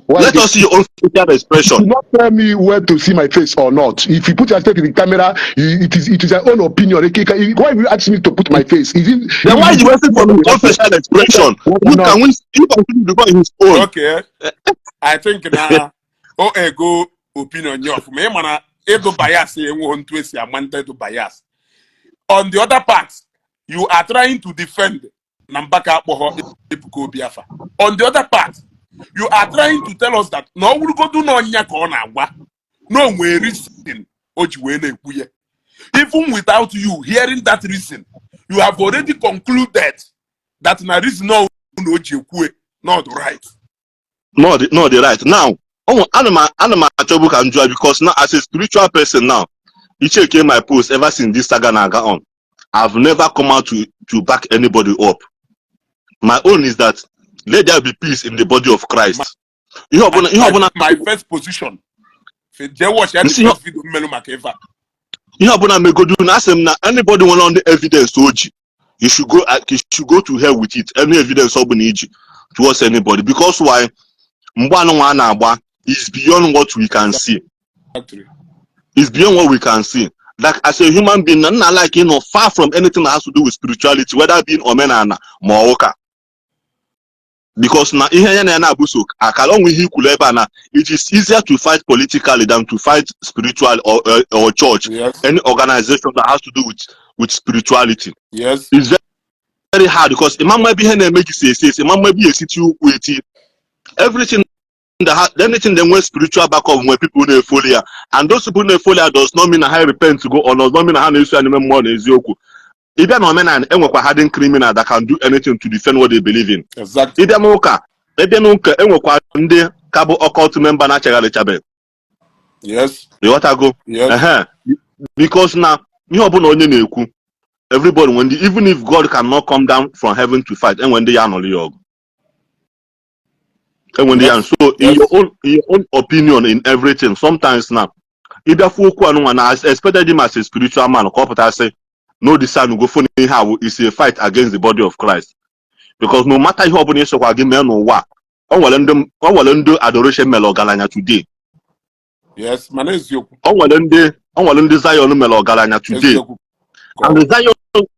[SPEAKER 3] Why
[SPEAKER 1] Let us see your own facial expression.
[SPEAKER 3] Do not tell me where to see my face or not. If you put yourself in the camera, you, it is your own opinion. Why will you ask me to put my face? Is it?
[SPEAKER 1] Then why you waiting for his own facial expression? Who
[SPEAKER 3] No.
[SPEAKER 1] can we you continue because his own?
[SPEAKER 2] Okay, I think na o ego opinion ya ọfụma. Ị mana ịdụ bias enweghị ntu esi ama ndị ịdụ bias. On the other part, you are trying to defend na Mbaka akpọghọ Ebuka Obi afa. On the other part, you are trying to tell us that na ọ wụrụgodu na ọnya ka ọ na-agwa na o nwere reason o ji wee na-ekwu ya. Even without you hearing that reason, you have already concluded that na reason ọ na o ji ekwue not right.
[SPEAKER 1] No, the right. Now, oh, ana m achọbụ ka m jụọ because now, as a spiritual person now, you check my post ever since this saga na-aga on. I've never come out to back anybody up. My own is that let there be peace in the body of Christ. Ihe ọbụla
[SPEAKER 2] My first position, jee watch ya, the
[SPEAKER 1] Nsi
[SPEAKER 2] first video mmelu maka ife a.
[SPEAKER 1] Ihe ọbụla megodu na asị m na anybody nwere on the evidence o ji, you should go to hell with it. Any evidence ọ bụla iji towards anybody, because why? Mgbe anụnwa a na-agba is beyond what we can see. Is beyond what we can see. Like, as a human being, na nna like far from anything that has to do with spirituality, whether being omenala ma ọ ụka, because na ihe ya na ya na-abụso akara onwe ihe ikwuru ebe a na it is easier to fight politically than to fight spiritual or church, any organization that has to do with spirituality. It's very, very hard because ịma ebe ihe na-eme gị si esi esi, ịma ebe ya esiti ụkwụ eti everything that ha, anything that nwere spiritual backup, nwere people na-efollow ya, and those people na-efollow ya does not mean na ha repent go or does not mean na ha na-eso ya n'ime mmụọ na eziokwu. Ịbịa na omenala, enwekwa hardened criminal that can do anything to defend what they believe in. Ịbịa n'ụka, enwekwa ndị ka bụ occult member na-achegharịchabe. Ịghọtago?
[SPEAKER 2] Yes.
[SPEAKER 1] Ehe, because na ihe ọbụla onye na-ekwu, everybody when the, even if God cannot come down from heaven to fight, enwe ndị ya anọrọ ya ọgụ, enwe ndị ya. So in your own opinion in everything, sometimes na ịbịa okwu anụnwa na I expected him as a spiritual man ka ọ pụta sị no, this sign go phone ihe a is a fight against the body of Christ, because no matter ihe ọbụla ịsokwa gị mee n'ụwa, o nwere ndị adoration mere ọgaranya today.
[SPEAKER 2] Yes, mana eziokwu.
[SPEAKER 1] O nwere ndị Zion mere ọgaranya today.
[SPEAKER 2] Eziokwu.
[SPEAKER 1] And the Zion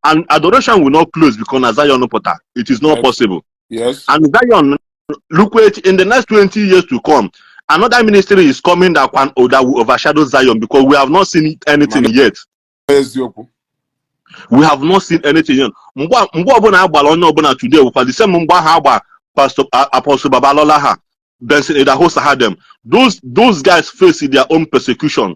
[SPEAKER 1] and adoration will not close because na Zion pụta. It is not possible. And Zion, look, wait, in the next 20 years to come, another ministry is coming that can or that will overshadow Zion, because we have not seen anything
[SPEAKER 2] Mana
[SPEAKER 1] yet.
[SPEAKER 2] eziokwu.
[SPEAKER 1] We have not seen anything yet. Mgbe ọbụla agbara onye ọbụla today wụkwa the same mgbe ahụ agba Pastor Apostle Babalola ha, Benson Idahosa ha, them those guys face their own persecution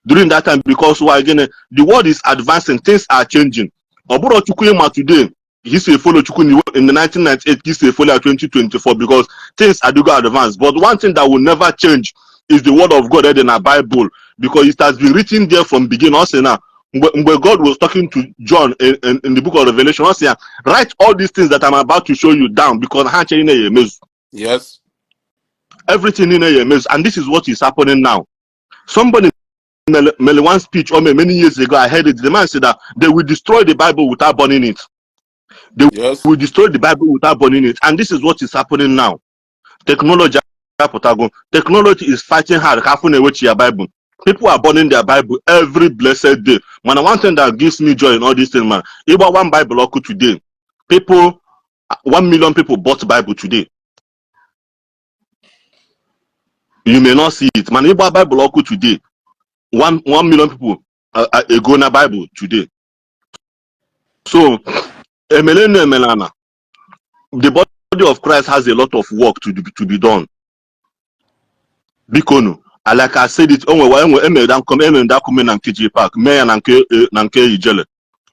[SPEAKER 1] during that time, because why? Again, the world is advancing, things are changing. Ọ bụrụ Chukwu ịma today. He say follow Chukwu in the 1998, he say follow 2024, because things are do go advance. But one thing that will never change is the word of God read in our Bible, because it has been written there from beginning. Also now, mgbe God was talking to John in the book of Revelation, ọ sị ya, "Write all these things that I'm about to show you down," because ha chere na ya emezu. Everything niile ya emezu, and this is what is happening now. Somebody mele one speech or many years ago, I heard it. The man said that they will destroy the Bible without burning it. They will destroy the Bible without burning it, and this is what is happening now. Technology apụtago. Technology is fighting hard ka afọ na-ewechi ya Bible. People are burning their Bible every blessed day. Mana one thing that gives me joy in all this thing, man, ịgba one Bible ọkụ today, people, 1 million people bought Bible today. You may not see it, mana ịgba Bible ọkụ today, 1 million people ego na Bible today. So emelenu emelana, the body of Christ has a lot of work to be done. Bikonu, like I said it, onwe enwe emere that comment na nke J Park mee ya na nke na nke Ijele.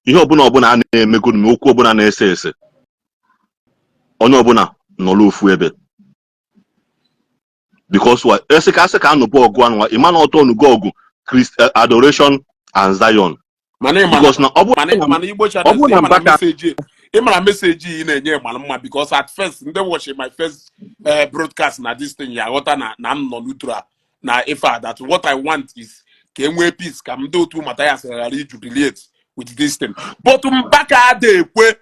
[SPEAKER 1] Ihe ọbụla a na-emegonu ma okwu ọbụla na-ese ese, onye ọbụla nọrọ ofu ebe, because why? Esi ka asị ka anụbụ ọgụ anụwa, ịma na ọtọ ọnụgo ọgụ Christ, adoration and Zion.
[SPEAKER 2] Mana ị mana
[SPEAKER 1] Because na ọ bụrụ
[SPEAKER 2] mana
[SPEAKER 1] na
[SPEAKER 2] mana Igbo
[SPEAKER 1] ọ
[SPEAKER 2] Channels,
[SPEAKER 1] bụrụ na
[SPEAKER 2] ị mana
[SPEAKER 1] Mbaka
[SPEAKER 2] message, ị mara message ị na-enye mara mma, because at first ndị watch my first broadcast na this thing ya ghọta na m nọ neutral na ife a, that what I want is ka e nwee peace, ka ndị otu Mathias ghara ijubilate with this thing, but Mbaka ada ekwe.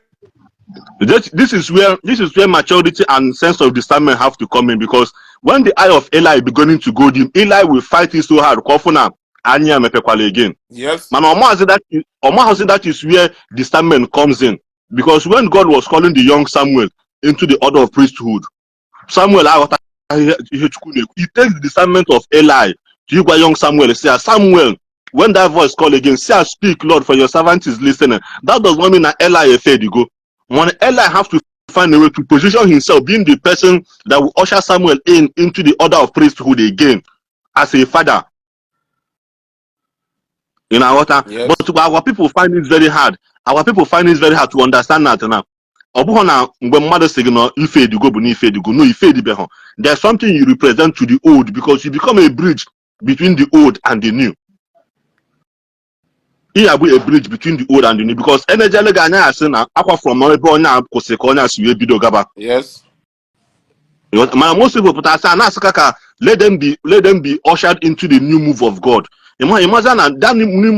[SPEAKER 1] This is where maturity and sense of discernment have to come in, because when the eye of Eli beginning to go dim, Eli will fight it so hard ka ọ fụ na anya emepekwala again. Mana ọmahazi, that is where discernment comes in, because when God was calling the young Samuel into the order of priesthood, Samuel aghọtaghị ihe Chukwu na-ekwu. It takes the discernment of Eli to ịgwa young Samuel, say, "Samuel," when that voice call again, say, "Speak, Lord, for your servant is listening." That does not mean that Eli efedigo. When Eli have to find a way to position himself, being the person that will usher Samuel in into the order of priesthood again as a father. You know what?
[SPEAKER 2] Yes.
[SPEAKER 1] But our people find it very hard. Our people find it very hard to understand that now. Ọ bụghị na mgbe mmadụ sị gị na ife edigo bụ na ife edigo, no, ife edibeghị. There's something you represent to the old, because you become a bridge between the old and the new. Ị abụ a bridge between the old and the new, because enejele gị anya, asị na akwa from ebe onye a kwụsị ka onye a si wee bido gaba. Mana most people pụta asị a na-asị ka let them be ushered into the new move of God. Imagine na that new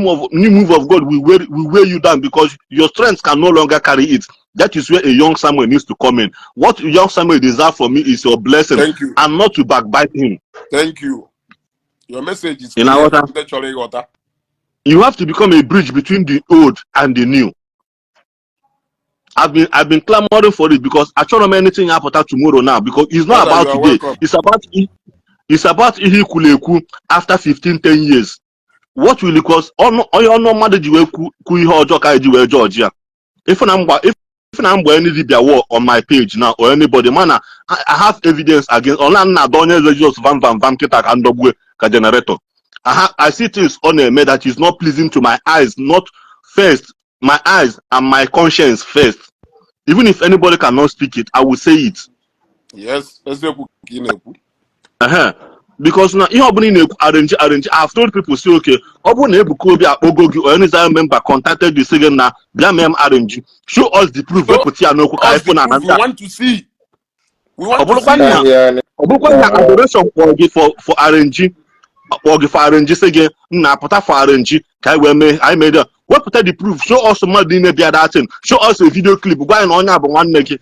[SPEAKER 1] move of God will weigh you down, because your strength can no longer carry it. That is where a young Samuel needs to come in. What young Samuel deserves from me is your blessing
[SPEAKER 2] Thank you.
[SPEAKER 1] and not to backbite him.
[SPEAKER 2] Thank you. Your message is
[SPEAKER 1] Ị
[SPEAKER 2] clear.
[SPEAKER 1] na-aghọta?
[SPEAKER 2] Ndị chọrọ ịghọta.
[SPEAKER 1] You have to become a bridge between the old and the new. I've been clamoring for it, because achọrọ m anything apụta tomorrow now, because it's not
[SPEAKER 2] Brother,
[SPEAKER 1] about
[SPEAKER 2] you are
[SPEAKER 1] today.
[SPEAKER 2] welcome.
[SPEAKER 1] It's about ihe ikwulu ekwu after 15 10 years. What will it cause? Ọnụ onye ọnụ mmadụ ji wee kwu ihe ọjọọ ka anyị ji wee jọji ya. If na mgbe any dibia war on my page now or anybody, mana I have evidence against ọla nna adọ onye eze Jizọs vam vam vam kịta ka ndọgbue ka generator. I see things ọ na-eme that is not pleasing to my eyes, not first my eyes and my conscience first. Even if anybody cannot speak it, I will say it.
[SPEAKER 2] Yes, eziokwu ka ị na-ekwu.
[SPEAKER 1] Because na ihe ọbụla ị na-ekwu arrange arrange, I have told people say, okay, ọ bụrụ na Ebuka Obi akpọgo gị or any Zion member contacted you, sị gị na bịa mee m arrange, show us the proof.
[SPEAKER 2] Show
[SPEAKER 1] wepụta ya n'okwu ka anyị
[SPEAKER 2] us the
[SPEAKER 1] fụ na
[SPEAKER 2] proof. We want to see. We want
[SPEAKER 1] ọ
[SPEAKER 2] to
[SPEAKER 1] bụrụkwa
[SPEAKER 2] see.
[SPEAKER 1] na ọ bụrụkwa na adoration kpọrọ gị for arrange, kpọọ gị for arrange, sị gị nna pụta for arrange ka anyị wee mee, anyị mee ya, wepụta the proof. Show us mmadụ niile bịa that thing. Show us a video clip, gwa anyị na onye a bụ nwanne gị.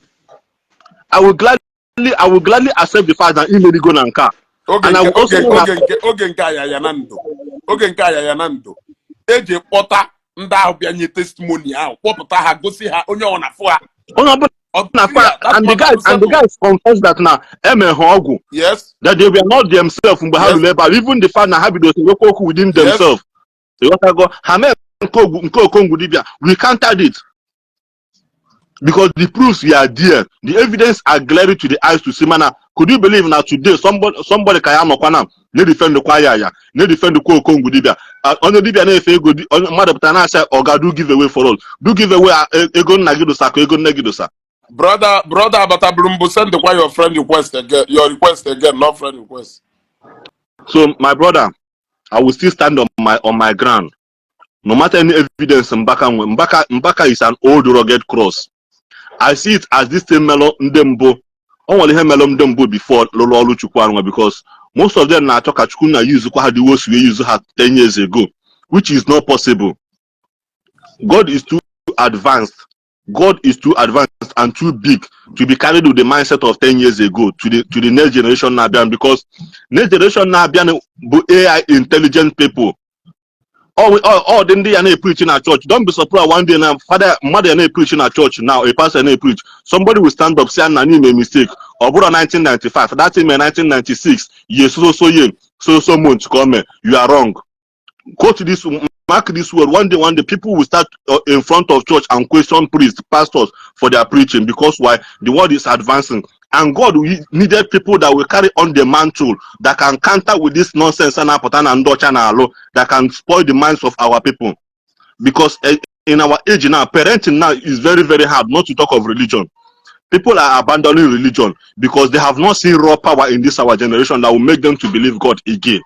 [SPEAKER 1] I will gladly accept the fact that imerigo na nke a.
[SPEAKER 2] Oge
[SPEAKER 1] And I
[SPEAKER 2] nke
[SPEAKER 1] will also
[SPEAKER 2] oge
[SPEAKER 1] know
[SPEAKER 2] oge nke ayaya na ndụ, oge nke ayaya na ndụ eji kpọta ndị ahụ bịa nye testimony ahụ, kpọpụta ha, gosi ha onye ọ na-afụ ha.
[SPEAKER 1] Onye ọbụla
[SPEAKER 2] Ọ
[SPEAKER 1] na
[SPEAKER 2] clear, that
[SPEAKER 1] and the
[SPEAKER 2] matter
[SPEAKER 1] guys
[SPEAKER 2] will
[SPEAKER 1] and the
[SPEAKER 2] settle.
[SPEAKER 1] guys confess that na eme ha ọgwụ, that they were not themselves mgbe ha ruru ebe a. Even the fact na ha bidoro nwekwa okwu within themselves, ịghọtago? Ha mee nke nke Okongwu dibia, we countered it because the proofs were there, the evidence are glaring to the eyes to see. Mana could you believe na today somebody ka ya nọkwa na Na-edefendkwa ya ya na-edefendkwa Okongwu dibịa. Ah, onye dibịa na-efe ego onye mmadụ pụtara na-asị, "Oga, do give away for all, do give away." Ah, ego nna gị dosa ka ego nne gị dosa.
[SPEAKER 2] Brother, brother Abatabrumbu, send the your friend request again. Your request again, not friend request.
[SPEAKER 1] So my brother, I will still stand on my ground no matter any evidence Mbaka nwe. Mbaka is an old rugged cross. I see it as this thing melụ ndị mbụ. O nwere ihe melụ ndị mbụ before lụrụ ọrụ Chukwu anwa, because most of them na-achọ ka Chukwu na use kwa ha the way we use ha 10 years ago, which is not possible. God is too advanced. God is too advanced and too big to be carried with the mindset of 10 years ago to the next generation na-abịa, because next generation na-abịa bụ AI intelligent people. All dị ndị ya na-epreach na church. Don't be surprised one day na father mmadụ ya na-epreach na church now, a pastor na-epreach, somebody will stand up, say na n'ime mistake. Ọ bụrụ 1995, that thing mee 1996 year, so so year, so so month ka o mee. You are wrong. Quote this, mark this word: one day, one day, people will start in front of church and question priests, pastors for their preaching. Because why? The world is advancing and God needed people that will carry on the mantle, that can counter with this nonsense and apụta na ndị ọcha na-alụ, that can spoil the minds of our people, because in our age now, parenting now is very, very hard, not to talk of religion. People are abandoning religion because they have not seen raw power in this our generation that will make them to believe God again.